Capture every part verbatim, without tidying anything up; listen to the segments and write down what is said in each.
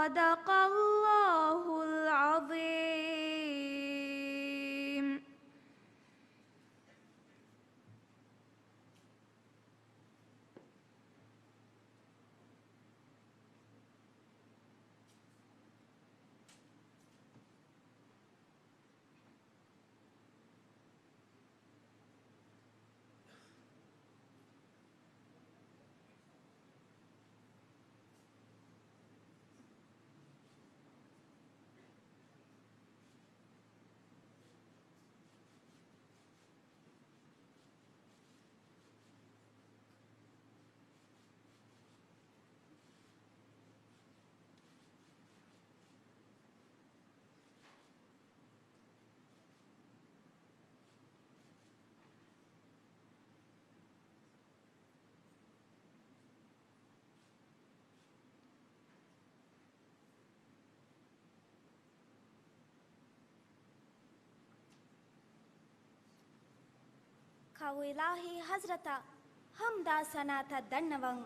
صدق الله العظيم. ކައު އިލާހީ ޙަޟްރަތަށް ޙަމްދާ ސަނާތައް ދަންނަވަން.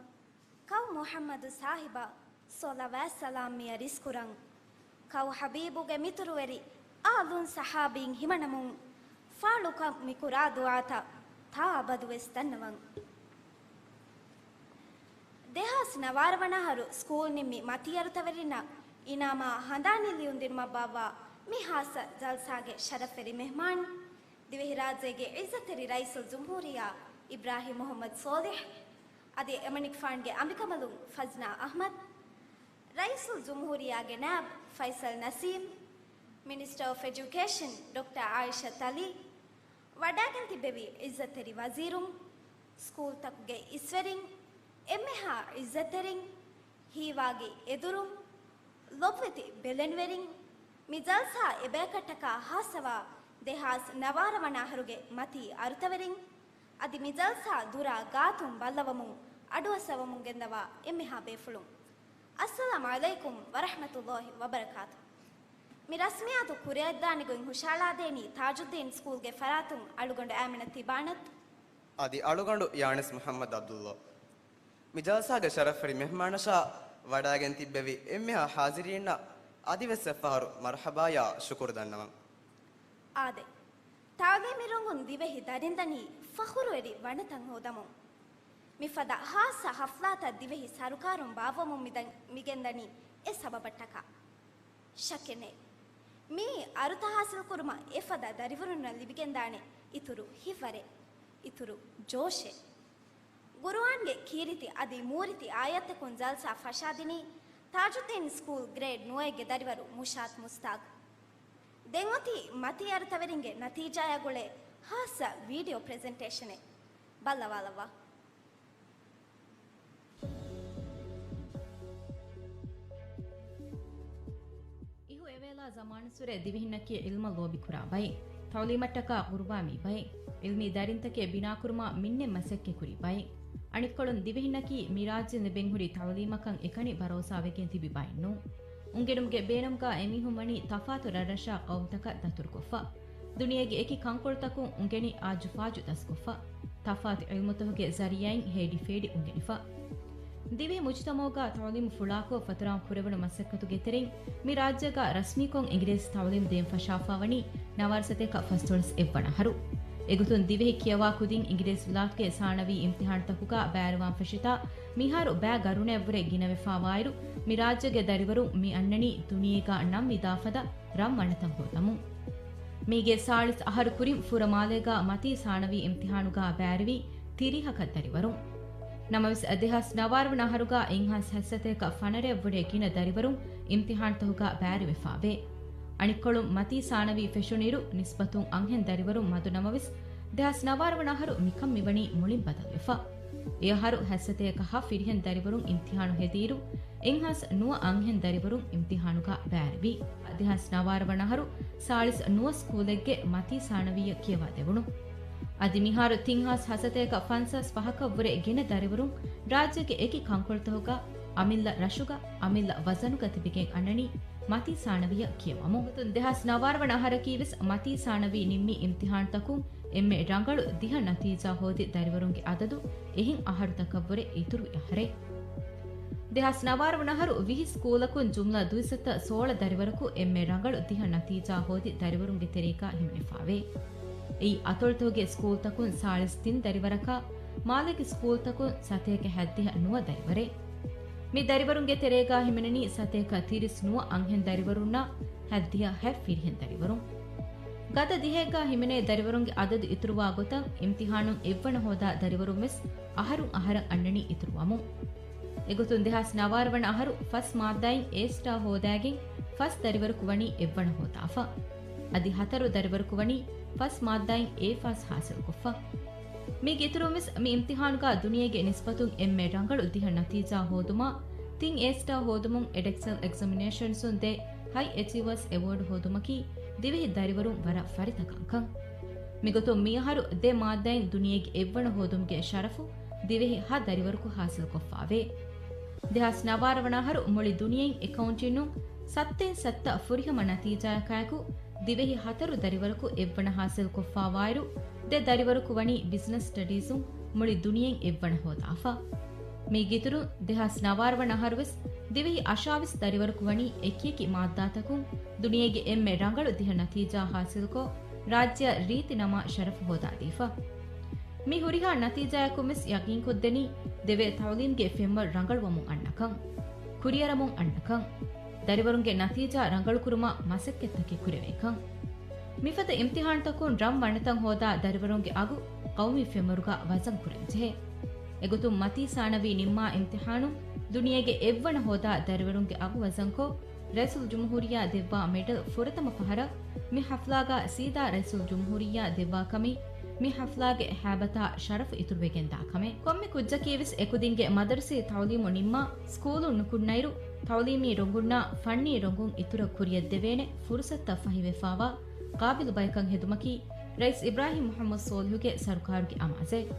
ކައު މުޙައްމަދު ސާހިބަށް ޞަލަވާތް ސަލާމް މިޔަށް ރިސްކުރަން. ކައު ޙަބީބުގެ މިތުރުވެރި އާލުން ޞަޙާބީން ހިމަނަމުން ފާޅުކަން މި ކުރާ ދުޢާތައް ތާ އަބަދުވެސް ދަންނަވަން. ދެހާސް ނަވާރަ ވަނަ އަހަރު ސްކޫލް ނިންމި މަތީ އަރުތަވެރިންނަށް އިނާމާ ހަނދާނީ ލިޔުންދިނުމަށް ބާއްވާ މި ޚާއްޞަ ޖަލްސާގެ ޝަރަފްވެރި މެހްމާން، ދިވެހިރާއްޖޭގެ ޢިއްޒަތްތެރި ރައީސުލްޖުމްހޫރިއްޔާ އިބްރާހިމް މުޙައްމަދު ޞާލިޙް، އަދި އެމަނިކުފާނުގެ އަނބިކަނބަލުން ފަޒްނާ އަޙްމަދު، ރައީސުލްޖުމްހޫރިއްޔާގެ ނާއިބު ފައިސަލް ނަސީމް، މިނިސްޓަރ އޮފް އެޖުކޭޝަން ޑޮކްޓަރ އާއިޝަތު ޢަލީ، ވަޑައިގެން ތިއްބެވި ޢިއްޒަތްތެރި ވަޒީރުން، ސްކޫލްތަކުގެ އިސްވެރިން، އެންމެހާ ޢިއްޒަތްތެރިން، ހީވާގި އެދުރުން، ލޮބުވެތި ބެލެނިވެރިން، މި ޖަލްސާ އެބަޔަކަށްޓަކާ ޚާއްޞަވާ ދެހާސް ނަވާރަ ވަނަ އަހަރުގެ މަތީ އަރުތަވެރިން، އަދި މި ޖަލްސާ ދުރާ ގާތުން ބައްލަވަމުން އަޑުއައްސަވަމުން ގެންދަވާ އެންމެހާ ބޭފުޅުން. އައްސަލާމު ޢަލައިކުމް ވަރަޙްމަތުﷲ ވަބަރަކާތު. މި ރަސްމިއްޔާތު ކުރިއަށްދާނެ ގޮތް ހުށައަޅާދޭނީ ތާޖުއްދީން ސްކޫލްގެ ފަރާތުން އަޅުގަނޑު އާމިނަ ތިބާނަތު، އަދި އަޅުގަނޑު ޔާނިސް މުޙައްމަދު ޢަބްދުﷲ. މި ޖަލްސާގެ ޝަރަފްވެރި މެހްމާނަށާ ވަޑައިގެން ތިއްބެވި އެންމެހާ ޙާޟިރީންނަށް އަދިވެސް އެއްފަހަރު މަރްޙަބާޔާ ޝުކުރު ދަންނަވަން. އާދެ، ތަޢުލީމީ ރޮނގުން ދިވެހި ދަރިންދަނީ ފަޚުރުވެރި ވަނަތައް ހޯދަމުން. މިފަދަ ޚާއްޞަ ޙަފްލާތައް ދިވެހި ސަރުކާރުން ބާއްވަމުން މިދަން-، މިގެންދަނީ އެ ސަބަބަށްޓަކާ. ޝައްކެއް ނެތް. މިއީ އަރުތައް ޙާޞިލްކުރުމަށް އެފަދަ ދަރިވަރުންނަށް ލިބިގެންދާނެ އިތުރު ހިތްވަރެއް، އިތުރު ޖޯޝެއް. ޤުރުއާންގެ ކީރިތި އަދި މޫރިތި އާޔަތްތަކުން ޖަލްސާ ފަށާދިނީ ތާޖުއްދީން ސްކޫލް ގްރޭޑް ނުވައެއްގެ ދަރިވަރު މުޝާތް މުސްތާގް. ދެން އޮތީ މަތީ އަރުތަވެރިންގެ ނަތީޖާއާ ގުޅޭ ޚާއްޞަ ވީޑިއޯ ޕްރެޒެންޓޭޝަނެއް. ބައްލަވާލައްވާ. އިހު އެވޭލާ ޒަމާނުއްސުރެ ދިވެހިންނަކީ ޢިލްމަށް ލޯބިކުރާ ބައެއް. ތަޢުލީމަށްޓަކާ ޤުރުބާވި ބައެއް. ޢިލްމީ ދަރިންތަކެއް ބިނާކުރުމަށް މިންނެއް މަސައްކަތްކުރި ބައެއް. އަނެއްކޮޅުން ދިވެހިންނަކީ މި ރާއްޖެ ލިބެންހުރި ތަޢުލީމަކަށް އެކަނި ބަރޯސާވެގެން ތިބި ބައެއް ނޫން. އުނގެނުމުގެ ބޭނުމުގަ އެމީހުން ވަނީ ތަފާތު ރަށްރަށާ ޤައުމުތަކަށް ދަތުރުކޮށްފަ. ދުނިޔޭގެ އެކި ކަންކޮޅުތަކުން އުނގެނި އާޖުފާޖު ދަސްކޮށްފަ. ތަފާތު ޢިލްމުތަކުގެ ޒަރީޢާއިން ހޭޑި ފޭޑި އުނގެނިފަ. ދިވެހި މުޖުތަމަޢުގަ ތަޢުލީމު ފުޅާކޮށް ފަތުރާން ކުރެވުނު މަސައްކަތުގެ ތެރެއިން މި ރާއްޖޭގަ ރަސްމީކޮށް އިނގިރޭސި ތަޢުލީމް ދޭން ފަށާފަ ވަނީ ނަވާރަ ސަތޭކަ ފަސްދޮޅަސް އެއްވަނަ އަހަރު. އެގޮތުން ދިވެހި ކިޔަވާ ކުދިން އިނގިރޭސި ވިލާތުގެ ސާނަވީ އިމްތިޙާނުތަކުގަ ބައިވެރިވާން ފެށިތާ، މިހާރު ބައި ގަރުނެއަށްވުރެ ގިނަވެފަ ވާއިރު، މި ރާއްޖޭގެ ދަރިވަރުން މި އަންނަނީ ދުނިޔޭގަ ނަން ވިދާފަދަ ރަން ވަނަތައް ހޯދަމުން. މީގެ ސާޅީސް އަހަރު ކުރިން ފުރަމާލޭގަ މަތީ ސާނަވީ އިމްތިޙާނުގަ ބައިވެރިވީ ތިރީހަކަށް ދަރިވަރުން. ނަމަވެސް، ދެހާސް ނަވާރަ ވަނަ އަހަރުގަ އެއްހާސް ހަތްސަތޭކަ ފަނަރައަށްވުރެ ގިނަ ދަރިވަރުން އިމްތިޙާނުތަކުގަ ބައިވެރިވެފަވޭ. އަނެއްކޮޅުން، މަތީ ސާނަވީ ފެށުނިއިރު ނިސްބަތުން އަންހެން ދަރިވަރުން މަދު ނަމަވެސް، ދެހާސް ނަވާރަ ވަނަ އަހަރު މިކަން މިވަނީ މުޅިން ބަދަލުވެފަ. އެ އަހަރު ހަތްސަތޭކަ ހަ ފިރިހެން ދަރިވަރުން އިމްތިޙާނު ހެދިއިރު، އެއްހާސް ނުވަ އަންހެން ދަރިވަރުން އިމްތިޙާނުގަ ބައިވެރިވި. ދެހާސް ނަވާރަ ވަނަ އަހަރު ސާޅީސް ނުވަ ސްކޫލެއްގެ މަތީ ސާނަވީއަށް ކިޔަވާ ދެވުނު. އަދި މިހާރު ތިން ހާސް ހަސަތޭކަ ފަންސާސް ފަހަކަށް ވުރެ ގިނަ ދަރިވަރުން ރާއްޖޭގެ އެކި ކަންކޮޅުތަކުގަ އަމިއްލަ ރަށުގަ އަމިއްލަ ވަޒަނުގަ ތިބިގެން އަންނަނީ މަތީ ސާނަވީއަށް ކިޔަވަމުން. ދެހާސް ނަވާރަ ވަނަ އަހަރަކީ ވެސް މަތީ ސާނަވީ ނިންމި އިމްތިޙާނުތަކުން އެންމެ ރަނގަޅު ދިހަ ނަތީޖާ ހޯދި ދަރިވަރުންގެ އަދަދު އެހެން އަހަރުތަކަށްވުރެ އިތުރުވި އަހަރެއް. ދެހާސް ނަވާރަ ވަނަ އަހަރު ވިހި ސްކޫލަކުން ޖުމްލަ ދުއިސައްތަ ސޯޅަ ދަރިވަރަކު އެންމެ ރަނގަޅު ދިހަ ނަތީޖާ ހޯދި ދަރިވަރުންގެ ތެރޭގަ ހިމެނިފާވޭ. އެއީ އަތޮޅުތަކުގެ ސްކޫލްތަކުން ސާޅީސް ތިން ދަރިވަރަކާ، މާލޭގެ ސްކޫލްތަކުން ސަތޭކަ ހަތްދިހަ ނުވަ ދަރިވަރެއް. މި ދަރިވަރުންގެ ތެރޭގަ ހިމެނެނީ ސަތޭކަ ތިރީސް ނުވަ އަންހެން ދަރިވަރުންނާ ހަތްދިހަ ހަތް ފިރިހެން ދަރިވަރުން. ގަދަ ދިހައެއްގަ ހިމެނޭ ދަރިވަރުންގެ އަދަދު އިތުރުވާ ގޮތަށް އިމްތިހާނުން އެއްވަނަ ހޯދާ ދަރިވަރުން ވެސް އަހަރުން އަހަރަށް އަންނަނީ އިތުރުވަމުން. އެގޮތުން ދެހާސް ނަވާރަ ވަނަ އަހަރު ފަސް މާއްދާއިން އޭ ސްޓާ ހޯދާގެން ފަސް ދަރިވަރަކު ވަނީ އެއްވަނަ ހޯދާފަ. އަދި ހަތަރު ދަރިވަރަކު ވަނީ ފަސް މާއްދާއިން އޭ ފާސް ހާސިލްކޮށްފަ. މީގެ އިތުރުން ވެސް މި އިމްތިހާނުގަ ދުނިޔޭގެ ނިސްބަތުން އެންމެ ރަނގަޅު ދިހަ ނަތީޖާ ހޯދުމާ، ތިން އޭ ސްޓާ ހޯދުމުން އެޑެކްސެލް އެގްޒަމިނޭޝަންސުން ދޭ ހައި އެޗީވާސް އެވޯޑް ހޯދުމަކީ ދިވެހި ދަރިވަރުން ވަރަށް ފަރިތަކަންކަން. މިގޮތުން މިއަހަރު ދެ މާއްދާއިން ދުނިޔޭގެ އެއްވަނަ ހޯދުމުގެ ޝަރަފު ދިވެހި ހަ ދަރިވަރަކު ހާސިލްކޮށްފާވޭ. ދެހާސް ނަވާރަ ވަނަ އަހަރު މުޅި ދުނިޔެއިން އެކައުންޓިންނުން ސައްތައިން ސައްތަ ފުރިހަމަ ނަތީޖާއަކާއެކު، ދިވެހި ހަތަރު ދަރިވަރަކު އެއްވަނަ ހާސިލްކޮށްފާވާއިރު، ދެ ދަރިވަރަކު ވަނީ ބިޒްނަސް ސްޓަޑީޒުން މުޅި ދުނިޔެއިން އެއްވަނަ ހޯދާފަ. މީގެއިތުރުން، ދެހާސް ނަވާރަ ވަނަ އަހަރުވެސް ދިވެހި އަށާވީސް ދަރިވަރަކު ވަނީ އެކިއެކި މާއްދާތަކުން ދުނިޔޭގެ އެންމެ ރަނގަޅު ދިހަ ނަތީޖާ ހާސިލްކޮށް، ރާއްޖެއަށް ރީތި ނަމާ ޝަރަފު ހޯދާދީފަ. މި ހުރިހާ ނަތީޖާއަކުން ވެސް ޔަގީންކޮށްދެނީ ދެވޭ ތައުލީމްގެ ފެންވަރު ރަނގަޅުވަމުން އަންނަކަން، ކުރިއަރަމުން އަންނަކަން، ދަރިވަރުންގެ ނަތީޖާ ރަނގަޅުކުރުމަށް މަސައްކަތްތަކެއް ކުރެވޭކަން. މިފަދަ އިމްތިހާންތަކުން ރަން ވަންނަތަން ހޯދާ ދަރިވަރުންގެ އަގު ޤައުމީ ފެންވަރުގަ ވަޒަން ކުރަންޖެހޭ. އެގޮތުން މަތީ ސާނަވީ ނިންމާ އިމްތިހާނުން ދުނިޔޭގެ އެއްވަނަ ހޯދާ ދަރިވަރުންގެ އަގު ވަޒަންކޮށް، ރައީސުލްޖުމްހޫރިއްޔާ ދެއްވާ މެޑަލް ފުރަތަމަ ފަހަރަށް މި ޙަފްލާގަ ސީދާ ރައީސުލްޖުމްހޫރިއްޔާ ދެއްވާ ކަމީ، މި ޙަފްލާގެ ހައިބަތާ ޝަރަފު އިތުރުވެގެންދާ ކަމެއް. ކޮންމެ ކުއްޖަކީވެސް އެކުދިންގެ މަދަރުސީ ތައުލީމު ނިންމާ، ސްކޫލުން ނުކުންނައިރު، ތައުލީމީ ރޮނގުންނާ ފަންނީ ރޮނގުން އިތުރަށް ކުރިއަށްދެވޭނެ ފުރުސަތުތައް ފަހިވެފާވާ ޤާބިލު ބަޔަކަށް ހެދުމަކީ، ރައީސް އިބްރާހިމް މުޙައްމަދު ސޯލިހުގެ ސަރުކާރުގެ އަމާޒެއް.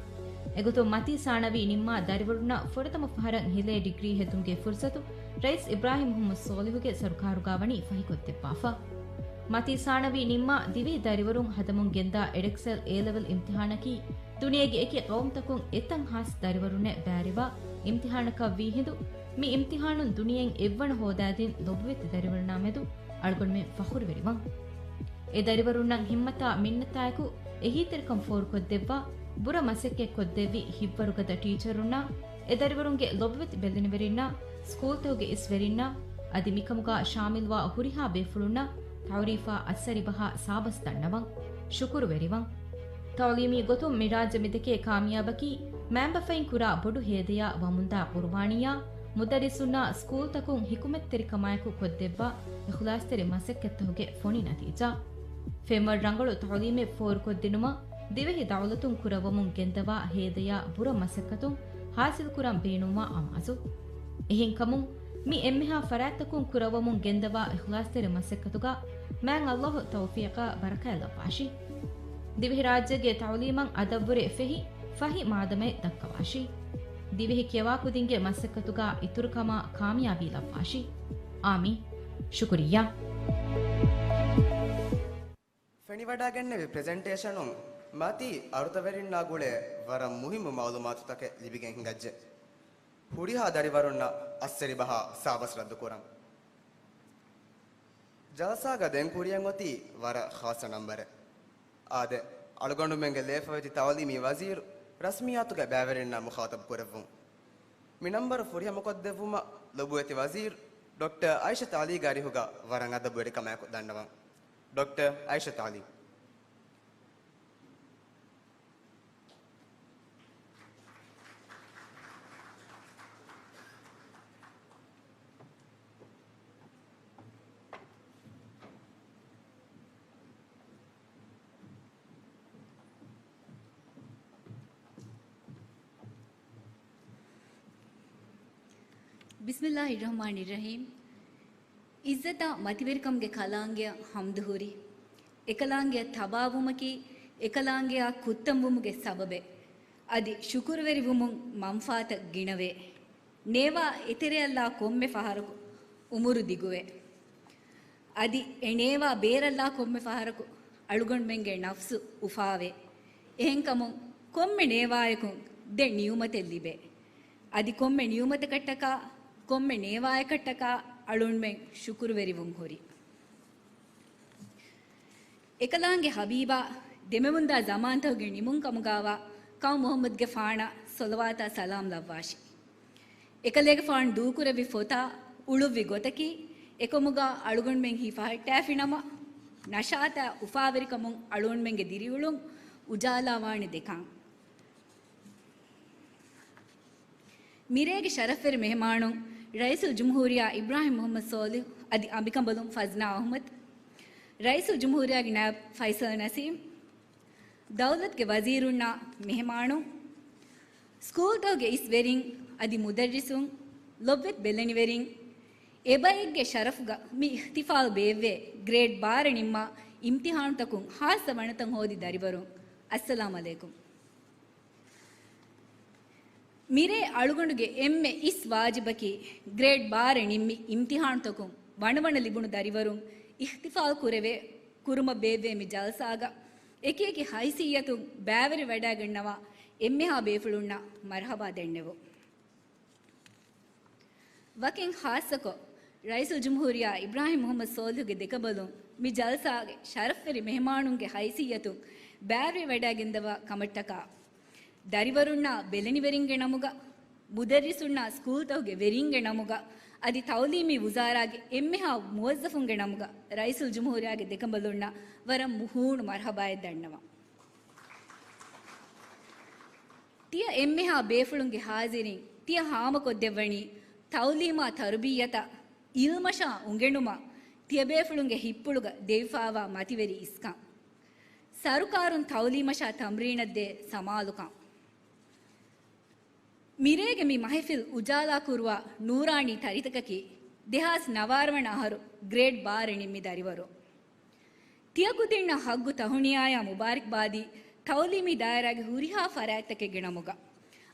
އެގޮތުން މަތީ ސާނަވީ ނިންމާ ދަރިވަރުންނަށް ފުރަތަމަ ފަހަރަށް ހިލޭ ޑިގްރީ ހެދުމުގެ ފުރުސަތު ރައީސް އިބްރާހިމް މުޙައްމަދު ސޯލިހުގެ ސަރުކާރުގާ ވަނީ ފަހިކޮށްދެއްވާފަ. މަތީ ސާނަވީ ނިންމާ ދިވެހި ދަރިވަރުން ހަދަމުން ގެންދާ އެޑެކްސެލް އޭ ލެވެލް އިމްތިހާނަކީ ދުނިޔޭގެ އެކި ޤައުމުތަކުން އެތައް ހާސް ދަރިވަރުންނެއް ބައިވެރިވާ އިމްތިހާނަކަށްވީ ހިނދު، މި އިމްތިހާނުން ދުނިޔެއިން އެއްވަނަ ހޯދާދިން ލޮބުވެތި ދަރިވަރުންނާ މެދު އަޅުގަނޑުމެން ފަޚުރުވެރިވަން. އެ ދަރިވަރުންނަށް ހިންމަތާ މިންނަތާއެކު އެހީތެރިކަން ފޯރުކޮށްދެއްވާ، ބުރަ މަސައްކަތް ކޮށްދެއްވި ހިތްވަރުގަދަ ޓީޗަރުންނާ، އެ ދަރިވަރުންގެ ލޮބުވެތި ބެލެނިވެރިންނާ، ސްކޫލްތަކުގެ އިސްވެރިންނާ، އަދި މިކަމުގާ ޝާމިލްވާ ހުރިހާ ބޭފުޅުންނަށް ތައުރީފާ އައްސަރިބަހާ ސާބަސް ދަންނަވަން. ޝުކުރުވެރިވަން. ތައުލީމީ ގޮތުން މި ރާއްޖެ މިދެކޭ ކާމިޔާބަކީ، މައިންބަފައިން ކުރާ ބޮޑު ހޭދަޔާ ވަމުންދާ ޤުރުބާނީއާ، މުދައްރިސުންނާ ސްކޫލްތަކުން ޙިކުމަތްތެރިކަމާއެކު ކޮށްދެއްވާ އިޚްލާޞްތެރި މަސައްކަތްތަކުގެ ފޮނި ނަތީޖާ. ފެންވަރު ރަނގަޅު ތައުލީމެއް ފޯރުކޮށްދިނުމަށް ދިވެހި ދައުލަތުން ކުރައްވަމުން ގެންދަވާ ހޭދަޔާ ބުރަ މަސައްކަތުން ޙާޞިލްކުރަން ބޭނުންވާ އަމާޒު. އެހެންކަމުން، މި އެންމެހާ ފަރާތްތަކުން ކުރައްވަމުން ގެންދަވާ އިޚްލާޞްތެރި މަސައްކަތުގަ މާތް ﷲ ތައުފީޤާ ބަރަކާތް ލައްވާށި. ދިވެހިރާއްޖޭގެ ތައުލީމަށް އަދަށްވުރެ ފެހި ފަހި މާދަމައެއް ދައްކަވާށި. ދިވެހި ކިޔަވާކުދިންގެ މަސައްކަތުގަ އިތުރުކަމާ ކާމިޔާބީ ލައްވާށި. އާމީން. ޝުކުރިއްޔާ. ފެނިވަޑައިގެންނެވި ޕްރެޒެންޓޭޝަނުން މަތީ އަރުތަވެރިންނާ ގުޅޭ ވަރަށް މުހިއްމު މައުލޫމާތުތަކެއް ލިބިގެން ހިނގައްޖެ. ހުރިހާ ދަރިވަރުންނަށް އައްސެރިބަހާ ސާބަސް ރައްދުކުރަން. ޖަލްސާގަ ދެން ކުރިޔަށް އޮތީ ވަރަށް ޚާއްޞަ ނަންބަރެއް. އާދެ، އަޅުގަނޑުމެންގެ ލޭފައިތި ތައުލީމީ ވަޒީރު ރަސްމިއްޔާތުގެ ބައިވެރިންނާ މުޚާޠަބު ކުރެއްވުން. މި ނަންބަރު ފުރިހަމަކޮށްދެއްވުމަށް ލޮބުވެތި ވަޒީރު ޑޮކްޓަރ އައިޝަތު ޢަލީގެ އަރިހުގަ ވަރަށް އަދަބުވެރިކަމާއެކު ދަންނަވަން. ޑޮކްޓަރ އައިޝަތު ޢަލީ. ބިސްމިއްލާހި ރަޙްމާނި ރަޙީމް. ޢިއްޒަތާ މަތިވެރިކަމުގެ ކަލާނގެއަށް ޙަމްދު ހުރި. އެކަލާނގެއަށް ތަބާވުމަކީ އެކަލާނގެއާ ކުއްތަންވުމުގެ ސަބަބެއް. އަދި ޝުކުރުވެރިވުމުން މަންފާތައް ގިނަވޭ. ނޭވާ އެތެރެއަށްލާ ކޮންމެ ފަހަރަކު އުމުރު ދިގުވޭ. އަދި އެ ނޭވާ ބޭރަށްލާ ކޮންމެ ފަހަރަކު އަޅުގަނޑުމެންގެ ނަފްސު އުފާވޭ. އެހެންކަމުން ކޮންމެ ނޭވާއަކުން ދެ ނިޢުމަތެއް ލިބޭ. އަދި ކޮންމެ ނިޢުމަތަކަށްޓަކާ ކޮންމެ ނޭވާއަކަށްޓަކާ އަޅުންމެން ޝުކުރުވެރިވުން ހުރި. އެކަލާނގެ ހަބީބާ ދެމެވުންދާ ޒަމާންތަކުގެ ނިމުން ކަމުގާވާ ކައު މުޙައްމަދުގެފާނަށް ޞަލަވާތާ ސަލާމް ލައްވާށި. އެކަލޭގެފާނު ދޫކުރެއްވި ފޮތާ އުޅުއްވި ގޮތަކީ، އެކަމުގާ އަޅުގަނޑުމެން ހިފަހައްޓާފިނަމަ، ނަޝާތާ އުފާވެރިކަމުން އަޅުގަނޑުމެންގެ ދިރިއުޅުން އުޖާލާވާނެ ދެކަން. މިރޭގެ ޝަރަފްވެރި މެހެމާނުން، ރައީސުލްޖުމްހޫރިއްޔާ އިބްރާހިމް މުޙައްމަދު ޞޯލިޙު އަދި އަނބިކަނބަލުން ފަޒްނާ އަޙްމަދު، ރައީސުލްޖުމްހޫރިއްޔާގެ ނައިބު ފައިޞަލް ނަސީމް، ދައުލަތުގެ ވަޒީރުންނާ މެހެމާނުން، ސްކޫލްތަކުގެ އިސް ވެރިން އަދި މުދައްރިސުން، ލޮބުވެތި ބެލެނިވެރިން، އެބައެއްގެ ޝަރަފުގަ މި އިޙްތިފާލް ބޭއްވޭ ގްރޭޑް ބާރަ ނިންމާ އިމްތިޙާނުތަކުން ޚާއްޞަ ވަނަތައް ހޯދި ދަރިވަރުން، އައްސަލާމް ޢަލައިކުމް. މިރޭ އަޅުގަނޑުގެ އެންމެ އިސް ވާޖިބަކީ، ގްރޭޑް ބާރަ ނިންމި އިމްތިޙާނުތަކުން ވަނަވަނަ ލިބުނު ދަރިވަރުން އިޙްތިފާލް ކުރެވޭ، ކުރުމަށް ބޭއްވޭ މި ޖަލްސާގަ އެކި އެކި ހައިސިއްޔަތުން ބައިވެރިވެވަޑައިގަންނަވާ އެންމެހާ ބޭފުޅުންނަށް މަރުޙަބާ ދެންނެވުން. ވަކިން ޚާއްޞަކޮށް، ރައީސުލްޖުމްހޫރިއްޔާ އިބްރާހިމް މުޙައްމަދު ޞޯލިޙުގެ ދެކަނބަލުން މި ޖަލްސާގެ ޝަރަފްވެރި މެހެމާނުންގެ ހައިސިއްޔަތުން ބައިވެރިވެވަޑައިގެންދަވާ ކަމަށްޓަކާ، ދަރިވަރުންނާ ބެލެނިވެރިންގެ ނަމުގަ، މުދައްރިސުންނާ ސްކޫލްތަކުގެ ވެރިންގެ ނަމުގަ، އަދި ތަޢުލީމީ ވުޒާރާގެ އެންމެހާ މުވައްޒަފުންގެ ނަމުގަ ރައީސުލްޖުމްހޫރިއްޔާގެ ދެކަނބަލުންނަށް ވަރަށް މުހޫނު މަރުޙަބާއެއް ދަންނަވަން. ތިޔަ އެންމެހާ ބޭފުޅުންގެ ޙާޒިރީން ތިޔަ ހާމަކޮށްދެއްވަނީ، ތަޢުލީމާ ތަރުބިއްޔަތާ ޢިލްމަށާ އުނގެނުމަށް ތިޔަބޭފުޅުންގެ ހިތްޕުޅުގަ ދެވިފާވާ މަތިވެރި އިސްކަން، ސަރުކާރުން ތަޢުލީމަށާ ތަމްރީނަށްދޭ ސަމާލުކަން. މިރޭގެ މި މަހިފިލް އުޖާލާކުރުވާ ނޫރާނީ ތަރިތަކަކީ، ދެހާސް ނަވާރަ ވަނަ އަހަރު ގްރޭޑް ބާރަ ނިންމި ދަރިވަރު. ތިޔަކުދިންނަށް ހައްގު ތަހުނިޔާޔާ މުބާރިކްބާދީ، ތަޢުލީމީ ދާއިރާގެ ހުރިހާ ފަރާތްތަކެއްގެ ނަމުގަ،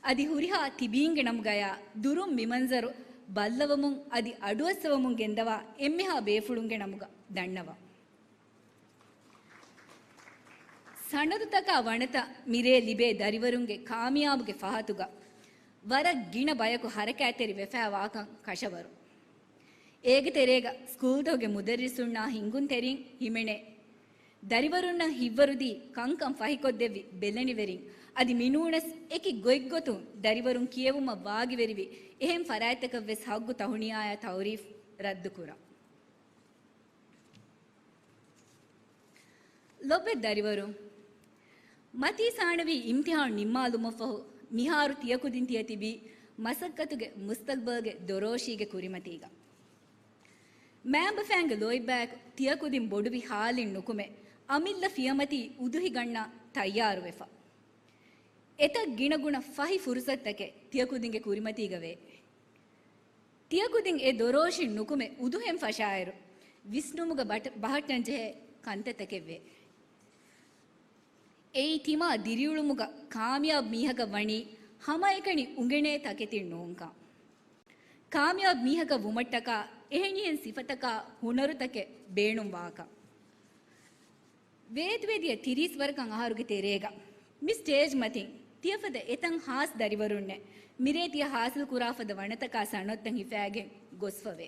އަދި ހުރިހާ ތިބީންގެ ނަމުގަޔާ ދުރުން މިމަންޒަރު ބައްލަވަމުން އަދި އަޑުއައްސަވަމުން ގެންދަވާ އެންމެހާ ބޭފުޅުންގެ ނަމުގަ ދަންނަވަން. ސަނަދުތަކާ ވަނަތައް މިރޭ ލިބޭ ދަރިވަރުންގެ ކާމިޔާބުގެ ފަހަތުގަ ވަރަށް ގިނަ ބަޔަކު ހަރަކާތްތެރި ވެފައިވާކަން ކަށަވަރު. އޭގެ ތެރޭގަ ސްކޫލްތަކުގެ މުދައްރިސުންނާ ހިންގުންތެރިން ހިމެނޭ. ދަރިވަރުންނަށް ހިތްވަރުދީ ކަންކަން ފަހިކޮށްދެއްވި ބެލެނިވެރިން އަދި މިނޫނަސް އެކި ގޮތްގޮތުން ދަރިވަރުން ކިޔެވުމަށް ވާގިވެރިވި އެހެން ފަރާތްތަކަށްވެސް ހައްގު ތަހުނިޔާޔާ ތަޢުރީފް ރައްދުކުރަން. ލޮބެ ދަރިވަރުން، މަތީ ސާނަވީ އިމްތިހާނު ނިންމާލުމަށްފަހު މިހާރު ތިޔަކުދިން ތިޔަ ތިބީ މަސައްކަތުގެ މުސްތަގްބަލްގެ ދޮރޯށީގެ ކުރިމަތީގަ. މައިންބަފައިންގެ ލޯތްބާއެކު ތިޔަކުދިން ބޮޑުވި ހާލިން ނުކުމެ، އަމިއްލަ ފިޔަމަތީ އުދުހިގަންނަ ތައްޔާރުވެފަ. އެތައް ގިނަގުނަ ފަހި ފުރުސަތުތަކެއް ތިޔަކުދިންގެ ކުރިމަތީގަ ވޭ. ތިޔަކުދިން އެ ދޮރޯށިން ނުކުމެ އުދުހެން ފަށާއިރު، ވިސްނުމުގަ ބަޓަ-، ބަހައްޓަންޖެހޭ ކަންތައްތަކެއްވޭ. އެއީ ތިމާ ދިރިއުޅުމުގަ ކާމިޔާބު މީހަކަށް ވަނީ ހަމައެކަނި އުނގެނޭ ތަކެތިން ނޫންކަން. ކާމިޔާބު މީހަކަށް ވުމަށްޓަކާ އެހެނިހެން ސިފަތަކާ ހުނަރުތަކެއް ބޭނުންވާކަން. ވޭތުވެދިޔަ ތިރީސް ވަރަކަށް އަހަރުގެ ތެރޭގަ މި ސްޓޭޖް މަތިން ތިޔަފަދަ އެތަން ހާސް ދަރިވަރުންނެއް މިރޭ ތިޔަ ހާސިލް ކުރާފަދަ ވަނަތަކާ ސަނަދުތައް ހިފައިގެން ގޮސްފަވޭ.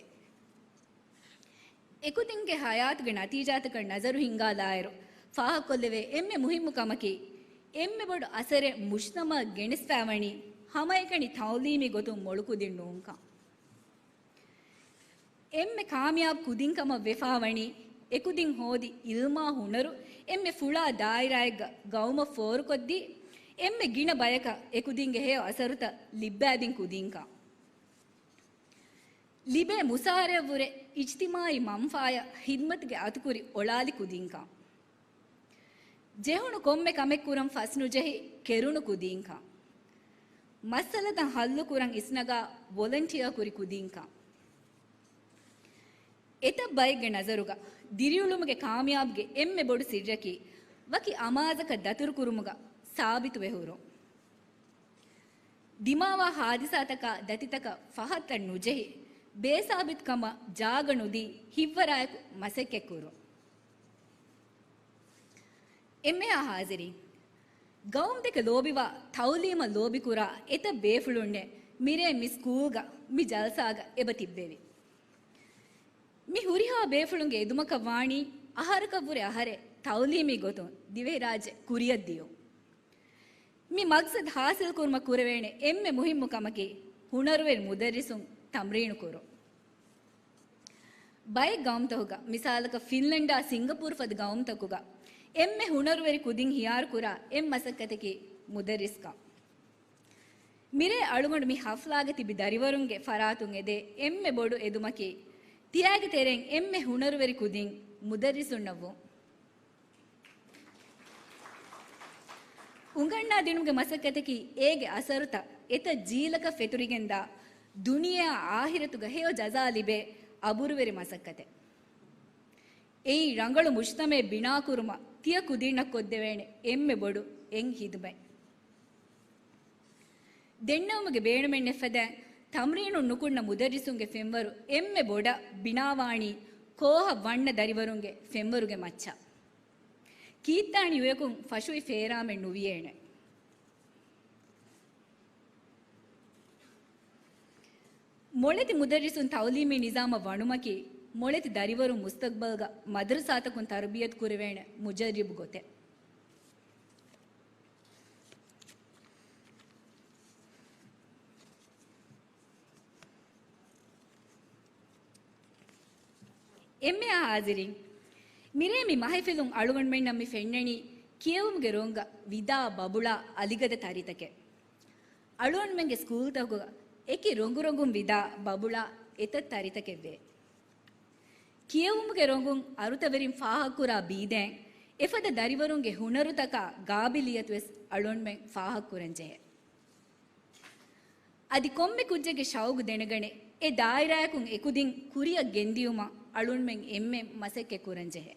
އެކުދިންގެ ހަޔާތުގެ ނަތީޖާތަކަށް ނަޒަރު ހިންގާލާއިރު، ފާހަގަކޮށްލެވޭ އެންމެ މުހިއްމު ކަމަކީ، އެންމެ ބޮޑު އަސަރެއް މުޖްތަމަޢަށް ގެނެސްފައިވަނީ ހަމައެކަނި ތަޢުލީމީ ގޮތުން މޮޅުކުދިން ނޫންކަން. އެންމެ ކާމިޔާބު ކުދިންކަމަށް ވެފާވަނީ، އެކުދިން ހޯދި އިލްމާ ހުނަރު އެންމެ ފުޅާ ދާއިރާއެއްގަ ގައުމަށް ފޯރުކޮށްދީ، އެންމެ ގިނަ ބަޔަކަށް އެކުދިންގެ ހެޔޮ އަސަރުތައް ލިއްބައިދިން ކުދިންކަން. ލިބޭ މުސާރައަށްވުރެ އިޖްތިމާޢީ މަންފާއަށް ޚިދްމަތުގެ އަތުކުރި އޮޅާލި ކުދިންކަން. ޖެހުނު ކޮންމެ ކަމެއް ކުރަން ފަސްނުޖެހި ކެރުނު ކުދީންކަން. މައްސަލަތައް ހައްލުކުރަން އިސްނަގާ ވޮލަންޓިއާ ކުރި ކުދީންކަން. އެތައް ބައެއްގެ ނަޒަރުގަ ދިރިއުޅުމުގެ ކާމިޔާބުގެ އެންމެ ބޮޑު ސިއްރަކީ، ވަކި އަމާޒަކަށް ދަތުރުކުރުމުގަ ސާބިތުވެ ހުރުން. ދިމާވާ ހާދިސާތަކާ ދަތިތަކަށް ފަހަތަށް ނުޖެހި، ބޭސާބިތުކަމަށް ޖާގަ ނުދީ، ހިތްވަރާއެކު މަސައްކަތްކުރުން. އެންމެހާ ހާޒިރީން، ގައުމުދެކެ ލޯބިވާ، ތަޢުލީމަށް ލޯބިކުރާ އެތައް ބޭފުޅުންނެއް މިރޭ މި ސްކޫލްގަ މި ޖަލްސާގަ އެބަ ތިއްބެވި. މި ހުރިހާ ބޭފުޅުންގެ އެދުމަކަށް ވާނީ އަހަރަކަށްވުރެ އަހަރެއް ތައުލީމީ ގޮތުން ދިވެހިރާއްޖެ ކުރިއަށް ދިޔުން. މި މަގްސަދު ހާސިލް ކުރުމަށް ކުރެވޭނެ އެންމެ މުހިއްމު ކަމަކީ ހުނަރުވެރި މުދައްރިސުން ތަމްރީނު ކުރުން. ބައެއް ގައުމުތަކުގަ، މިސާލަކަށް ފިންލެންޑާ ސިންގަޕޫރު ފަދަ ގައުމުތަކުގަ އެންމެ ހުނަރުވެރި ކުދިން ހިޔާރުކުރާ އެއް މަސައްކަތަކީ މުދައްރިސްކަން. މިރޭ އަޅުގަނޑު މި ހަފްލާގަ ތިބި ދަރިވަރުންގެ ފަރާތުން އެދޭ އެންމެ ބޮޑު އެދުމަކީ، ތިޔާގެ ތެރެއިން އެންމެ ހުނަރުވެރި ކުދިން މުދައްރިސުންނަށްވުން. އުނގަންނާ ދިނުމުގެ މަސައްކަތަކީ އޭގެ އަސަރުތައް އެތައް ޖީލަކަށް ފެތުރިގެންދާ، ދުނިޔެއާ އާހިރަތުގަ ހެޔޮ ޖަޒާ ލިބޭ އަބުރުވެރި މަސައްކަތެއް. އެއީ ރަނގަޅު މުޖްތަމައެއް ބިނާކުރުމަށް ތިޔަ ކުދިންނަށް ކޮށްދެވޭނެ އެންމެ ބޮޑު އެއް ހިދުމަތް. ދެންނެވުމުގެ ބޭނުމެއް ނެތްފަދައިން، ތަމްރީނުން ނުކުންނަ މުދައްރިސުންގެ ފެންވަރު އެންމެ ބޮޑަށް ބިނާވާނީ ކޯހަށް ވަންނަ ދަރިވަރުންގެ ފެންވަރުގެ މައްޗަށް. ކީއްތާނީ އުޔަކުން ފަށުވި ފޭރާމެއް ނުވިޔޭނެ. މޮޅެތި މުދައްރިސުން ތައުލީމީ ނިޒާމަށް ވަނުމަކީ، މޮޅެތި ދަރިވަރުން މުސްތަގްބަލްގަ މަދަރުސާތަކުން ތަރުބިޔަތު ކުރެވޭނެ މުޖައްރިބު ގޮތެއް. އެންމެހާ ހާޒިރީން، މިރޭ މި މަހިފިލުން އަޅުގަނޑުމެންނަށް މި ފެންނަނީ ކިޔެވުމުގެ ރޮނގަށް ވިދާ ބަބުޅާ އަލިގަދަ ތަރިތަކެއް. އަޅުގަނޑުމެންގެ ސްކޫލްތަކުގަ އެކި ރޮނގުރޮނގުން ވިދާ ބަބުޅާ އެތައް ތަރިތަކެއް ވޭ. ކިޔެވުމުގެ ރޮނގުން އަރުތަވެރިން ފާހަގަކުރާ ބީދައިން، އެފަދަ ދަރިވަރުންގެ ހުނަރުތަކާ ގާބިލިއްޔަތުވެސް އަޅުގަނޑުމެން ފާހަގަކުރަންޖެހޭ. އަދި ކޮންމެ ކުއްޖެއްގެ ޝައުގު ދެނެގަނެ، އެ ދާއިރާއަކުން އެކުދިން ކުރިއަށް ގެންދިޔުމަށް އަޅުންމެން އެންމެން މަސައްކަތް ކުރަންޖެހޭ.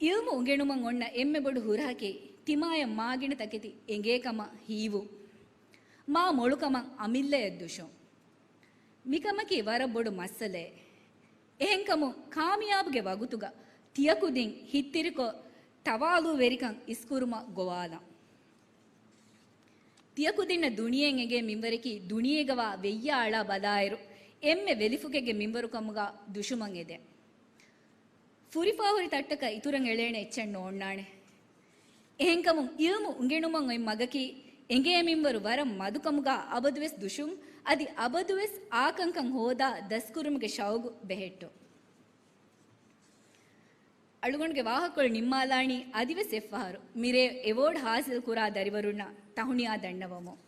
އިލްމު އުނގެނުމަށް އޮންނަ އެންމެ ބޮޑު ހުރަހަކީ، ތިމާޔަށް މާގިނަ ތަކެތި އެނގޭ ކަމަށް ހީވުން. މާ މޮޅު ކަމަށް އަމިއްލަޔަށް ދުށުން. މިކަމަކީ ވަރަށް ބޮޑު މައްސަލައެއް. އެހެންކަމުން، ކާމިޔާބުގެ ވަގުތުގަ ތިޔަކުދިން ހިތްތިރިކޮށް، ތަވާލޫވެރިކަން އިސްކުރުމަށް ގޮވާލަން. ތިޔަކުދިންނަށް ދުނިޔެއިން އެނގޭ މިންވަރަކީ، ދުނިޔޭގަވާ ވެއްޔާ އަޅާ ބަލާއިރު، އެންމެ ވެލިފުކެއްގެ މިންވަރުކަމުގަ ދުށުމަށް އެދެން. ފުރިފާހުރި ތައްޓަކަށް އިތުރަށް އެޅޭނެ އެއްޗެއް ނޯންނާނެ. އެހެންކަމުން، އިލްމު އުނގެނުމަށް އޮތް މަގަކީ، އެނގޭ މިންވަރު ވަރަށް މަދުކަމުގަ އަބަދުވެސް ދުށުން، އަދި އަބަދުވެސް އާކަންކަން ހޯދާ ދަސްކުރުމުގެ ޝައުގު ބެހެއްޓުން. އަޅުގަނޑުގެ ވާހަކަކޮޅު ނިންމާލާނީ އަދިވެސް އެއްފަހަރު މިރޭ އެވޯޑް ހާސިލް ކުރާ ދަރިވަރުންނަށް ތަހުނިޔާ ދަންނަވަމުން.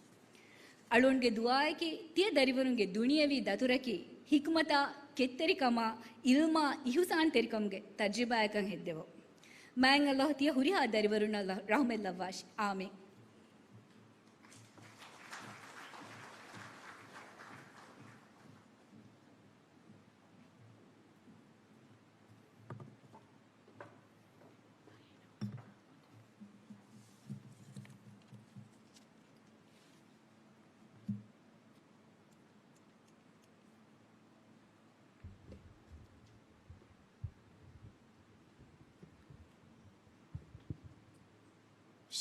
އަޅުގަނޑުގެ ދުޢާއަކީ ތިޔަ ދަރިވަރުންގެ ދުނިޔަވީ ދަތުރަކީ ޙިކްމަތާ، ކެތްތެރިކަމާ، ޢިލްމާ، އިޙުސާންތެރިކަމުގެ ތަޖްރިބާއަކަށް ހެއްދެވުން. މާތް ﷲ ތިޔަ ހުރިހާ ދަރިވަރުންނަށް ރަޙުމަތް ލައްވާށި. އާމީން.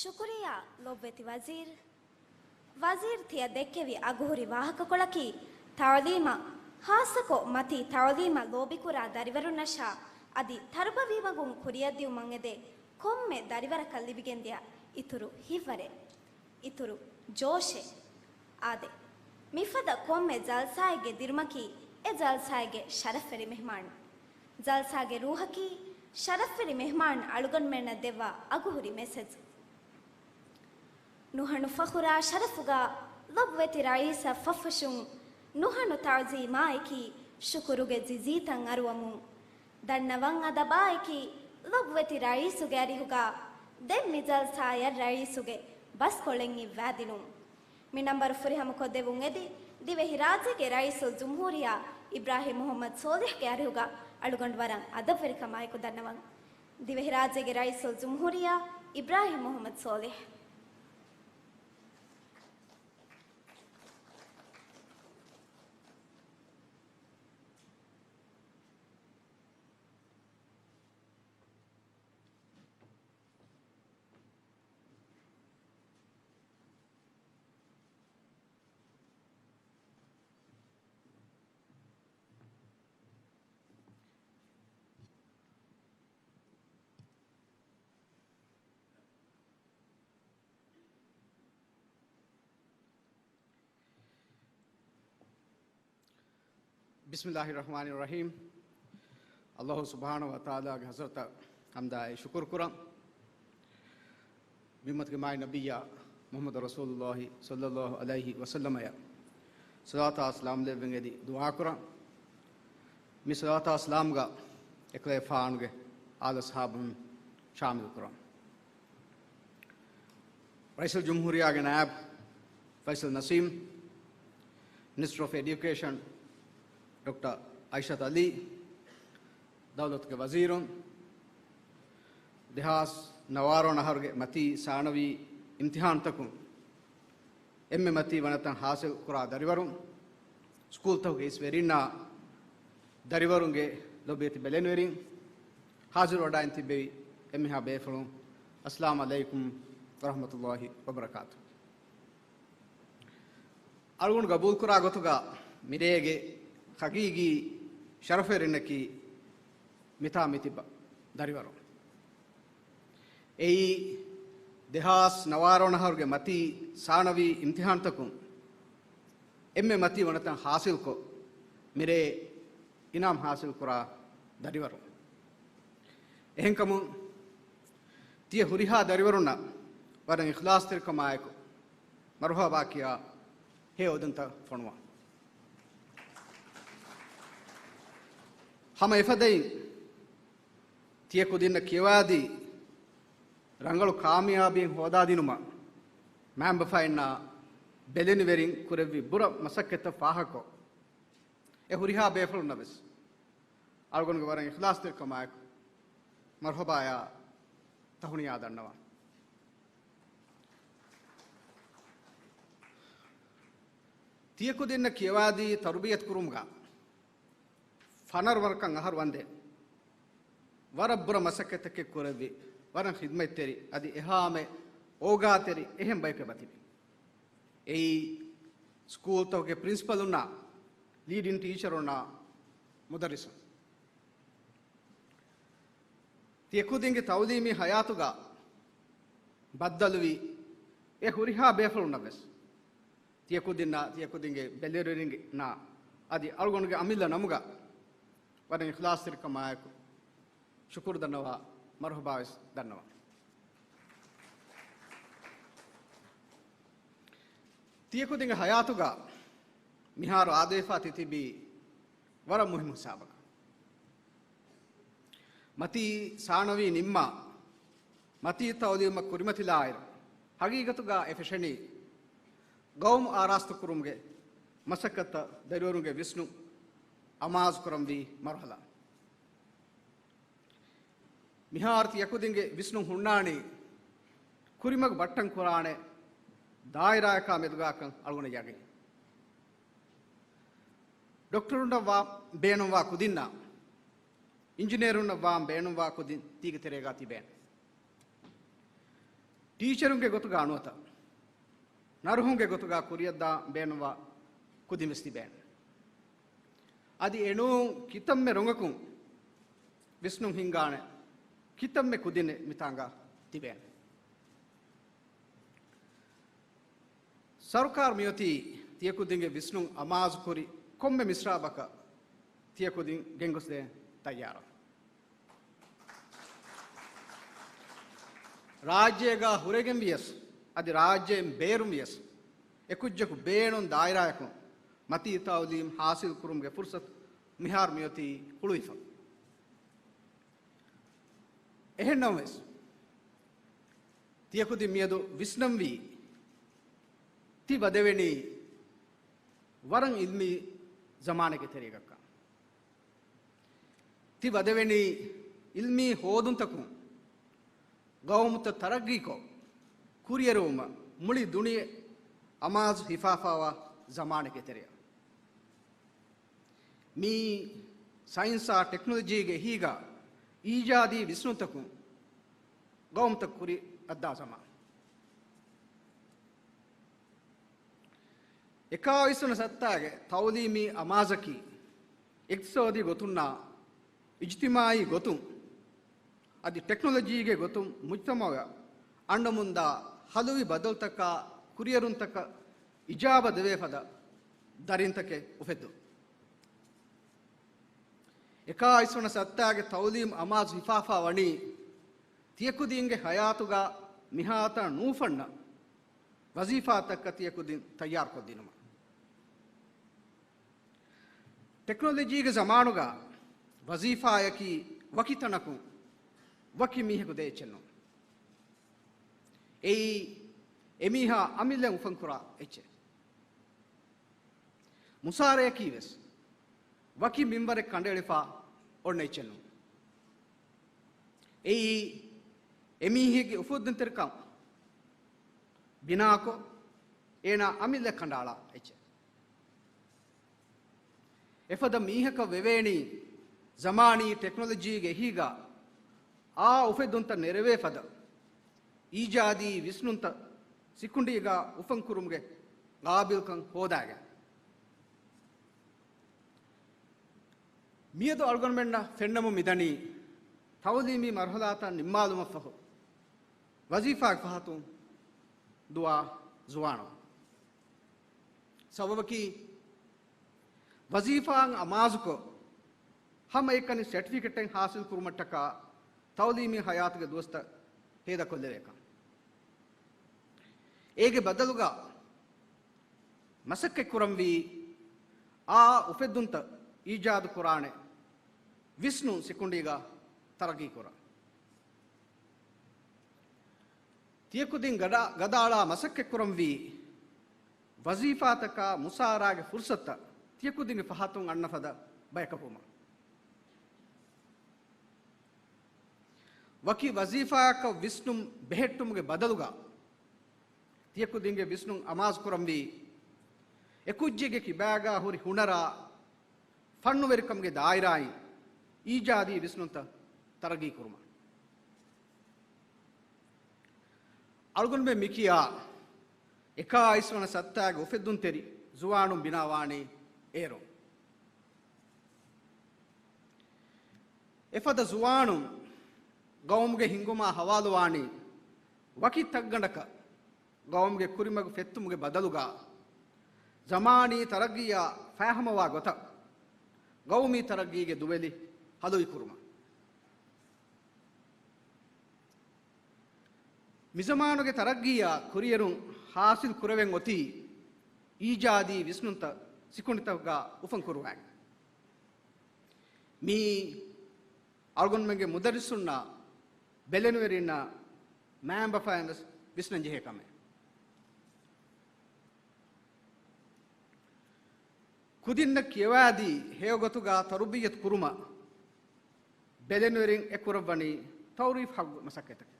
ޝުކުރިއްޔާ ލޮބުވެތި ވަޒީރު. ވަޒީރު ތިޔަ ދެއްކެވި އަގުހުރި ވާހަކަކޮޅަކީ، ތަޢުލީމަށް، ޚާއްޞަކޮށް މަތީ ތަޢުލީމަށް ލޯބިކުރާ ދަރިވަރުންނަށާ އަދި ތަރުބަވީމަގުން ކުރިއަށްދިއުމަށް އެދޭ ކޮންމެ ދަރިވަރަކަށް ލިބިގެންދިޔަ އިތުރު ހިތްވަރެއް، އިތުރު ޖޯޝެއް. އާދެ، މިފަދަ ކޮންމެ ޖަލްސާއެއްގެ ދިރުމަކީ އެ ޖަލްސާއެއްގެ ޝަރަފްވެރި މެހްމާނު. ޖަލްސާގެ ރޫހަކީ ޝަރަފްވެރި މެހްމާން އަޅުގަނޑުމެންނަށް ދެއްވާ އަގުހުރި މެސެޖް. ނުހަނު ފަޚުރާ ޝަރަފުގަ ލޮބުވެތި ރައީސަށް ފަށްފަށުން، ނުހަނު ތަޢުޒީމާއެކީ ޝުކުރުގެ ޖިޒީތައް އަރުވަމުން. ދަންނަވަން އަދަބާއެކީ ލޮބުވެތި ރައީސުގެ އަރިހުގަ ދެން މި ޖަލްސާއަށް ރައީސުގެ ބަސްކޮޅެއް އިއްވާދިނުން. މި ނަންބަރު ފުރިހަމަކޮށްދެވުން އެދި، ދިވެހިރާއްޖޭގެ ރައީސުލްޖުމްހޫރިއްޔާ އިބްރާހިމް މުޙައްމަދު ޞޯލިޙްގެ އަރިހުގަ އަޅުގަނޑު ވަރަށް އަދަބުވެރިކަމާއެކު ދަންނަވަން. ދިވެހިރާއްޖޭގެ ރައީސުލްޖުމްހޫރިއްޔާ އިބްރާހިމް މުޙައްމަދު ޞޯލިޙް. ބިސްމިއްލާހި ރަޙްމާނި ރަޙީމް. އައްލާހު ސުބްޙާނަހު ވަތަޢާލާގެ ޙަޟްރަތަށް ޙަމްދާއި ޝުކުރު ކުރަން. މިއުއްމަތުގެ މާތް ނަބިއްޔާ މުޙައްމަދު ރަސޫލުއްލާހި ޞައްލައްލާހު ޢަލައިހި ވަސައްލަމަޔަށް ޞަލާތާ ސަލާމް ލެއްވެން އެދި ދުޢާ ކުރަން. މި ޞަލާތާ ސަލާމްގަ އެކަލޭފާނުގެ އާލު އަޞްޙާބުން ޝާމިލް ކުރަން. ރައީސުލްޖުމްހޫރިއްޔާގެ ނާއިބު ފައިސަލް ނަސީމް، މިނިސްޓަރ އޮފް އެޑިއުކޭޝަން ޑޮކްޓަރ އައިޝަތު ޢަލީ، ދައުލަތުގެ ވަޒީރުން، ދެހާސް ނަވާރަ ވަނަ އަހަރުގެ މަތީ ސާނަވީ އިމްތިޙާންތަކުން އެންމެ މަތީ ވަނަތައް ޙާޞިލް ކުރާ ދަރިވަރުން، ސްކޫލްތަކުގެ އިސް ވެރިންނާ، ދަރިވަރުންގެ ލޮބުވެތި ބެލެނިވެރިން، ޙާޟިރުވެވަޑައިން ތިއްބެވި އެންމެހާ ބޭފުޅުން، އައްސަލާމު ޢަލައިކުމް ވަރަޙްމަތުﷲި ވަބަރަކާތު. އަޅުގަނޑު ގަބޫލުކުރާ ގޮތުގަ މިރޭގެ ޙަޤީޤީ ޝަރަފުވެރިންނަކީ މިތާ މިތިބަ ދަރިވަރުން. އެއީ، ދެހާސް ނަވާރަ ވަނަ އަހަރުގެ މަތީ ސާނަވީ އިމްތިޙާންތަކުން އެންމެ މަތީ ވަނަތައް ޙާޞިލްކޮށް، މިރޭ އިނާމް ޙާޞިލްކުރާ ދަރިވަރުން. އެހެންކަމުން، ތިޔަ ހުރިހާ ދަރިވަރުންނަށް ވަރަށް އިޚްލާޞްތެރިކަމާއެކު މަރުޙަބާ ކިޔާ ހެޔޮ އުދުންތައް ފޮނުވަން. ހަމަ އެފަދައިން، ތިޔަ ކުދިންނަށް ކިޔަވާދީ، ރަނގަޅު ކާމިޔާބީއެއް ހޯދާދިނުމަށް މައިންބަފައިންނާ ބެލެނިވެރިން ކުރެއްވި ބުރަ މަސައްކަތްތައް ފާހަގަކޮށް، އެ ހުރިހާ ބޭފުޅުންނަށް ވެސް އަޅުގަނޑުގެ ވަރަށް އިޚްލާޞްތެރިކަމާއެކު މަރުޙަބާޔާ ތަހުނިޔާ ދަންނަވަން. ތިޔަ ކުދިންނަށް ކިޔަވާދީ، ތަރުބިޔަތު ކުރުމުގަ ފަނަރަ ވަރަކަށް އަހަރު ވަންދެން ވަރަށް ބުރަ މަސައްކަތްތަކެއް ކުރެއްވި، ވަރަށް ޚިދްމަތްތެރި، އަދި އެހާމެ އޯގާތެރި އެހެން ބަޔަކު އެބަތިބި. އެއީ، ސްކޫލްތަކުގެ ޕްރިންސިޕަލުންނާ، ލީޑިން ޓީޗަރުންނާ، މުދައްރިސުން. ތިޔަ ކުދިންގެ ތައުލީމީ ހަޔާތުގަ ބައްދަލުވި އެ ހުރިހާ ބޭފުޅުންނަށް ވެސް، ތިޔަ ކުދިންނާ، ތިޔަ ކުދިންގެ ބެލެނިވެރިންނާ، އަދި އަޅުގަނޑުގެ އަމިއްލަ ނަމުގަ ވަރަށް އިޚްލާޞްތެރިކަމާއެކު ޝުކުރު ދަންނަވާ، މަރުޙަބާވެސް ދަންނަވަން. ތިޔަ ކުދިންގެ ހަޔާތުގަ މިހާރު އާދެވިފާ ތިތިބީ ވަރަށް މުހިއްމު ހިސާބަކަށް. މަތީ ސާނަވީ ނިންމާ، މަތީ ތައުލީމަށް ކުރިމަތިލާއިރު، ހަގީގަތުގަ އެ ފެށެނީ ގައުމު އާރާސްތުކުރުމުގެ މަސައްކަތަށް ދަރިވަރުންގެ ވިސްނުން އަމާޒުކުރަންވީ މަރުހަލާ. މިހާރު ތިޔަ ކުދިންގެ ވިސްނުން ހުންނާނީ، ކުރިމަގު ބައްޓަން ކުރާނެ ދާއިރާއަކާ މެދުގާކަން އަޅުގަނޑަށް ޔަގީން. ޑޮކްޓަރުންނަށް ވާ ބޭނުންވާ ކުދިންނާ، އިންޖިނޭރުންނަށް ވާން ބޭނުންވާ ކުދިން ތީގެ ތެރޭގާ ތިބޭނެ. ޓީޗަރުންގެ ގޮތުގާ ނުވަތަ ނަރުހުންގެ ގޮތުގާ ކުރިއަށްދާން ބޭނުންވާ ކުދިން ވެސް ތިބޭނެ. އަދި އެނޫން ކިތަންމެ ރޮނގަކުން ވިސްނުން ހިންގާނެ ކިތަންމެ ކުދިންނެއް މިތާނގާ ތިބޭނެ. ސަރުކާރު މިއޮތީ ތިޔަ ކުދިންގެ ވިސްނުން އަމާޒުކުރި ކޮންމެ މިސްރާބަކަށް ތިޔަ ކުދިން ގެންގޮސްދޭން ތައްޔާރަށް. ރާއްޖޭގާ ހުރެގެން ވިޔަސް، އަދި ރާއްޖެއިން ބޭރުން ވިޔަސް، އެކުއްޖަކު ބޭނުން ދާއިރާއަކުން މަތީ ތައުލީމް ޙާޞިލް ކުރުމުގެ ފުރުޞަތު މިހާރު މިއޮތީ ހުޅުވިފަ. އެހެންނަމަވެސް، ތިޔަ ކުދިން މިއަދު ވިސްނަންވީ، ތި ވަދެވެނީ ވަރަށް އިލްމީ ޒަމާނެއްގެ ތެރޭގައްކަން. ތި ވަދެވެނީ އިލްމީ ހޯދުންތަކުން ގައުމުތައް ތަރައްގީކޮށް، ކުރިއެރުވުމަށް މުޅި ދުނިޔެ އަމާޒު ހިފާފާވާ ޒަމާނެއްގެ ތެރެއަށް. މިއީ ސައިންސާ ޓެކްނޮލޮޖީގެ އެހީގަ އީޖާދީ ވިސްނުންތަކުން ގައުމުތައް ކުރިއަށްދާ ޒަމާން. އެކާވީސް ވަނަ ސައްތާގެ ތައުލީމީ އަމާޒަކީ އިޤްތިޞާދީ ގޮތުންނާ އިޖްތިމާޢީ ގޮތުން އަދި ޓެކްނޮލޮޖީގެ ގޮތުން މުޖްތަމަޢުގަ އަންނަމުންދާ ހަލުވި ބަދަލުތަކާ ކުރިއެރުންތަކަށް އިޖާބަ ދެވޭ ފަދަ ދަރިންތަކެއް އުފެއްދުން. އެކާވީސް ވަނަ ސައްތާގެ ތައުލީމު އަމާޒު ހިފާފާ ވަނީ، ތިޔަކުދީންގެ ހަޔާތުގަ މިހާތަނަށް ނޫފަންނަ ވަޒީފާތަކަށް ތިޔަކުދިން ތައްޔާރުކޮށްދިނުމަށް. ޓެކްނޮލޮޖީގެ ޒަމާނުގަ ވަޒީފާޔަކީ ވަކި ތަނަކުން ވަކި މީހަކު ދޭ އެއްޗެއް ނޫން. އެއީ، އެމީހާ އަމިއްލައިން އުފަންކުރާ އެއްޗެއް. މުސާރަޔަކީ ވެސް ވަކި މިންވަރެއް ކަނޑައެޅިފާ އޮންނަ އެއްޗެއް ނޫން. އެއީ، އެމީހެއްގެ އުފެއްދުންތެރިކަން ބިނާކޮށް، އޭނާ އަމިއްލަ ކަނޑައަޅާ އެއްޗެއް. އެފަދަ މީހަކަށް ވެވޭނީ، ޒަމާނީ ޓެކްނޮލޮޖީގެ އެހީގަ އާ އުފެއްދުންތައް ނެރެވޭ ފަދަ އީޖާދީ ވިސްނުންތައް ސިކުނޑީގަ އުފަންކުރުމުގެ ގާބިލްކަން ހޯދާގެން. މިއަދު އަޅުގަނޑުމެންނަށް ފެންނަމުން މިދަނީ، ތައުލީމީ މަރުހަލާތައް ނިންމާލުމަށްފަހު ވަޒީފާގެ ފަހަތުން ދުވާ ޒުވާނުން. ސަބަބަކީ، ވަޒީފާއަށް އަމާޒުކޮށް، ހަމައެކަނި ސެޓްފިކެޓެއް ހާސިލް ކުރުމަށްޓަކާ ތައުލީމީ ހަޔާތުގެ ދުވަސްތައް ހޭދަކޮށްލެވޭކަން. އޭގެ ބަދަލުގަ މަސައްކަތްކުރަންވީ، އާ އުފެއްދުންތައް އީޖާދު ކުރާނެ ވިސްނުން ސިކުނޑީގަ ތަރައްގީ ކުރަން. ތިޔަކުދިން ގަދަ-، ގަދައަޅާ މަސައްކަތްކުރަންވީ، ވަޒީފާތަކާ މުސާރާގެ ފުރުސަތުތައް ތިޔަކުދިންގެ ފަހަތުން އަންނަ ފަދަ ބަޔަކަށް ވުމަށް. ވަކި ވަޒީފާއަކަށް ވިސްނުން ބެހެއްޓުމުގެ ބަދަލުގަ، ތިޔަކުދިންގެ ވިސްނުން އަމާޒުކުރަންވީ، އެކުއްޖެއްގެ ކިބާގަ ހުރި ހުނަރާ، ފަންނުވެރިކަމުގެ ދާއިރާއިން އީޖާދީ ވިސްނުންތައް ތަރައްގީ ކުރުމަށް. އަޅުގަނޑުމެން މިކިޔާ އެކާވީސް ވަނަ ސައްތާގެ އުފެއްދުންތެރި ޒުވާނުން ބިނާވާނީ އޭރުން. އެފަދަ ޒުވާނުން ގައުމުގެ ހިންގުމާ ހަވާލުވާނީ ވަކި ތައްގަނޑަކަށް ގައުމުގެ ކުރިމަގު ފެއްތުމުގެ ބަދަލުގަ، ޒަމާނީ ތަރައްގީއާ ފާހަމަވާ ގޮތަށް ގައުމީ ތަރައްގީގެ ދުވެލި ހަލުވިކުރުމަށް. މިޒަމާނުގެ ތަރައްގީއާ ކުރިއެރުން ހާސިލް ކުރެވެން އޮތީ އީޖާދީ ވިސްނުންތައް ސިކުނޑިތަކުގަ އުފަންކުރުވާން. މިއީ އަޅުގަނޑުމެންގެ މުދައްރިސުންނާ ބެލެނިވެރިންނާ މައިންބަފައިން ވެސް ވިސްނަންޖެހޭ ކަމެއް. ކުދިންނަށް ކިޔަވާދީ ހެޔޮގޮތުގަ ތަރުބިއްޔަތު ކުރުމަށް ބެލެނިވެރިން އެ ކުރައްވަނީ ތައުރީފް ހައްގު މަސައްކަތްތަކެއް.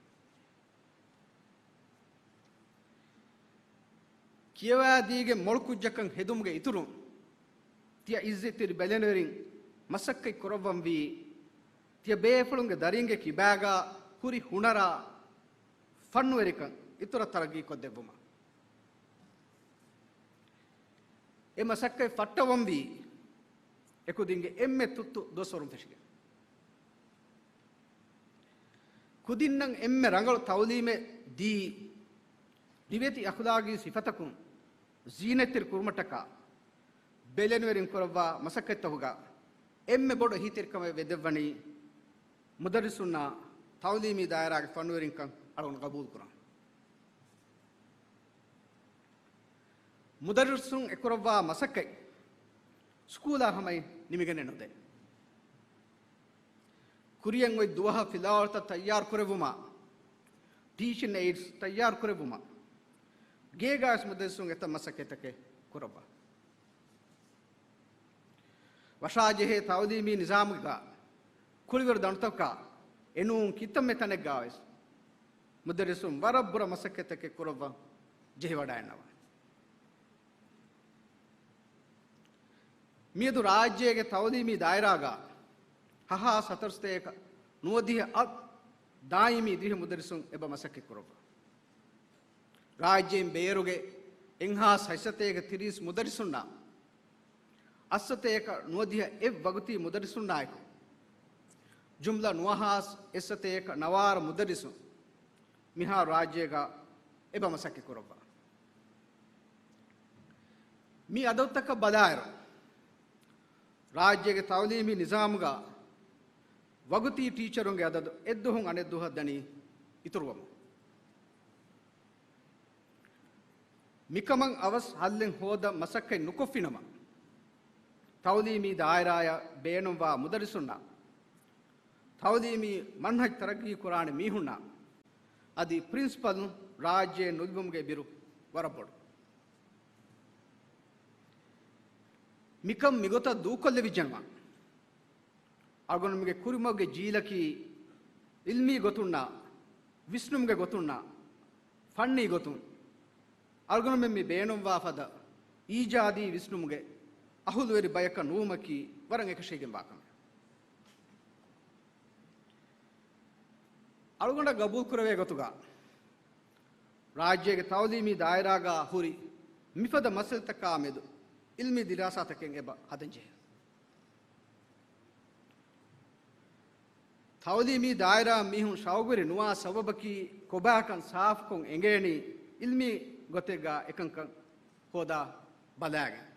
ކިޔަވާދީގެ މޮޅު ކުއްޖަކަށް ހެދުމުގެ އިތުރުން، ތިޔަ އިއްޒަތްތެރި ބެލެނިވެރިން މަސައްކަތް ކުރައްވަންވީ، ތިޔަ ބޭފުޅުންގެ ދަރިންގެ ކިބާގަ ހުރި ހުނަރާ ފަންނުވެރިކަން އިތުރަށް ތަރައްގީ ކޮށްދެއްވުމަށް. އެ މަސައްކަތް ފައްޓަވަންވީ އެކުދިންގެ އެންމެ ތުއްތު ދުވަސްވަރުން ފެށިގެން. ކުދިންނަށް އެންމެ ރަނގަޅު ތައުލީމެއް ދީ، ދިވެތި އަޚްލާގީ ސިފަތަކުން ޒީނަތްތެރި ކުރުމަށްޓަކާ ބެލެނިވެރިން ކުރައްވާ މަސައްކަތްތަކުގަ އެންމެ ބޮޑު އެހީތެރިކަމެއް ވެދެއްވަނީ މުދައްރިސުންނާ ތައުލީމީ ދާއިރާގެ ފަންނުވެރިންކަން އަޅުގަނޑު ގަބޫލުކުރަން. މުދައްރިސުން އެކުރައްވާ މަސައްކަތް ސްކޫލާ ހަމައިން ނިމިގެނެއް ނުދޭ. ކުރިއަށް އޮތް ދުވަހަށް ފިލާވަޅުތައް ތައްޔާރު ކުރެއްވުމަށް، ޓީޗިން އެއިޑްސް ތައްޔާރު ކުރެއްވުމަށް، ގޭގާވެސް މުދައްރިސުން އެތައް މަސައްކަތްތަކެއް ކުރައްވާ. ވަށާޖެހޭ ތައުލީމީ ނިޒާމުގަ ކުޅިވަރު ދަނޑުތަކާ އެނޫން ކިތަންމެ ތަނެއްގާވެސް މުދައްރިސުން ވަރަށް ބުރަ މަސައްކަތްތަކެއް ކުރައްވަން ޖެހިވަޑައިންނަވާ. މިއަދު ރާއްޖޭގެ ތައުލީމީ ދާއިރާގަ ހަހާސް ހަތަރުސަތޭކަ ނުވަދިހަ އަށް ދާއިމީ ދިވެހި މުދައްރިސުން އެބަ މަސައްކަތް ކުރައްވާ. ރާއްޖޭން ބޭރުގެ އެއްހާސް ހަތްސަތޭކަ ތިރީސް މުދައްރިސުންނާ، އަށްސަތޭކަ ނުވަދިހަ އެއް ވަގުތީ މުދައްރިސުންނާއެކު، ޖުމްލަ ނުވަހާސް އެއްސަތޭކަ ނަވާރަ މުދައްރިސުން މިހާރު ރާއްޖޭގަ އެބަ މަސައްކަތް ކުރައްވާ. މި އަދަދުތަކަށް ބަލާއިރު، ރާއްޖޭގެ ތައުލީމީ ނިޒާމުގަ ވަގުތީ ޓީޗަރުންގެ އަދަދު އެއްދުވަހުން އަނެއްދުވަހަށް ދަނީ އިތުރުވަމުން. މިކަމަށް އަވަސް ހައްލެއް ހޯދަން މަސައްކަތް ނުކޮށްފިނަމަ، ތައުލީމީ ދާއިރާއަށް ބޭނުންވާ މުދައްރިސުންނާ، ތައުލީމީ މަންހަޖް ތަރައްގީ ކުރާނެ މީހުންނާ، އަދި ޕްރިންސިޕަލުން ރާއްޖެ ނުލިބުމުގެ ބިރު ވަރަށް ބޮޑު. މިކަން މިގޮތަށް ދޫކޮށްލެވިއްޖެނަމަ، އަޅުގަނޑުމެންގެ ކުރިމަގުގެ ޖީލަކީ އިލްމީ ގޮތުންނާ، ވިސްނުމުގެ ގޮތުންނާ، ފަންނީ ގޮތުން އަޅުގަނޑުމެން މި ބޭނުންވާ ފަދަ އީޖާދީ ވިސްނުމުގެ އަހުލުވެރި ބަޔަކަށް ނުވުމަކީ ވަރަށް އެކަށީގެންވާ ކަމެއް. އަޅުގަނޑަށް ގަބޫލުކުރެވޭ ގޮތުގަ، ރާއްޖޭގެ ތައުލީމީ ދާއިރާގަ ހުރި މިފަދަ މައްސަލަތަކާ މެދު އިލްމީ ދިރާސާތަކެއް އެބަ ހަދަންޖެހޭ. ތައުލީމީ ދާއިރާ މީހުން ޝައުގުވެރި ނުވާ ސަބަބަކީ ކޮބާކަން ސާފުކޮށް އެނގޭނީ އިލްމީ ގޮތެއްގަ އެކަންކަން ހޯދާ ބަލާގެން.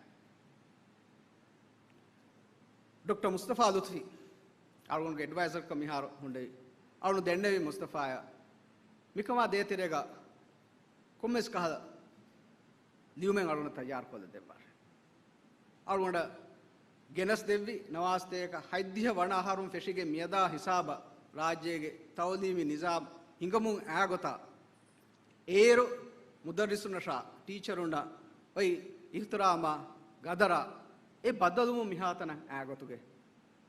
ޑޮކްޓަރ މުސްތަފާ ލުތުފީ އަޅުގަނޑުގެ އެޑްވައިޒަރަކަށް މިހާރު ހުންނެވި. އަޅުގަނޑު ދެންނެވި މުސްތަފާއަށް މިކަމާ ދޭތެރޭގަ ކޮންމެސް ކަހަލަ ލިޔުމެއް އަޅުގަނޑަށް ތައްޔާރުކޮށްލަ ދެއްވާށެ. އަޅުގަނޑަށް ގެނަސް ދެއްވި ނަވާސްތޭކަ ހަތްދިހަ ވަނަ އަހަރުން ފެށިގެން މިއަދާ ހިސާބަށް ރާއްޖޭގެ ތައުލީމީ ނިޒާމް ހިނގަމުން އާ ގޮތާ، އޭރު މުދައްރިސުންނަށާ ޓީޗަރުންނަށް އޮތް އިހްތިރާމާ ގަދަރާ އެ ބައްދަލުވުމުން މިހާތަނަށް އާ ގޮތުގެ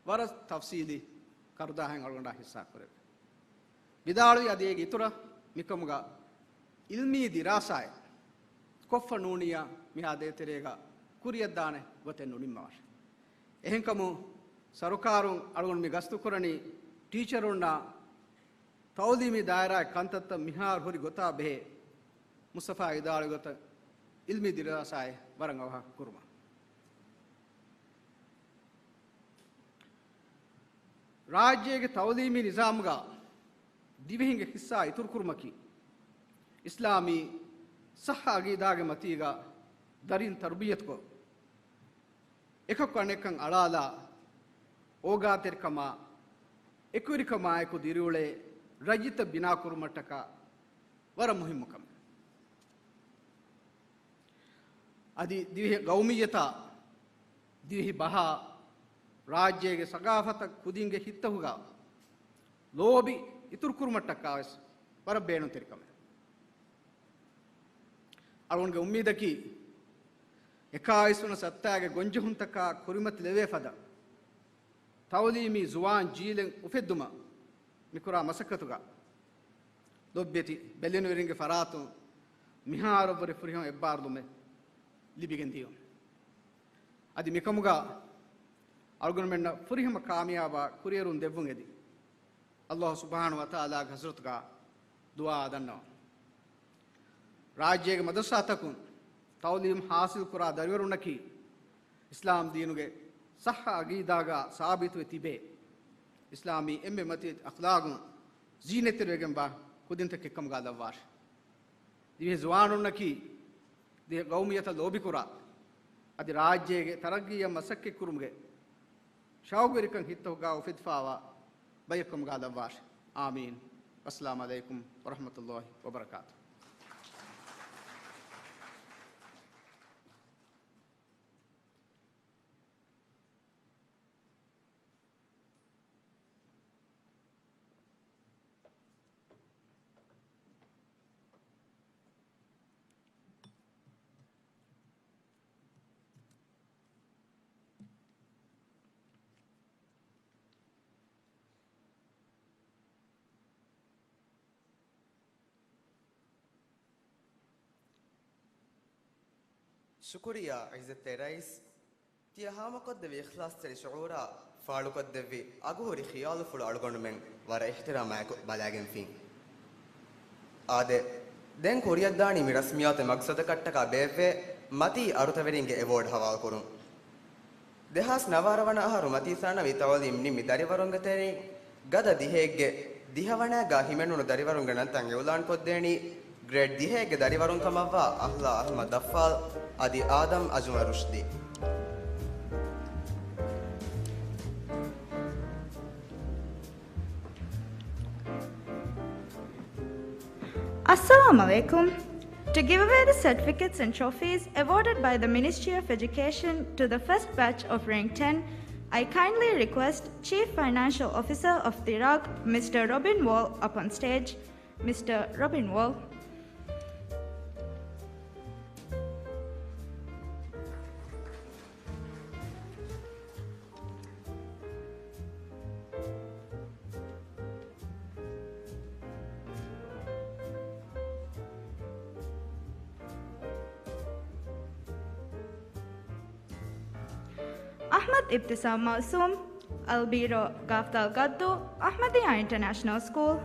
ވަރަށް ތަފްސީލީ ކަރުދާހެއް އަޅުގަނޑާ ހިއްސާ ކުރެވި. ވިދާޅުވި އަދި އޭގެ އިތުރަށް މިކަމުގަ އިލްމީ ދިރާސާއެއް ކޮށްފަ ނޫނިއްޔާ މިހާ ދޭތެރޭގަ ކުރިޔަށްދާނެ ގޮތެއް ނުނިންމަވާށެ. އެހެންކަމުން ސަރުކާރުން އަޅުގަނޑު މި ގަސްތު ކުރަނީ ޓީޗަރުންނާ ތައުލީމީ ދާއިރާގެ ކަންތައްތައް މިހާރު ހުރި ގޮތާ ބެހޭ މުސްތަފާ ވިދާޅުވި ގޮތަށް އިލްމީ ދިރާސާއެއް ވަރަށް އަވަހަށް ކުރުމަށް. ރާއްޖޭގެ ތައުލީމީ ނިޒާމުގަ ދިވެހިންގެ ހިއްސާ އިތުރުކުރުމަކީ، އިސްލާމީ ޞައްޙަ އަގީދާގެ މަތީގަ ދަރިން ތަރުބިޔަތުކޮށް، އެކަކު އަނެއްކަން އަޅާލާ، އޯގާތެރިކަމާ، އެކުވެރިކަމާއެކު ދިރިއުޅޭ ރައްޔިތައް ބިނާކުރުމަށްޓަކާ ވަރަށް މުހިއްމު ކަމެއް. އަދި ދިވެހި ގައުމިއްޔަތާ، ދިވެހި ބަހާ، ރާއްޖޭގެ ސަގާފަތަށް ކުދިންގެ ހިތްތަކުގަ ލޯބި އިތުރުކުރުމަށްޓަކާވެސް ވަރަށް ބޭނުންތެރި ކަމެއް. އަޅުގަނޑުގެ އުއްމީދަކީ، އެކާވީސް ވަނަ ސަތާގެ ގޮންޖެހުންތަކާ ކުރިމަތިލެވޭ ފަދަ ތައުލީމީ ޒުވާން ޖީލެއް އުފެއްދުމަށް މިކުރާ މަސައްކަތުގަ ލޮބުވެތި ބެލެނިވެރިންގެ ފަރާތުން މިހާރަށްވުރެ ފުރިހަމަ އެއްބާރުލުމެއް ލިބިގެން ދިޔުން. އަދި މިކަމުގަ އަޅުގަނޑުމެންނަށް ފުރިހަމަ ކާމިޔާބާ ކުރިއެރުން ދެއްވުން އެދި، ﷲ ސުބްޙާނަހޫ ވަތަޢާލާގެ ޙަޟްރަތުގަ ދުޢާ ދަންނަވަން. ރާއްޖޭގެ މަދްރަސާތަކުން ތަޢުލީމް ޙާޞިލް ކުރާ ދަރިވަރުންނަކީ، އިސްލާމް ދީނުގެ ޞައްޙަ ޢަޤީދާގަ ސާބިތުވެ ތިބޭ، އިސްލާމީ އެންމެ މަތިވެތި އަޚްލާޤުން ޒީނަތްތެރިވެގެންވާ ކުދިންތަކެއް ކަމުގަ ލައްވާށި. ދިވެހި ޒުވާނުންނަކީ، ދިވެހި ޤައުމިއްޔަތަށް ލޯބިކުރާ، އަދި ރާއްޖޭގެ ތަރައްގީއަށް މަސައްކަތްކުރުމުގެ ޝައުގުވެރިކަން ހިތްތަކުގަ އުފެދިފާވާ ބަޔަކު ކަމުގަ ލައްވާށި. އާމީން. ވައްސަލާމް ޢަލައިކުމް ވަރަޙްމަތުﷲ ވަބަރަކާތުހު. ޝުކުރިއްޔާ ޢިއްޒަތްތެރި ރައީސް. ތިޔަ ހާމަކޮށްދެއްވި އިޚްލާޞްތެރި ޝުޢޫރާ ފާޅުކޮށްދެއްވި އަގުހުރި ޚިޔާލުފުޅު އަޅުގަނޑުމެން ވަރަށް އިޙްތިރާމާއެކު ބަލާގެންފިން. އާދެ، ދެން ކުރިޔަށްދާނީ މި ރަސްމިއްޔާތު މަޤްޞަދަކަށްޓަކާ ބޭއްވޭ މަތީ އަރުތަވެރިންގެ އެވޯޑް ހަވާލުކުރުން. ދެހާސް ނަވާރަ ވަނަ އަހަރު މަތީ ސާނަވީ ތަޢުލީމް ނިންމި ދަރިވަރުންގެ ތެރެއިން ގަދަ ދިހައެއްގެ ދިހަވަނައިގާ ހިމެނުނު ދަރިވަރުންގެ ނަންތައް އިޢުލާންކޮށްދޭނީ ގްރޭޑް ދިހައެއްގެ ދަރިވަރުން ކަމަށްވާ އަހްލާ އަޙްމަދު ޣައްފާލް އަދި އާދަމް އަޖުމަ ރުޝްދީ. Assalamu alaikum. To give away the certificates and trophies awarded by the Ministry of Education to the first batch of Rank ten, I kindly request Chief Financial Officer of Tirag, Mister Robin Wall, up on stage. Mister Robin Wall. އަޙްމަދު އިބްތިސާމް މައުސޫމް، އަލްބީރޯ، ގާފްދާލް ގައްދޫ، އަޙްމަދިއްޔާ އިންޓަރނޭޝަނަލް ސްކޫލް.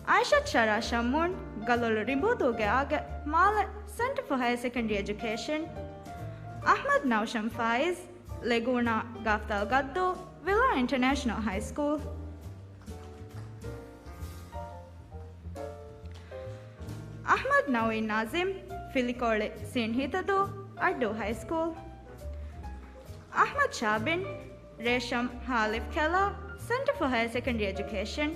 އާއިޝަތު ޝަރާ ޝައްމޫން، ގަލޮޅު ރިނބޫދޫގެ އާގެ، މާލެ، ސެންޓަރ ފޯ ހަޔަރ ސެކަންޑްރީ އެޖުކޭޝަން. އަޙްމަދު ނައުޝަމް ފާއިޒް، ލެގޫނާ، ގާފްދާލް ގައްދޫ، ވިލާ އިންޓަރނޭޝަނަލް ހައިސްކޫލް. އަޙްމަދު ނައުއީން ނާޒިމް، ފިލިކޯޅި، ސީން ހިތަދޫ، އައްޑޫ ހައިސްކޫލް. އަޙްމަދު ޝާބިން، ރޭޝަމް ހާލިފް ކެލާ، ސެންޓަރ ފޯ ހަޔަރ ސެކަންޑްރީ އެޖުކޭޝަން.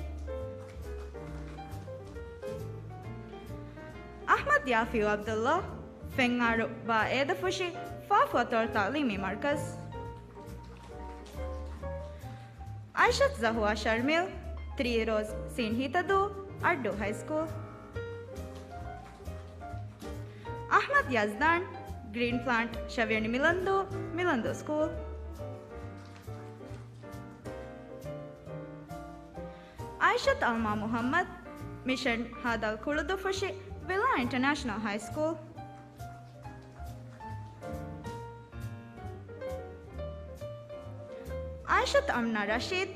އަޙްމަދު ޔާފިއު ޢަބްދުﷲ، ފެންއާރު ބާ އޭދަފުށި، ފާފު އަތޮޅު ތަޢުލީމީ މަރުކަޒު. އާއިޝަތު ޒަހުވާ ޝަރްމިލް، ތްރީ ރޯޒް، ސީން ހިތަދޫ، އައްޑޫ ހައިސްކޫލް. އަޙްމަދު ޔަޒްދާން، ގްރީން ޕްލާންޓް، ޝަވިޔަނި މިލަންދޫ، މިލަންދޫ ސްކޫލް. އާއިޝަތު އަލްމާ މުޙައްމަދު، މިޝަން ހާދަލް ކުޅުދުއްފުށި، ވިލާ އިންޓަރނޭޝަނަލް ހައިސްކޫލް. އާއިޝަތު އަމްނާ ރަޝީދު،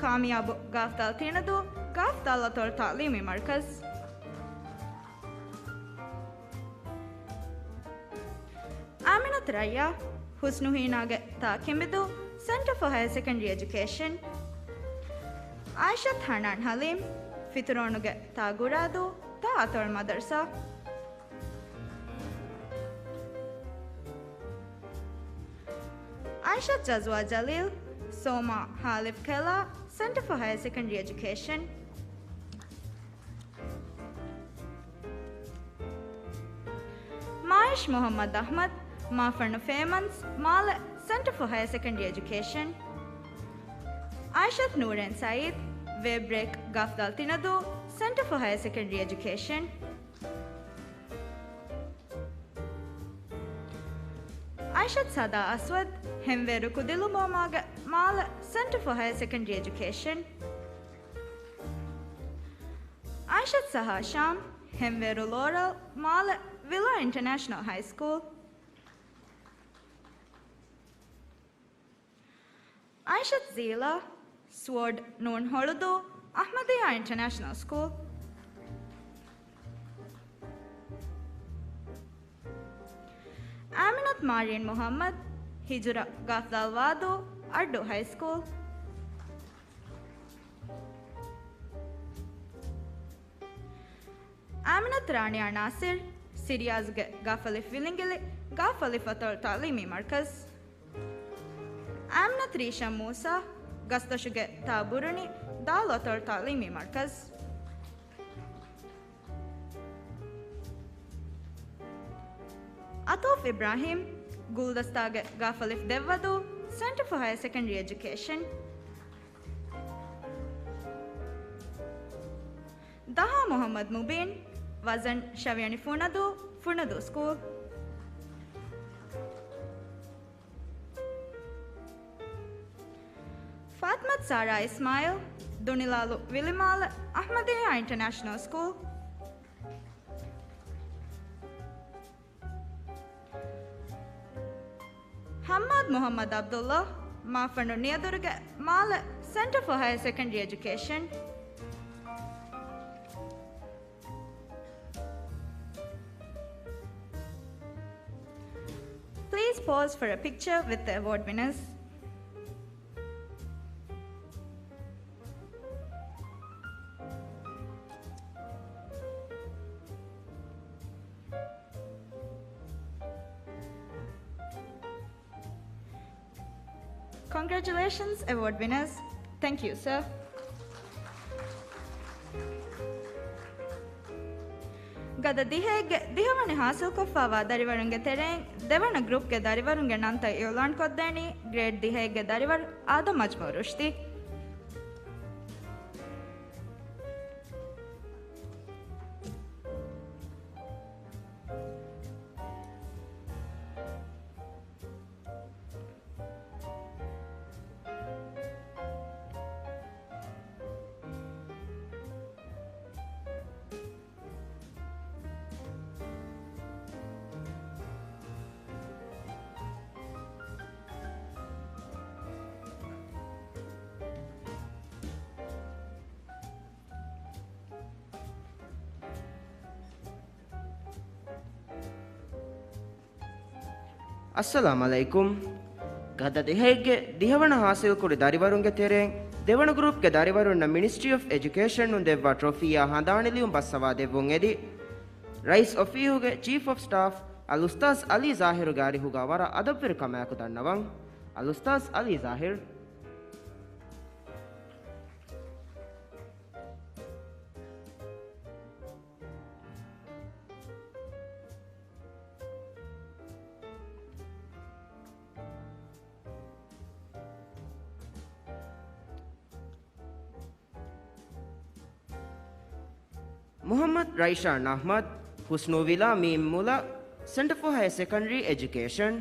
ކާމިޔާބު، ގާފްދާލް ތިނަދޫ، ގާފްދާލް އަތޮޅު ތަޢުލީމީ މަރުކަޒު. އާމިނަތު ރައްޔާ، ޙުސްނު ހީނާގެ ތާ ކިނބިދޫ، ސެންޓަރ ފޯ ހަޔަރ ސެކަންޑްރީ އެޖުކޭޝަން. އާއިޝަތު ހަނާން ޙަލީމް، ފިތުރޯނުގެ ތާ ގުރާދޫ، ތާ އަތޮޅު މަދަރުސާ. އާއިޝަތު ޖަޒްވާ ޖަލީލް، ސޯމާ ހާލިފް ކެލާ، ސެންޓަރ ފޯ ހަޔަރ ސެކަންޑްރީ އެޖުކޭޝަން. މާއިޝް މުޙައްމަދު އަޙްމަދު، މާފަންނު ފޭމަންސް، މާލެ، ސެންޓަރ ފޯ ހަޔަރ ސެކަންޑްރީ އެޖުކޭޝަން. އާއިޝަތު ނޫރޭން ސަޢީދު، ވޭ ބްރޭކް، ގާފްދާލް ތިނަދޫ، ސެންޓަރ ފޯ ހަޔަރ ސެކަންޑްރީ އެޖުކޭޝަން. އާއިޝަތު ސަދާ އަސްވަދު، ހެންވޭރު ކުދިލުބޯމާގެ، މާލެ، ސެންޓަރ ފޯ ހަޔަރ ސެކަންޑްރީ އެޖުކޭޝަން. އާއިޝަތު ސަހާ ޝާމް، ހެންވޭރު ލޯރަލް، މާލެ، ވިލާ އިންޓަރނޭޝަނަލް ހައިސްކޫލް. އާއިޝަތު ޒީލާ، ސްވޯޑް ނޫން ހޮޅުދޫ، އަޙްމަދިއްޔާ އިންޓަރނޭޝަނަލް ސްކޫލް. އާމިނަތު މާރީން މުޙައްމަދު، ހިޖުރަ، ގާފްދާލް ވާދޫ، އައްޑޫ ހައިސްކޫލް. އާމިނަތު ރާނިޔާ ނާސިރު، ސިރިޔާޒުގެ ގާފަލިފު ވިލިނގިލި، ގާފަލިފު އަތޮޅު ތަޢުލީމީ މަރުކަޒު. އާމިނަތު ރީޝަން މޫސާ، ގަސްދޮށުގެ ތާ ބުރުނި، ދާލު އަތޮޅު ތަޢުލީމީ މަރުކަޒު. އަތޫފް އިބްރާހީމް، ގުލްދަސްތާގެ ގާފަލިފު ދެއްވަދޫ، ސެންޓަރ ފޯ ހަޔަރ ސެކަންޑްރީ އެޖުކޭޝަން. ދަހާ މުޙައްމަދު މުބީން، ވަޒަން، ޝަވިޔަނި ފުނަދޫ، ފުނަދޫ ސްކޫލް. ފާތިމަތު ސާރާ އިސްމާއިލް، ދުނިލާލު ވިލިމާލެ، އަޙްމަދިއްޔާ އިންޓަރނޭޝަނަލް ސްކޫލް. ޙައްމާދު މުޙައްމަދު ޢަބްދުﷲ، މާފަންނު ނިޔަދުރުގެ، މާލެ، ސެންޓަރ ފޯ ހަޔަރ ސެކަންޑްރީ އެޖުކޭޝަން. Please pause for a picture with the award winners. Congratulations, award winners. Thank you, sir. ގަދަ ދިހައެއްގެ ދިހަވަނަ ހާސިލްކޮށްފާވާ ދަރިވަރުންގެ ތެރެއިން ދެވަނަ ގްރޫޕްގެ ދަރިވަރުންގެ ނަންތައް އިއުލާންކޮށްދޭނީ ގްރޭޑް ދިހައެއްގެ ދަރިވަރު އާދަމް އަޒްމޫ ރުޝްދީ. އައްސަލާމް ޢަލައިކުމް. ގަދަ ދިހައެއްގެ ދިހަވަނަ ހާސިލްކުރި ދަރިވަރުންގެ ތެރެއިން ދެވަނަ ގްރޫޕްގެ ދަރިވަރުންނަށް މިނިސްޓްރީ އޮފް އެޖުކޭޝަނުން ދެއްވާ ޓްރޮފީއާ ހަނދާނީ ލިޔުން ބައްސަވާ ދެއްވުން އެދި. ރައީސް އޮފީހުގެ ޗީފް އޮފް ސްޓާފް އަލްއުސްތާޛް ޢަލީ ޒާހިރުގެ އަރިހުގާ ވަރަށް އަދަބުވެރިކަމާއެކު ދަންނަވަން. އަލްއުސްތާޛް ޢަލީ ޒާހިރު. މުޙައްމަދު ރައިޝާން އަޙްމަދު، ޙުސްނު ވިލާ މީމް މުލަ، ސެންޓަރ ފޯ ހަޔަ ސެކަންޑަރީ އެޖުކޭޝަން.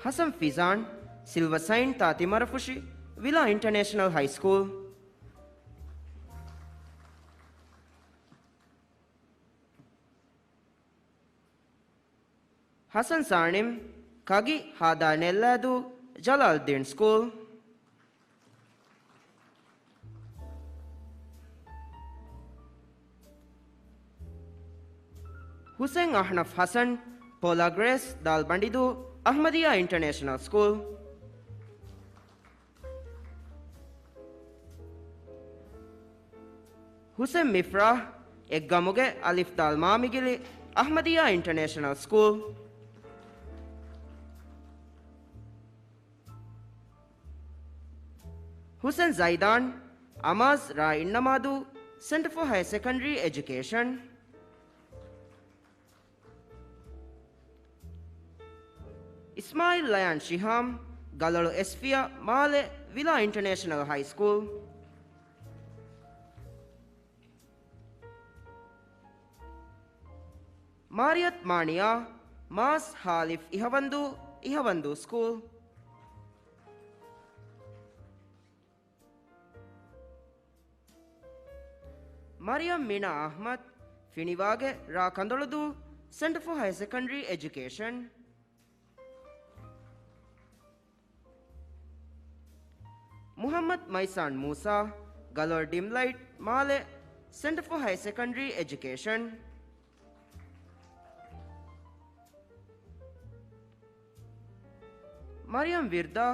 ޙަސަން ފިޒާން، ސިލްވަ ސައިން ތާ ތިމަރަފުށި، ވިލާ އިންޓަރނޭޝަނަލް ހައި ސްކޫލް. ޙަސަން ސާނިމް، ކަގި ހާދާ ނެއްލާދޫ، ޖަލާލްއުއްދީން ސްކޫލް. ޙުސެން އަޙްނަފް ޙަސަން، ޕޯލާ ގްރޭސް، ދާލްބަނޑިދޫ، އަޙްމަދިއްޔާ އިންޓަރނޭޝަނަލް ސްކޫލް. ޙުސެން މިފްރާހް، އެއްގަމުގެ އަލިފް ދާލް މާމިގިލި، އަޙްމަދިއްޔާ އިންޓަރނޭޝަނަލް ސްކޫލް. ޙުސެން ޒައިދާން، އަމާޒް ރާ އިންނަމާދޫ، ސެންޓަރ ފޯ ހަޔަ ސެކަންޑަރީ އެޖުކޭޝަން. އިސްމާޢީލް ލަޔާން ޝިހާމް، ގަލޮޅު އެސްފިޔަ، މާލެ، ވިލާ އިންޓަރނޭޝަނަލް ހައި ސްކޫލް. މާރިޔަތު މާނިޔާ، މާސް ހާލިފް އިހަވަންދޫ، އިހަވަންދޫ ސްކޫލް. މަރިޔަމް މިނާ އަޙްމަދު، ފިނިވާގެ ރާ ކަނދޮޅުދޫ، ސެންޓަރ ފޯ ހަޔަ ސެކަންޑަރީ އެޖުކޭޝަން. މުޙައްމަދު މައިސާން މޫސާ، ގަލޮޅު ޑިމްލައިޓް، މާލެ، ސެންޓަރ ފޯ ހަޔަ ސެކަންޑަރީ އެޖުކޭޝަން. މަރިޔަމް ވިރްދާ،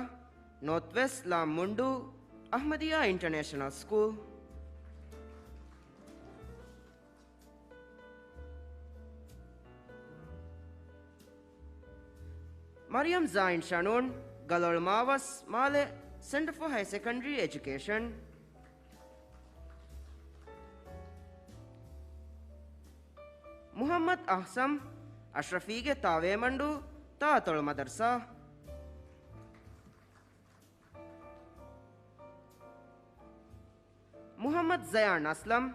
ނޯތް ވެސްޓް ލާމް މުންޑޫ، އަޙްމަދިއްޔާ އިންޓަރނޭޝަނަލް ސްކޫލް. މަރިޔަމް ޒާއިން ޝަނޫން، ގަލޮޅު މާވަސް، މާލެ، ސެންޓަރ ފޯ ހަޔަ ސެކަންޑަރީ އެޖުކޭޝަން. މުޙައްމަދު އަޙްސަން، އަޝްރަފީގެ ތާވޭމަންޑޫ، ތާއަތޮޅު މަދަރުސާ. މުޙައްމަދު ޒަޔާން އަސްލަމް،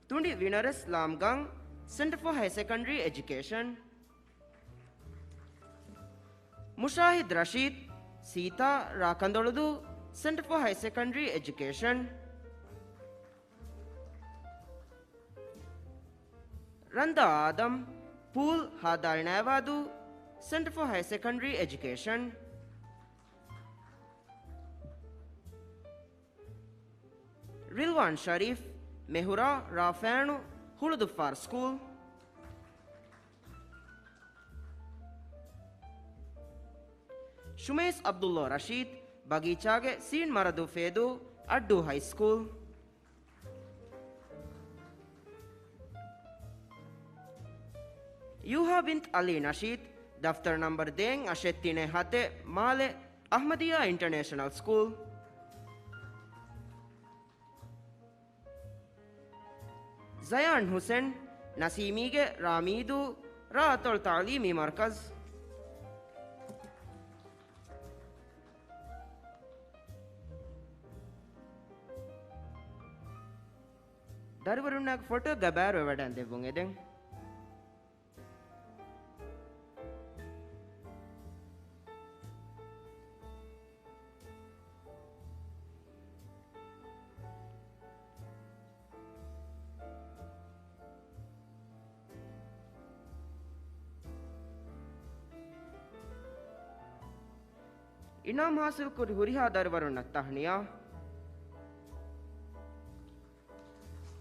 ތުނޑި ވިނަރެސް ލާމްގަން، ސެންޓަރ ފޯ ހަޔަ ސެކަންޑަރީ އެޖުކޭޝަން. މުޝާހިދު ރަޝީދު، ސީތާ ރާކަނދޮޅުދޫ، ސެންޓަރ ފޯ ހަޔަ ސެކަންޑަރީ އެޖުކޭޝަން. ރަންދާ އާދަމް، ޕޫލް ހާދާލް ނައިވާދޫ، ސެންޓަރ ފޯ ހަޔަ ސެކަންޑަރީ އެޖުކޭޝަން. ރިލްވާން ޝަރީފް، މެހުރާ ރާފޭނު، ހުޅުދުއްފާރު ސްކޫލް. ޝުމައިސް ޢަބްދުﷲ ރަޝީދު، ބަގީޗާގެ ސީން މަރަދޫ ފޭދޫ، އައްޑޫ ހައިސްކޫލް. ޔޫހާ ބިންތު އަލީ ނަޝީދު، ދަފްތަރު ނަންބަރު ދޭއް އަށެއް ތިނެއް ހަތެއް، މާލެ، އަޙްމަދިއްޔާ އިންޓަރނޭޝަނަލް ސްކޫލް. ޒަޔާން ހުސެން، ނަސީމީގެ ރާ މީދޫ، ރާ އަތޮޅު ތަޢުލީމީ މަރުކަޒު. ދަރިވަރުންނާގެ ފޮޓޯއެއްގަ ބައިވެރިވެވަޑައިގެން ދެއްވުން އެދެން. އިނާމް ހާސިލްކުރި ހުރިހާ ދަރިވަރުންނަށް ތަހްނިޔާ.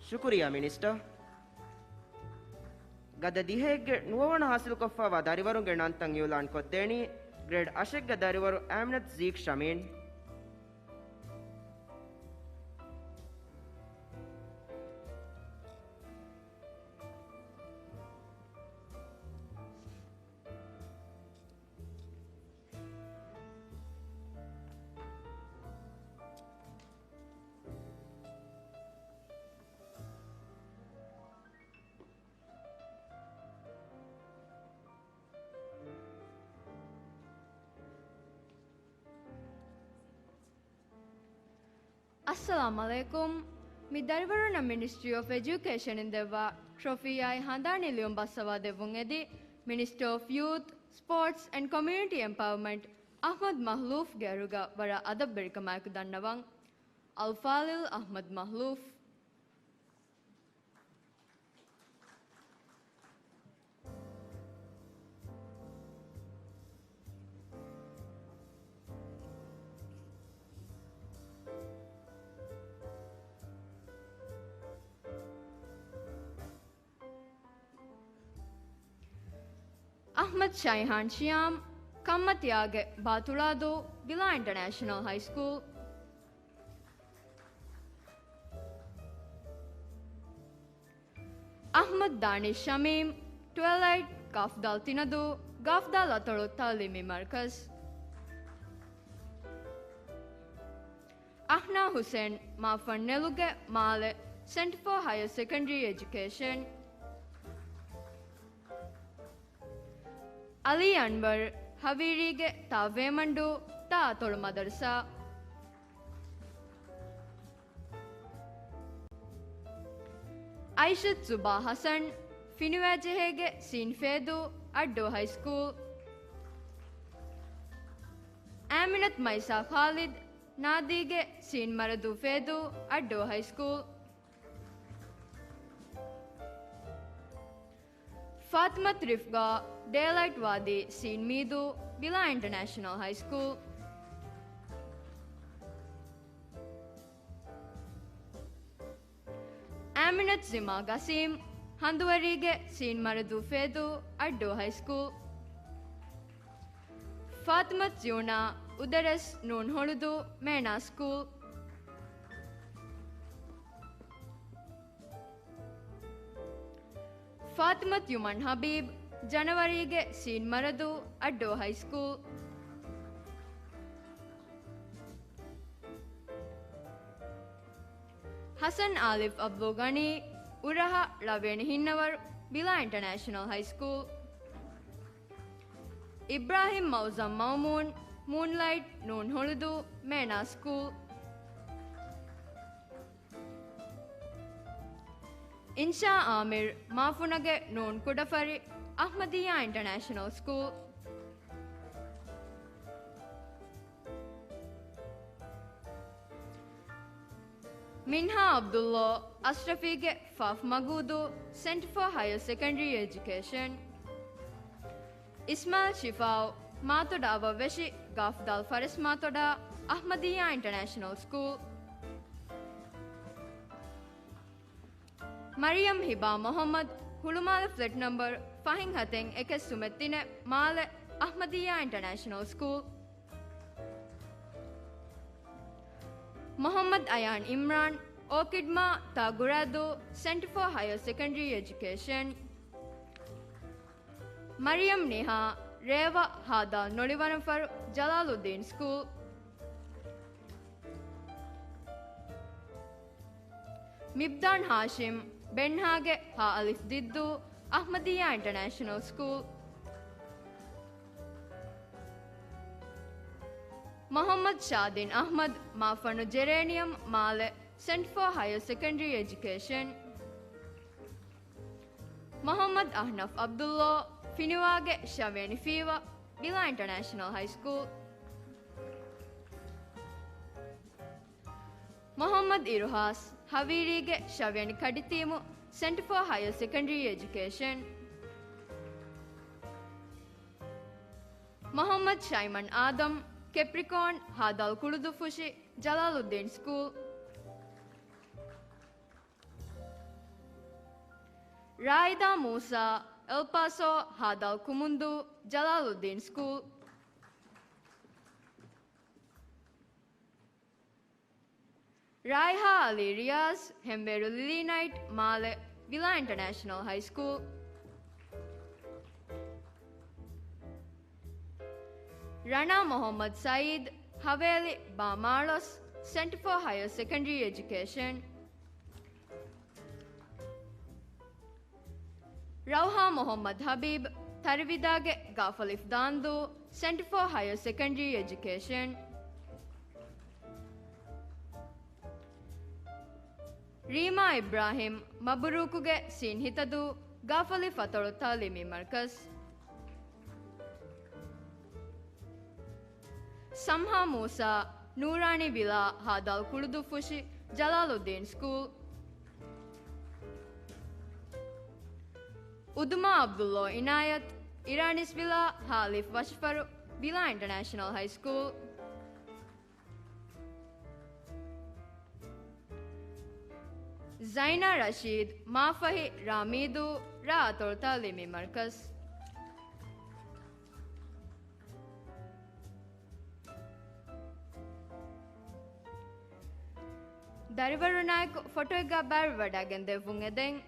ޝުކުރިއްޔާ މިނިސްޓަރ. ގަދަ ދިހައެއްގެ ނުވަވަނަ ހާސިލްކޮށްފައިވާ ދަރިވަރުންގެ ނަންތައް އިއުލާން ކޮށްދޭނީ ގްރޭޑް އަށެއްގެ ދަރިވަރު އާމިނަތު ޒީކް ޝަމީމް. އައްސަލާމް ޢަލައިކުމް. މި ދަރިވަރުންނަށް މިނިސްޓްރީ އޮފް އެޖުކޭޝަންއިން ދެއްވާ ޓްރޮފީއާއި ހަނދާނީ ލިޔުން ބައްސަވާ ދެއްވުން އެދި، މިނިސްޓަރ އޮފް ޔޫތް، ސްޕޯޓްސް އެންޑް ކޮމިއުނިޓީ އެމްޕަވަރމަންޓް އަޙްމަދު މަހްލޫފްގެ އަރުގަ ވަރަށް އަދަބުވެރިކަމާއެކު ދަންނަވަން. އަލްފާޟިލް އަޙްމަދު މަހްލޫފް. އަޙްމަދު ޝައިހާން ޝިޔާމް، ކަންމަތިޔާގެ ބާތުޅާދޫ، ބިލާ އިންޓަރނޭޝަނަލް ހައިސްކޫލް. އަޙްމަދު ދާނިޝް ޝަމީމް، ޓްވެލައިޓް، ގާފްދާލް ތިނަދޫ، ގާފްދާލް އަތޮޅު ތަޢުލީމީ މަރުކަޒު. އަޙްނާ ހުސެން، މާފަންނެލުގެ، މާލެ، ސެންޓަރ ފޯ ހަޔަރ ސެކަންޑަރީ އެޖުކޭޝަން. އަލީ އަންވަރު، ހަވީރީގެ، ތާ ވޭމަންޑޫ، ތާ އަތޮޅު މަދަރުސާ. އައިޝަތު ޒުބާ ހަސަން، ފިނިވައިޖެހޭގެ، ސީން ފޭދޫ، އައްޑޫ ހައިސްކޫލް. އާމިނަތު މައިސާ ޚާލިދު، ނާދީގެ، ސީން މަރަދޫ ފޭދޫ، އައްޑޫ ހައިސްކޫލް. ފާތިމަތު ރިފްގާ، ޑޭލައިޓް ވާދީ، ސީން މީދޫ، ބިލާ އިންޓަރނޭޝަނަލް ހައިސްކޫލް. އާމިނަތު ޒިމާ ގަސީމް، ހަނދުވަރީގެ، ސީން މަރަދޫ ފޭދޫ، އައްޑޫ ހައިސްކޫލް. ފާތިމަތު ޒިއުނާ، އުދަރެސް ނޫން ހޮޅުދޫ، މޭނާ ސްކޫލް. ފާތިމަތު ޔުމަން ހަބީބް، ޖަނަވަރީގެ، ސީން މަރަދޫ، އައްޑޫ ހައިސްކޫލް. ޙަސަން އާލިފް އަބްދުލް ޣަނީ، އުރަހަ، ޅަވޭނި ހިންނަވަރު، ބިލާ އިންޓަރނޭޝަނަލް ހައިސްކޫލް. އިބްރާހިމް މައުޒަމް މައުމޫން، މޫންލައިޓް، ނޫން ހޮޅުދޫ، މޭނާ ސްކޫލް. އިންޝާ އާމިރު، މާފުނަގެ، ނޫން ކުޑަފަރި، އަޙްމަދިއްޔާ އިންޓަރނޭޝަނަލް ސްކޫލް. މިންހާ އަބްދުﷲ، އަޝްރަފީގެ، ފާފް މަގޫދޫ، ސެންޓަރ ފޯ ހަޔަރ ސެކަންޑަރީ އެޖުކޭޝަން. އިސްމާއިލް ޝިފާއު، މާތޮޑާ އަވަށްވެށި، ގާފްދާލް ފަރެސް މާތޮޑާ، އަޙްމަދިއްޔާ އިންޓަރނޭޝަނަލް ސްކޫލް. މަރިޔަމް ހިބާ މުޙައްމަދު، ހުޅުމާލެ ފްލެޓް ނަންބަރު ފަހެއް ހަތެއް އެކެއް ސުމެއް ތިނެއް، މާލެ، އަޙްމަދިއްޔާ އިންޓަރނޭޝަނަލް ސްކޫލް. މުޙައްމަދު އަޔާން އިމްރާން، އޯކިޑްމާ ތާ ގުރާދޫ، ސެންޓަރ ފޯ ހަޔަރ ސެކަންޑަރީ އެޖުކޭޝަން. މަރިޔަމް ނިހާ، ރޭވާ ހާދާ ނޮޅިވަނަފަރު، ޖަލާލުއްދީން ސްކޫލް. މިބްދާން ހާޝިމް، ބެންހާގެ ހާ އަލިފް ދިއްދޫ، އަޙްމަދިއްޔާ އިންޓަރނޭޝަނަލް ސްކޫލް. މުޙައްމަދު ޝާދިން އަޙްމަދު، މާފަނު ޖެރޭނިއަމް، މާލެ، ސެންޓަރ ފޯ ހަޔަރ ސެކަންޑަރީ އެޖުކޭޝަން. މުޙައްމަދު އަޙްނަފް ޢަބްދުﷲ، ފިނިވާގެ ޝަވިޔަނި ފީވަ، ވިލާ އިންޓަރނޭޝަނަލް ހައި ސްކޫލް. މުޙައްމަދު އިރުހާސް، ހަވީރީގެ ޝަވިޔަނި ކަޑިތީމު، ސެންޓަރ ފޯ ހަޔަރ ސެކަންޑަރީ އެޖުކޭޝަން. މުޙައްމަދު ޝައިމަން އާދަމް، ކެޕްރިކޯން ހާދާލް ކުޅުދުއްފުށި، ޖަލާލުއްދީން ސްކޫލް. ރާއިދާ މޫސާ، އެލްޕާސޯ ހާދާލް ކުމުންދޫ، ޖަލާލުއްދީން ސްކޫލް. ރާއިހާ އަލީ ރިޔާޒް، ހެންވޭރު ލިލީ ނައިޓް، މާލެ، ވިލާ އިންޓަރނޭޝަނަލް ހައި ސްކޫލް. ރަނާ މުޙައްމަދު ސައީދު، ހަވޭލި ބާމާޅޮސް، ސެންޓަރ ފޯ ހަޔަރ ސެކަންޑަރީ އެޖުކޭޝަން. ރައުހާ މުޙައްމަދު ހަބީބު، ތަރިވިދާގެ ގާފަލިފް ދާންދޫ، ސެންޓަރ ފޯ ހަޔަރ ސެކަންޑަރީ އެޖުކޭޝަން. ރީމާ އިބްރާހިމް، މަބުރޫކުގެ ސީން ހިތަދޫ، ގާފަލިފް އަތޮޅު ތައުލީމީ މަރުކަޒު. ސަމްހާ މޫސާ، ނޫރާނީ ވިލާ ހާދާލް ކުޅުދުއްފުށި، ޖަލާލުއްދީން ސްކޫލް. އުދުމާ ޢަބްދުﷲ އިނާޔަތު، އިރާނިސް ވިލާ ހާ އަލިފް ވަށިފަރު، ވިލާ އިންޓަރނޭޝަނަލް ހައި ސްކޫލް. ޒައިނާ ރަޝީދު، މާފަހި ރާ މީދޫ، ރާ އަތޮޅު ތައުލީމީ މަރުކަޒު. ދަރިވަރުންނާއެކު ފޮޓޯއެއްގަ ބައިވެވަޑައިގެން ދެއްވުން އެދެން.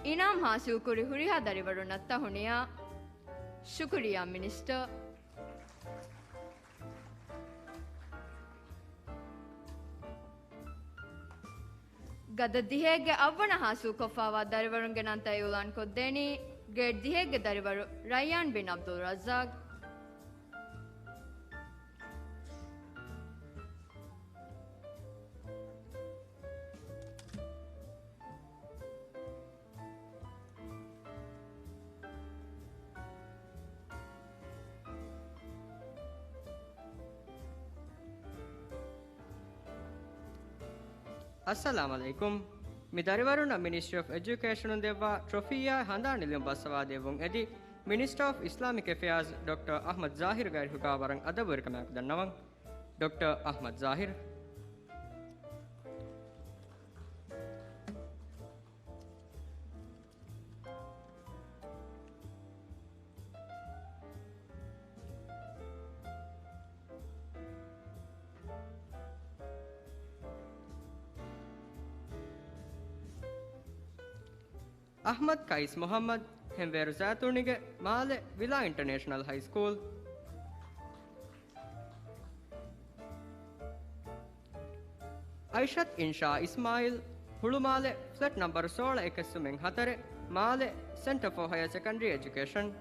އިނާމް ހާސިލްކުރި ހުރިހާ ދަރިވަރުންނަށް ތަހުނިޔާ. ޝުކުރިއްޔާ މިނިސްޓަރ. ގަދަ ދިހައެއްގެ އަށްވަނަ ހާސިލްކޮށްފައިވާ ދަރިވަރުންގެ ނަންތައް އިއުލާންކޮށްދޭނީ ގްރޭޑް ދިހައެއްގެ ދަރިވަރު ރައްޔާން ބިން ޢަބްދުއްރައްޒާޤް. އައްސަލާމް ޢަލައިކުމް. މި ދަރިވަރުންނަށް މިނިސްޓްރީ އޮފް އެޖުކޭޝަނުން ދެއްވާ ޓްރޮފީއާ ހަނދާން ނިލުން ބައްސަވާދެއްވުން އެދި، މިނިސްޓަރ އޮފް އިސްލާމިކް އެފެއާޒް ޑޮކްޓަރ އަޙްމަދު ޒާހިރުގެ އަރިހުގާ ވަރަށް އަދަބުވެރިކަމާއެކު ދަންނަވަން. ޑޮކްޓަރ އަޙްމަދު ޒާހިރު. އަޙްމަދު ޤައިސް މުޙައްމަދު، ހެންވޭރު ޒައިތޫނީގެ މާލެ، ވިލާ އިންޓަރނޭޝަނަލް ހައި ސްކޫލް. އައިޝަތު އިންޝާ އިސްމާއިލް، ހުޅުމާލެ، ފްލެޓް ނަމްބަރު ސޯޅަ އެކެއް ސުމެއް ހަތަރެއް، މާލެ، ސެންޓަރ ފޯ ހަޔަރ ސެކަންޑަރީ އެޖުކޭޝަން.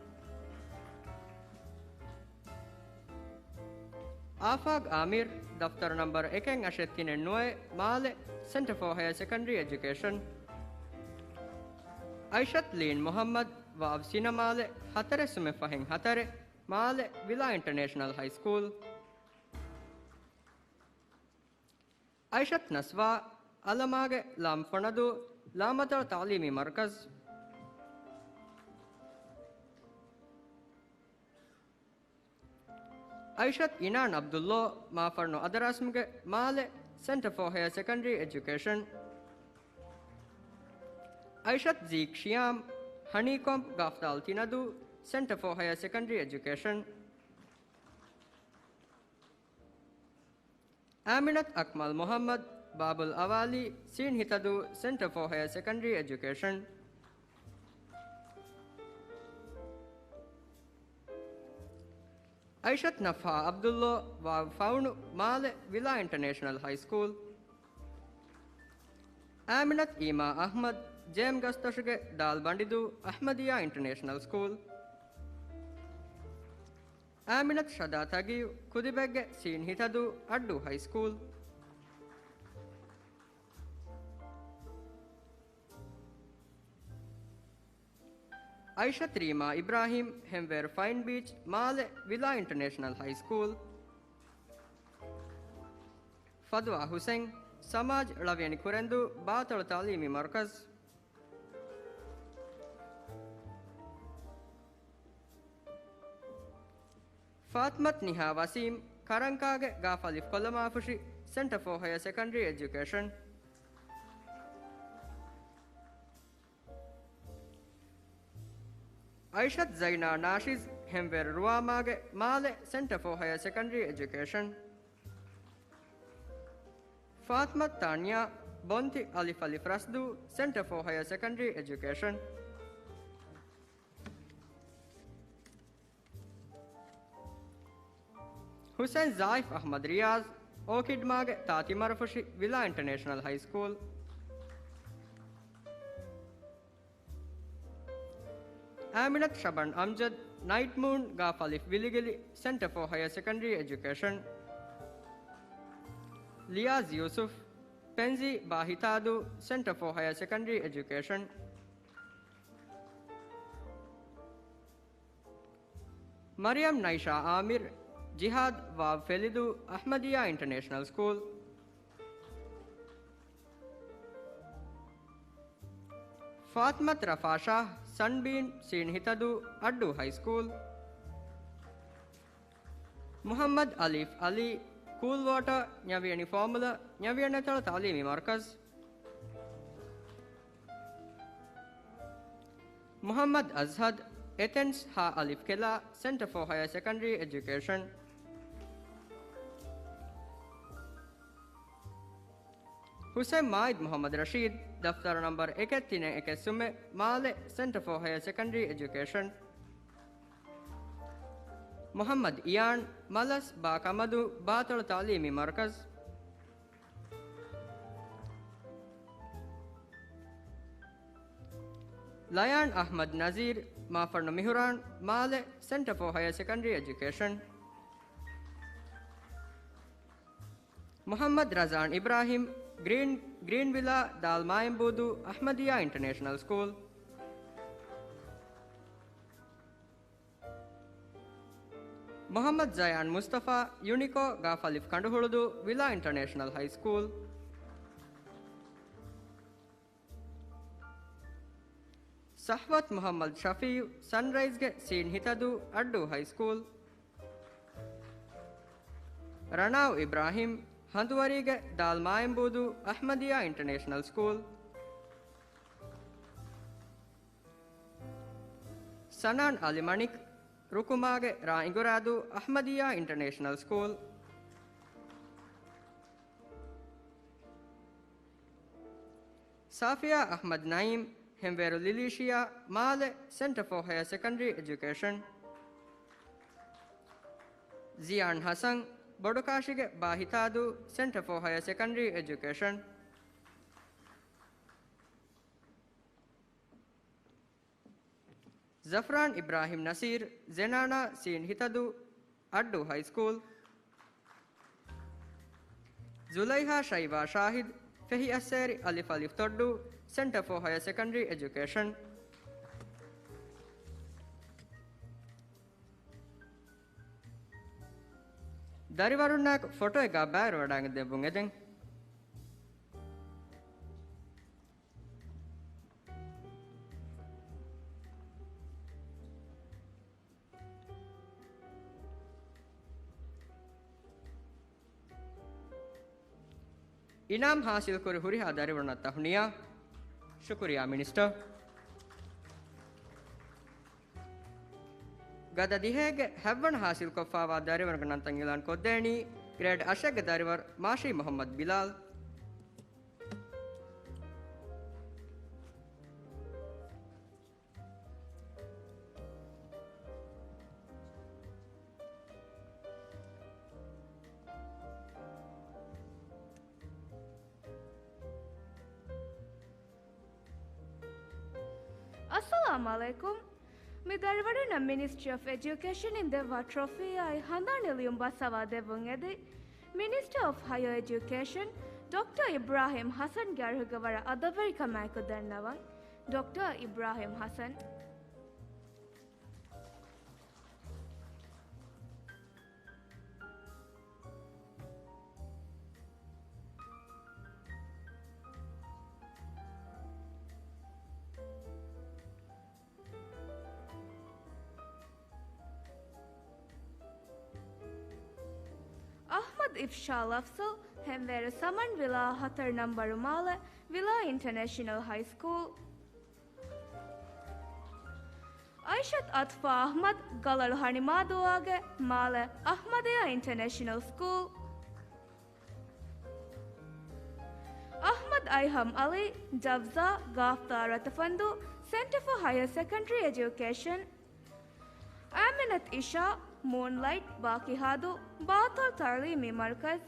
އާފާޤް އާމިރު، ދަފްތަރު ނަމްބަރު އެކެއް އަށެއް ތިނެއް ނުވައެއް، މާލެ، ސެންޓަރ ފޯ ހަޔަރ ސެކަންޑަރީ އެޖުކޭޝަން. އައިޝަތު ލީން މުޙައްމަދު، ވައަށް ސިނަ މާލެ، ހަތަރެއް ސުމެއް ފަހެއް ހަތަރެއް، މާލެ، ވިލާ އިންޓަރނޭޝަނަލް ހައި ސްކޫލް. އައިޝަތު ނަސްވާ، އަލަމާގެ ލާމް ފޮނަދޫ، ލާމަތޮޅު ތަޢުލީމީ މަރުކަޒު. އައިޝަތް އިނާން ޢަބްދުﷲ، މާފަރުނު އަދަރާސްމުގެ، މާލެ، ސެންޓަރ ފޯ ހަޔަރ ސެކަންޑަރީ އެޖުކޭޝަން. އައިޝަތް ޒީކް ޝިޔާމް، ހަނީކޮމްބް، ގާފްދާލް ތިނަދޫ، ސެންޓަރ ފޯ ހަޔަރ ސެކަންޑަރީ އެޖުކޭޝަން. އާމިނަތް އަކްމަލް މުޙައްމަދު، ބާބުލް އަވާލީ، ސީން ހިތަދޫ، ސެންޓަރ ފޯ ހަޔަރ ސެކަންޑަރީ އެޖުކޭޝަން. އައިޝަތް ނަފްހާ ޢަބްދުﷲ، ވާވް ފައުނު، މާލެ، ވިލާ އިންޓަރނޭޝަނަލް ހައިސްކޫލް. އާމިނަތް އީމާ އަޙްމަދު، ޖޭމް ގަސްދޮށުގެ ދާލް ބަނޑިދޫ، އަޙްމަދިއްޔާ އިންޓަރނޭޝަނަލް ސްކޫލް. އާމިނަތް ޝަދާ ތަގިޔު، ކުދިބެއްގެ، ސީން ހިތަދޫ، އައްޑޫ ހައިސްކޫލް. އައިޝަތް ރީމާ އިބްރާހީމް، ހެންވޭރު ފައިން ބީޗް، މާލެ، ވިލާ އިންޓަރނޭޝަނަލް ހައިސްކޫލް. ފަދުވާ ހުސެން، ސަމާޖް، ޅަވިޔަނި ކުރެންދޫ، ބާތޮޅު ތަޢުލީމީ މަރުކަޒް. ފާތިމަތް ނިހާ ވަސީމް، ކަރަންކާގެ، ގާފް އަލިފް ކޮލަމާފުށި، ސެންޓަރ ފޯ ހަޔަރ ސެކަންޑަރީ އެޖުކޭޝަން. އައިޝަތް ޒައިނާ ނާޝިޒް، ހެންވޭރު ރުވާމާގެ، މާލެ، ސެންޓަރ ފޯ ހަޔަރ ސެކަންޑަރީ އެޖުކޭޝަން. ފާތިމަތް ތާނިޔާ، ބޮންތި، އަލިފް އަލިފް ރަސްދޫ، ސެންޓަރ ފޯ ހަޔަރ ސެކަންޑަރީ އެޖުކޭޝަން. ހުސެން ޒާއިފް އަޙްމަދު ރިޔާޒް، އޯކިޑްމާގެ، ތާތިމަރުފުށި، ވިލާ އިންޓަރނޭޝަނަލް ހައިސްކޫލް. އާމިނަތު ޝަބަން އަމްޖަދު، ނައިޓް މޫން، ގާފް އަލިފް ވިލިގިލި، ސެންޓަރ ފޯ ހަޔަރ ސެކަންޑަރީ އެޖުކޭޝަން. ލިޔާޒް ޔޫސުފް، ޕެންޒީ، ބާހިތާދޫ، ސެންޓަރ ފޯ ހަޔަރ ސެކަންޑަރީ އެޖުކޭޝަން. މަރިޔަމް ނައިޝާ އާމިރު، ޖިހާދް، ވާވް ފެލިދޫ، އަޙްމަދިއްޔާ އިންޓަރނޭޝަނަލް ސްކޫލް. ފާތިމަތު ރަފާ ޝާހް، ސަންބީން، ސީން ހިތަދޫ، އައްޑޫ ހައިސްކޫލް. މުޙައްމަދު އަލީފް އަލީ، ކޫލް ވޯޓަރ، ންޔަވިޔަނި ފޯމުލަ، ންޔަވިޔަނިތަޅު ތަޢުލީމީ މަރުކަޒު. މުޙައްމަދު އަޒްހަދު، އެތެންސް، ހާ އަލިފް ކެލާ، ސެންޓަރ ފޯ ހަޔަރ ސެކަންޑަރީ އެޖުކޭޝަން. ހުސެން މާއިދު މުޙައްމަދު ރަޝީދު، ދަފްތަރު ނަމްބަރު އެކެއް ތިނެއް އެކެއް ސުމެއް، މާލެ، ސެންޓަރ ފޯ ހަޔަރ ސެކަންޑަރީ އެޖުކޭޝަން. މުޙައްމަދު އިޔާން، މަލަސް، ބާކަމަދޫ، ބާތޮޅު ތަޢުލީމީ މަރުކަޒު. ލަޔާން އަޙްމަދު ނަޒީރު، މާފަންނު މިހުރާން، މާލެ، ސެންޓަރ ފޯ ހަޔަރ ސެކަންޑަރީ އެޖުކޭޝަން. މުޙައްމަދު ރަޒާން އިބްރާހީމް، ގްރީން، ގްރީން ވިލާ، ދާލް މާއިންބޫދޫ، އަޙްމަދިއްޔާ އިންޓަރނޭޝަނަލް ސްކޫލް. މުޙައްމަދު ޒަޔާން މުޞްޠަފާ، ޔުނިކޯ، ގާފް އަލިފް ކަނޑުހުޅުދޫ، ވިލާ އިންޓަރނޭޝަނަލް ހައި ސްކޫލް. ޞަޙްވަތު މުޙައްމަދު ޝަފީޢު، ސަންރައިޒްގެ ސީން ހިތަދޫ، އައްޑޫ ހައި ސްކޫލް. ރަނާއު އިބްރާހީމް، ހަނދުވަރީގެ ދާލް މާއިންބޫދޫ، އަޙްމަދިއްޔާ އިންޓަރނޭޝަނަލް ސްކޫލް. ސަނާން އަލިމަނިކް، ރުކުމާގެ ރާ އިނގުރާދޫ، އަޙްމަދިއްޔާ އިންޓަރނޭޝަނަލް ސްކޫލް. ސާފިޔާ އަޙްމަދު ނައީމް، ހެންވޭރު ލިލީޝިއާ، މާލެ، ސެންޓަރ ފޯ ހަޔަރ ސެކަންޑަރީ އެޖުކޭޝަން. ޒިޔާން ޙަސަން، ބޮޑުކާށިގެ ބާހިތާދޫ، ސެންޓަރ ފޯ ހަޔަރ ސެކަންޑަރީ އެޖުކޭޝަން. ޒަފްރާން އިބްރާހީމް ނަސީރު، ޒެނާނާ، ސީން ހިތަދޫ، އައްޑޫ ހައި ސްކޫލް. ޒުލައިހާ ޝައިވާ ޝާހިދު، ފެހި އައްސޭރި، އަލިފް އަލިފް ތޮއްޑޫ، ސެންޓަރ ފޯ ހަޔަރ ސެކަންޑަރީ އެޖުކޭޝަން. ދަރިވަރުންނާއެކު ފޮޓޯއެއްގާ ބައިވެރިވަޑައިގެން ދެއްވުން އެދެން. އިނާމް ހާސިލްކުރި ހުރިހާ ދަރިވަރުންނަށް ތަހުނިޔާ. ޝުކުރިޔާ މިނިސްޓަރ. ގަދަ ދިހައިގެ ހަތްވަނަ ހާސިލްކޮށްފާވާ ދަރިވަރުގެ ނަންތައް އިޢުލާން ކޮށްދޭނީ ގްރޭޑް އަށެއްގެ ދަރިވަރު މާޝީ މުޙައްމަދު ބިލާލް. އައްސަލާމު ޢަލައިކުމް. މި ދަރިވަރުންނަށް މިނިސްޓްރީ އޮފް އެޖުކޭޝަން އިން ދެއްވާ ޓްރޮފީއާއި ހަނދާނީ ލިޔުން ބައްސަވާ ދެއްވުން އެދި، މިނިސްޓަރ އޮފް ހަޔަރ އެޖުކޭޝަން ޑޮކްޓަރ އިބްރާހިމް ޙަސަންގެ އަރިހުގަ ވަރަށް އަދަބުވެރިކަމާއެކު ދަންނަވަން. ޑޮކްޓަރ އިބްރާހިމް ޙަސަން. އަޙްމަދު އިފްޝާ ލަފްޒު، ހެންވޭރު ސަމަން ވިލާ، ހަތަރު ނަންބަރު މާލެ، ވިލާ އިންޓަރނޭޝަނަލް ހައި ސްކޫލް. އައިޝަތު އަތްފާ އަޙްމަދު، ގަލަޅު ހަނިމާދުއާގެ، މާލެ، އަޙްމަދިއްޔާ އިންޓަރނޭޝަނަލް ސްކޫލް. އަޙްމަދު އައިހަމް ޢަލީ، ޖަވްޒާ، ގާފްދާ ރަތަފަންދޫ، ސެންޓަރ ފޯ ހަޔަރ ސެކަންޑަރީ އެޖުކޭޝަން. އާމިނަތު އިޝާ، މޫންލައިޓް، ބާކިހާދޫ، ބާތޮޅު ތަޢުލީމީ މަރުކަޒު.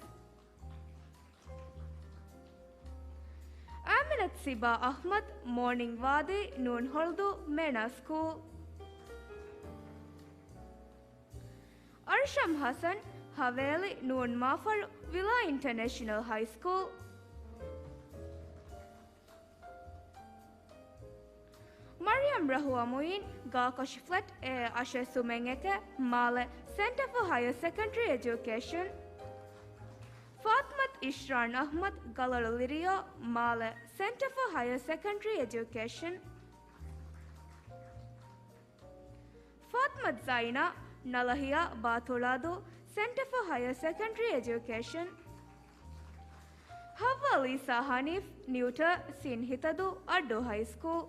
އާމިނަތު ސިބާ އަޙްމަދު، މޯނިންގް ވާދީ، ނޫން ހޮޅުދޫ، މޭނާ ސްކޫލް. އަރްޝަމް ޙަސަން، ހަވޭލި، ނޫން މާފަރު، ވިލާ އިންޓަރނޭޝަނަލް ހައި ސްކޫލް. މަރިޔަމް ރަހުވާ މުއިން، ގާކޮށި ފްލެޓް އޭ އަށެއް ސުމެއް އެކެއް، މާލެ، ސެންޓަރ ފޯ ހަޔަރ ސެކަންޑަރީ އެޖުކޭޝަން. ފާތިމަތު އިޝްރާން އަޙްމަދު، ގަލަޅު ލިރިޔޯ، މާލެ، ސެންޓަރ ފޯ ހަޔަރ ސެކަންޑަރީ އެޖުކޭޝަން. ފާތިމަތު ޒައިނާ، ނަލަހިޔާ، ބާތޮޅާދޫ، ސެންޓަރ ފޯ ހަޔަރ ސެކަންޑަރީ އެޖުކޭޝަން. ހައްވާލީސާ ޙަނީފް، ނިއުޓަރ، ސިން ހިތަދޫ، އައްޑޫ ހައި ސްކޫލް.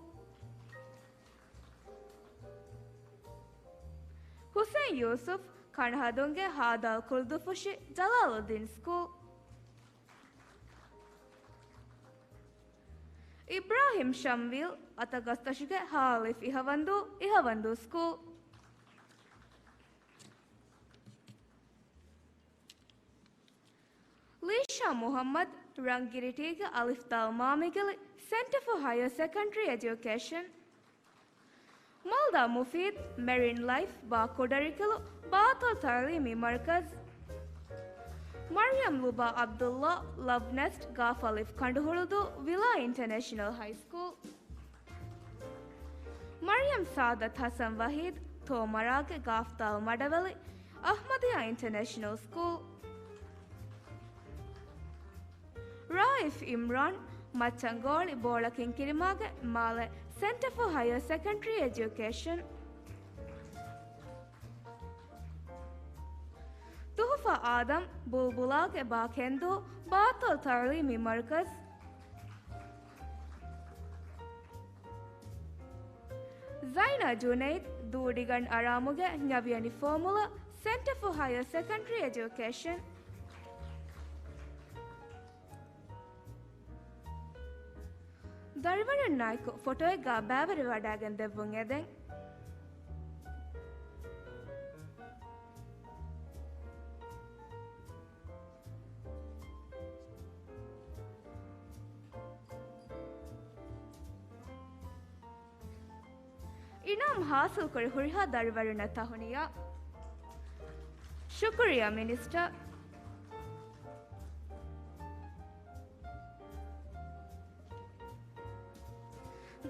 ޙުސައިން ޔޫސުފް، ކަނަހަދުންގެ ހާދާލް ކުޅުދުއްފުށި، ޖަލާލުއްދީން ސްކޫލް. އިބްރާހިމް ޝަމްވީލް، އަތަގަސްދޮށުގެ ހާ އަލިފް އިހަވަންދޫ، އިހަވަންދޫ ސްކޫލް. ލީޝާ މުޙައްމަދު، ރަންގިރިޓީގެ އަލިފް ދާލް މާމިގަލި، ސެންޓަރ ފޯ ހަޔަރ ސެކަންޑަރީ އެޖުކޭޝަން. މަލްދާ މުފީދު، މެރިން ލައިފް، ބާ ކުޑަރިކިލު، ބާތޮޅު ތަޢުލީމީ މަރުކަޒު. މަރިޔަމް ލުބާ ޢަބްދުﷲ، ލަވް ނެސްޓް، ގާފް އަލިފް ކަނޑުހުޅުދޫ، ވިލާ އިންޓަރނޭޝަނަލް ހައި ސްކޫލް. މަރިޔަމް ސާދަތު ޙަސަން ވަޙީދު، ތޯމަރާގެ ގާފްދާލް މަޑަވެލި، އަޙްމަދިއްޔާ އިންޓަރނޭޝަނަލް ސްކޫލް. ރާއިފް އިމްރާން، މައްޗަންގޯޅި ބޯޅަ ކިން ކިރިމާގެ، މާލެ، ސެންޓަރ ފޯ ހަޔަރ ސެކަންޑަރީ އެޖުކޭޝަން. ތުޙުފާ އާދަމް، ބުލްބުލާގެ ބާ ކެންދޫ، ބާތޮޅު ތަޢުލީމީ މަރުކަޒު. ޒައިނާ ޖުނައިދު، ދޫޑިގަނޑު އަރާމުގެ ނަވިޔަނި ފޯމުލާ، ސެންޓަރ ފޯ ހަޔަރ ސެކަންޑަރީ އެޖުކޭޝަން. ދަރިވަރުންނާއެކު ފޮޓޯއެއްގާ ބައިވެރިވަޑައިގެން ދެއްވުން އެދެން. އިނާމް ހާސިލްކުރި ހުރިހާ ދަރިވަރުންނަށް ތަހުނިޔާ. ޝުކުރިއްޔާ މިނިސްޓަރ.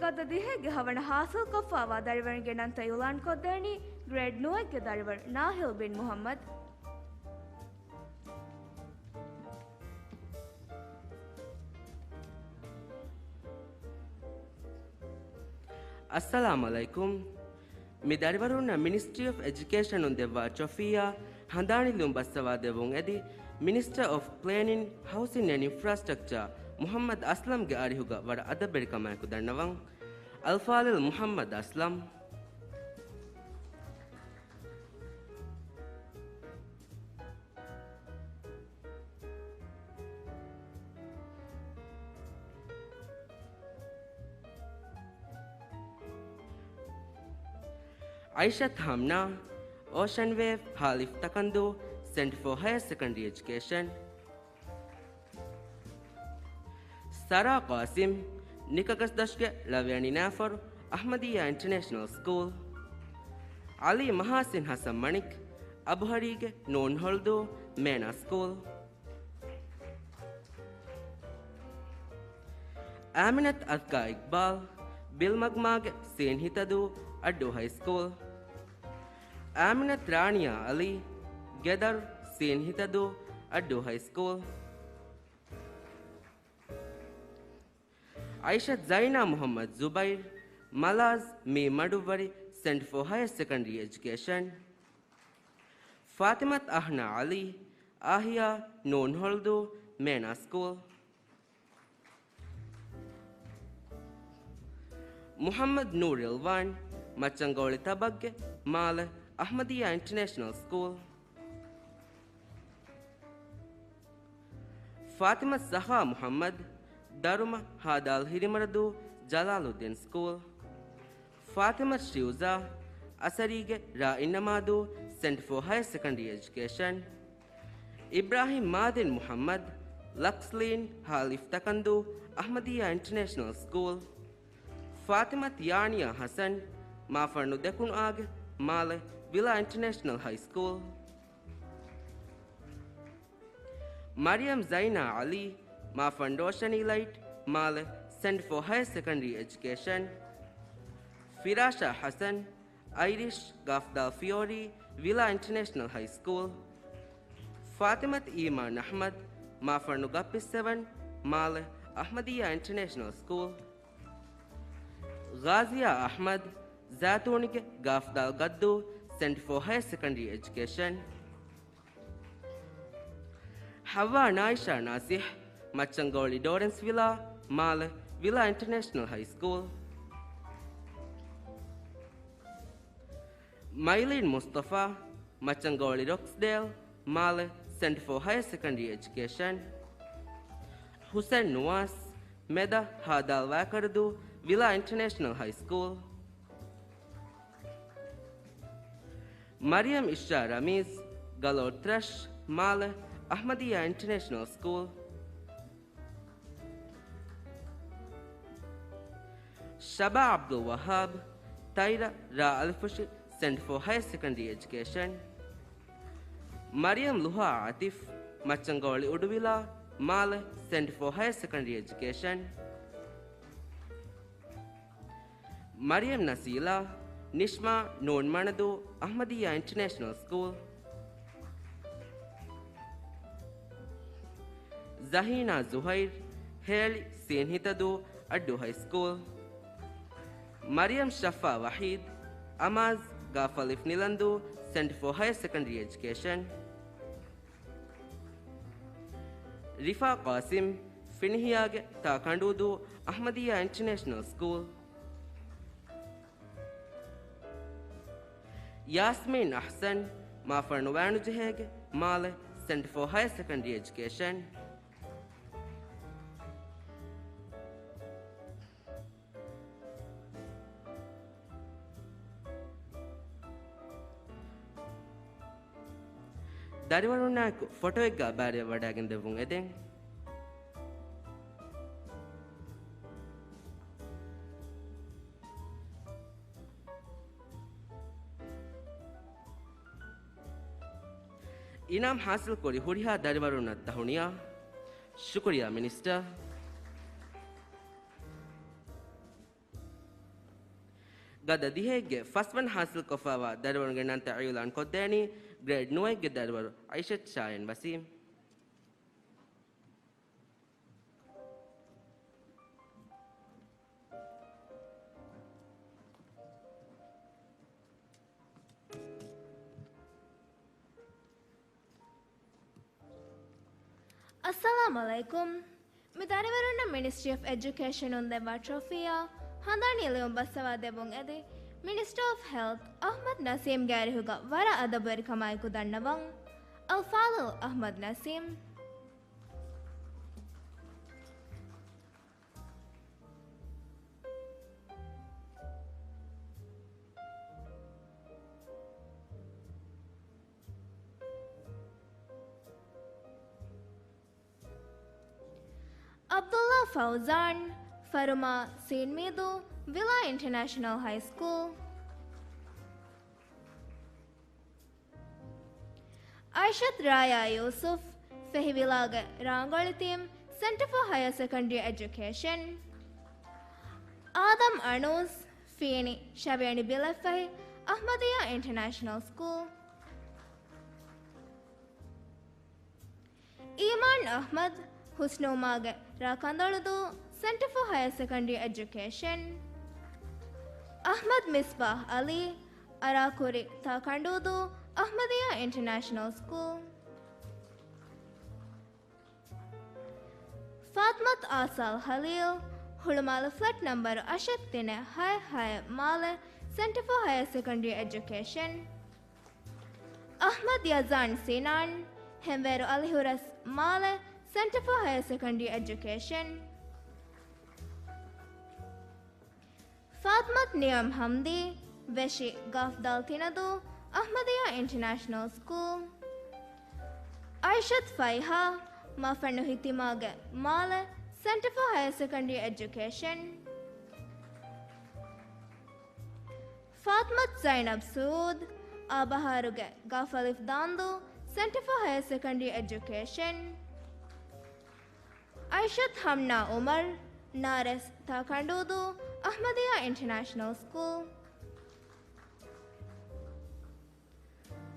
ގަދަ ދިހައެއްގެ ހަވަނަ ހާސިލްކޮށްފާވާ ދަރިވަރުންގެ ނަންތައް އިޢުލާންކޮށްދޭނީ ގްރޭޑް ނުވައެއްގެ ދަރިވަރު ނާހިލް ބިން މުޙައްމަދު. އައްސަލާމު ޢަލައިކުމް. މި ދަރިވަރުންނަށް މިނިސްޓްރީ އޮފް އެޖުކޭޝަނުން ދެއްވާ ޓްރޮފީއާ ހަނދާނީ ލިޔުން ބައްސަވާ ދެއްވުން އެދި، މިނިސްޓަރ އޮފް ޕްލޭނިން، ހައުސިން އެންޑް އިންފްރާސްޓްރަކްޗާ މުޙައްމަދު އަސްލަމްގެ އަރިހުގަ ވަރަށް އަދަބުވެރިކަމާއެކު ދަންނަވަން. އަލްފާޟިލް މުޙައްމަދު އަސްލަމް. އައިޝަތު ހަމްނާ، އޯޝަން ވޭވް، ހާލިފް ތަކަންދޫ، ސެންޓަރ ފޯ ހަޔަރ ސެކަންޑަރީ އެޖުކޭޝަން. ސަރާ ޤާސިމް، ނިކަގަސްދޮށުގެ ޅަވިޔަނި ނާފަރު، އަޙްމަދިއްޔާ އިންޓަރނޭޝަނަލް ސްކޫލް. ޢަލީ މަހާސިން ޙަސަން މަނިކް، އަބުހަރީގެ ނޫން ހޮޅުދޫ، މޭނާ ސްކޫލް. އާމިނަތު އަޒްކާ އިޤްބާލް، ބިލްމަގްމާގެ ސީން ހިތަދޫ، އައްޑޫ ހައި ސްކޫލް. އާމިނަތު ރާނިޔާ ޢަލީ، ގެދަރު، ސީން ހިތަދޫ، އައްޑޫ ހައި ސްކޫލް. އައިޝަތު ޒައިނާ މުޙައްމަދު ޒުބައިރު، މަލާޒް، މީ މަޑުއްވަރި، ސެންޓަރ ފޯ ހަޔަރ ސެކަންޑަރީ އެޖުކޭޝަން. ފާތިމަތު އަހްނާ ޢަލީ، އާހިޔާ، ނޫން ހޮޅުދޫ، މޭނާ ސްކޫލް. މުޙައްމަދު ނޫރު ރިލްވާން، މައްޗަންގޮޅި ތަބައްގެ މާލެ، އަޙްމަދިއްޔާ އިންޓަރނޭޝަނަލް ސްކޫލް. ފާތިމަތު ޒަހްރާ މުޙައްމަދު، ދަރުމަ ހާދާލް ހިރިމަރަދޫ، ޖަލާލުއްދީން ސްކޫލް. ފާތިމަތު ޝިއުޒާ، އަސަރީގެ ރާ އިންނަމާދޫ، ސެންޓަރ ފޯ ހަޔަރ ސެކަންޑަރީ އެޖުކޭޝަން. އިބްރާހިމް މާދިން މުޙައްމަދު، ލަކްސްލީން، ހާލިފް ތަކަންދޫ، އަޙްމަދިއްޔާ އިންޓަރނޭޝަނަލް ސްކޫލް. ފާތިމަތު ޔާނިޔާ ޙަސަން، މާފަންނު ދެކުނުއާގެ މާލެ، ވިލާ އިންޓަރނޭޝަނަލް ހައި ސްކޫލް. މަރިޔަމް ޒައިނާ ޢަލީ، މާފަން ރޯޝަނީ ލައިޓް، މާލެ، ސެންޓަރ ފޯ ހަޔަރ ސެކަންޑަރީ އެޖުކޭޝަން. ފިރާޝާ ޙަސަން، އައިރިޝް، ގާފްދާލް ފިޔޯރީ، ވިލާ އިންޓަރނޭޝަނަލް ހައި ސްކޫލް. ފާތިމަތު އީމާން އަޙްމަދު، މާފަންނު ގައްޕިއްސެވަން، މާލެ، އަޙްމަދިއްޔާ އިންޓަރނޭޝަނަލް ސްކޫލް. ޣާޒިޔާ އަޙްމަދު، ޒާތޫނީގެ ގާފްދާލް ގައްދޫ، ސެންޓަރ ފޯ ހަޔަރ ސެކަންޑަރީ އެޖުކޭޝަން. ޙައްވާ ނާއިޝާ ނާސިޙް، މައްޗަންގޮޅި ޑޯރެންސް ވިލާ، މާލެ، ވިލާ އިންޓަރނޭޝަނަލް ހައި ސްކޫލް. މައިލީން މުޞްޠަފާ، މައްޗަންގޮޅި ރޮކްސްޑޭލް، މާލެ، ސެންޓަރ ފޯ ހަޔަރ ސެކަންޑަރީ އެޖުކޭޝަން. ޙުސެން ނުވާސް، މެދަށް ހާދާލް ވާކަރަދޫ، ވިލާ އިންޓަރނޭޝަނަލް ހައި ސްކޫލް. މަރިޔަމް އިޝްރާ ރަމީޒް، ގަލޯ ތްރަޝް، މާލެ، އަޙްމަދިއްޔާ އިންޓަރނޭޝަނަލް ސްކޫލް. ޝަބާ ޢަބްދުލް ވައްހާބް، ތައިރަ، ރ އަލިފުށި، ސެންޓަރ ފޯ ހަޔަރ ސެކަންޑަރީ އެޖުކޭޝަން. މަރިޔަމް ލުހާ އާތިފް، މައްޗަންގޮޅި އުޑުވިލާ، މާލެ، ސެންޓަރ ފޯ ހަޔަރ ސެކަންޑަރީ އެޖުކޭޝަން. މަރިޔަމް ނަސީލާ، ނިޝްމާ، ނޫން މަނަދޫ، އަޙްމަދިއްޔާ އިންޓަރނޭޝަނަލް ސްކޫލް. ޒަހީނާ ޒުހައިރު، ހޭޅި، ސީން ހިތަދޫ، އައްޑޫ ހައި ސްކޫލް. މަރިޔަމް ޝައްފާ ވަޙީދު، އަމާޒް، ގާފް އަލިފް ނިލަންދޫ، ސެންޓަރ ފޯ ހަޔަރ ސެކަންޑަރީ އެޖުކޭޝަން. ރިފާ ޤާސިމް، ފިނިހިޔާގެ ތާ ކަނޑޫދޫ، އަޙްމަދިއްޔާ އިންޓަރނޭޝަނަލް ސްކޫލް. ޔާސްމީން އަޙްސަން، މާފަންނު ވާނުޖެހޭގެ މާލެ، ސެންޓަރ ފޯ ހަޔަރ ސެކަންޑަރީ އެޖުކޭޝަން. ދަރިވަރުންނާއެކު ފޮޓޯއެއްގާ ބާރަށް ވަޑައިގެން ދެއްވުން އެދެން. އިނާމް ޙާޞިލްކުރި ހުރިހާ ދަރިވަރުންނަށް ތަހުނިޔާ. ޝުކުރިއްޔާ މިނިސްޓަރ. ގަދަ ދިހައެއްގެ ފަސްވަނަ ޙާޞިލްކޮށްފައިވާ ދަރިވަރުންގެ ނަންތައް އިޢުލާން ކޮށްދޭނީ ގްރޭޑް ނުވައެއްގެ ދަރިވަރު އައިޝަތު ޝާޔަން ވަސީމް. އައްސަލާމު ޢަލައިކުމް. މި ދަރިވަރުންނަށް މިނިސްޓްރީ އޮފް އެޖުކޭޝަނުން ދެއްވާ ޓްރޮފީއާ ހަނދާނީ ލިޔުން ބައްސަވާ ދެއްވުން އެދި، މިނިސްޓަރ އޮފް ހެލްތް އަޙްމަދު ނަސީމްގެ އަރިހުގަ ވަރަށް އަދަބުވެރިކަމާއެކު ދަންނަވަން. އަލްފާޟިލް އަޙްމަދު ނަސީމް. ޢަބްދުﷲ ފައުޒާން، ފަރުމާ ސީންމީދޫ، ވިލާ އިންޓަރނޭޝަނަލް ހައި ސްކޫލް. އައިޝަތު ރާޔާ ޔޫސުފް، ފެހި ވިލާގެ ރާނގަޅި ތީމް، ސެންޓަރ ފޯ ހަޔަރ ސެކަންޑްރީ އެޖުކޭޝަން. އާދަމް އަނޫސް، ފީނި ށަވިޔަނި ބިލެއްފަހި، އަޙްމަދިއްޔާ އިންޓަރނޭޝަނަލް ސްކޫލް. އީމާން އަޙްމަދު، ހުސްނުއުމާގެ ރާ ކަނދަޅުދޫ، ސެންޓަރ ފޯ ހަޔަރ ސެކަންޑްރީ އެޖުކޭޝަން. އަޙްމަދު މިސްބާޙް ޢަލީ، އަރާކުރި ތާ ކަނޑޫދޫ، އަޙްމަދިއްޔާ އިންޓަރނޭޝަނަލް ސްކޫލް. ފާތްމަތު އާސާލް ޚަލީލް، ހުޅުމާލެ ފްލެޓް ނަންބަރު އަށެއް ތިނެއް ހައެއް ހައެއް މާލެ، ސެންޓަރ ފޯ ހަޔަރ ސެކަންޑްރީ އެޖުކޭޝަން. އަޙްމަދު ޔަޒާން ސިނާން، ހެންވޭރު އަލިހުރަސް މާލެ، ސެންޓަރ ފޯ ހަޔަރ ސެކަންޑްރީ އެޖުކޭޝަން. ފާތްމަތު ނިޢުމް ޙަމްދީ، ވެށި ގާފްދާލް ތިނަދޫ، އަޙްމަދިއްޔާ އިންޓަރނޭޝަނަލް ސްކޫލް. އައިޝަތު ފައިހާ، މާފަންނު ހިތިމާގެ މާލެ، ސެންޓަރ ފޯ ހަޔަރ ސެކަންޑްރީ އެޖުކޭޝަން. ފާތްމަތު ޒައިނަބް ސުޢޫދު، އާބަހާރުގެ ގާފް އަލިފް ދާންދޫ، ސެންޓަރ ފޯ ހަޔަރ ސެކަންޑްރީ އެޖުކޭޝަން. އައިޝަތު ހަމްނާ ޢުމަރު، ނާރެސް ތާ ކަނޑޫދޫ، އަޙްމަދިއްޔާ އިންޓަރނޭޝަނަލް ސްކޫލް.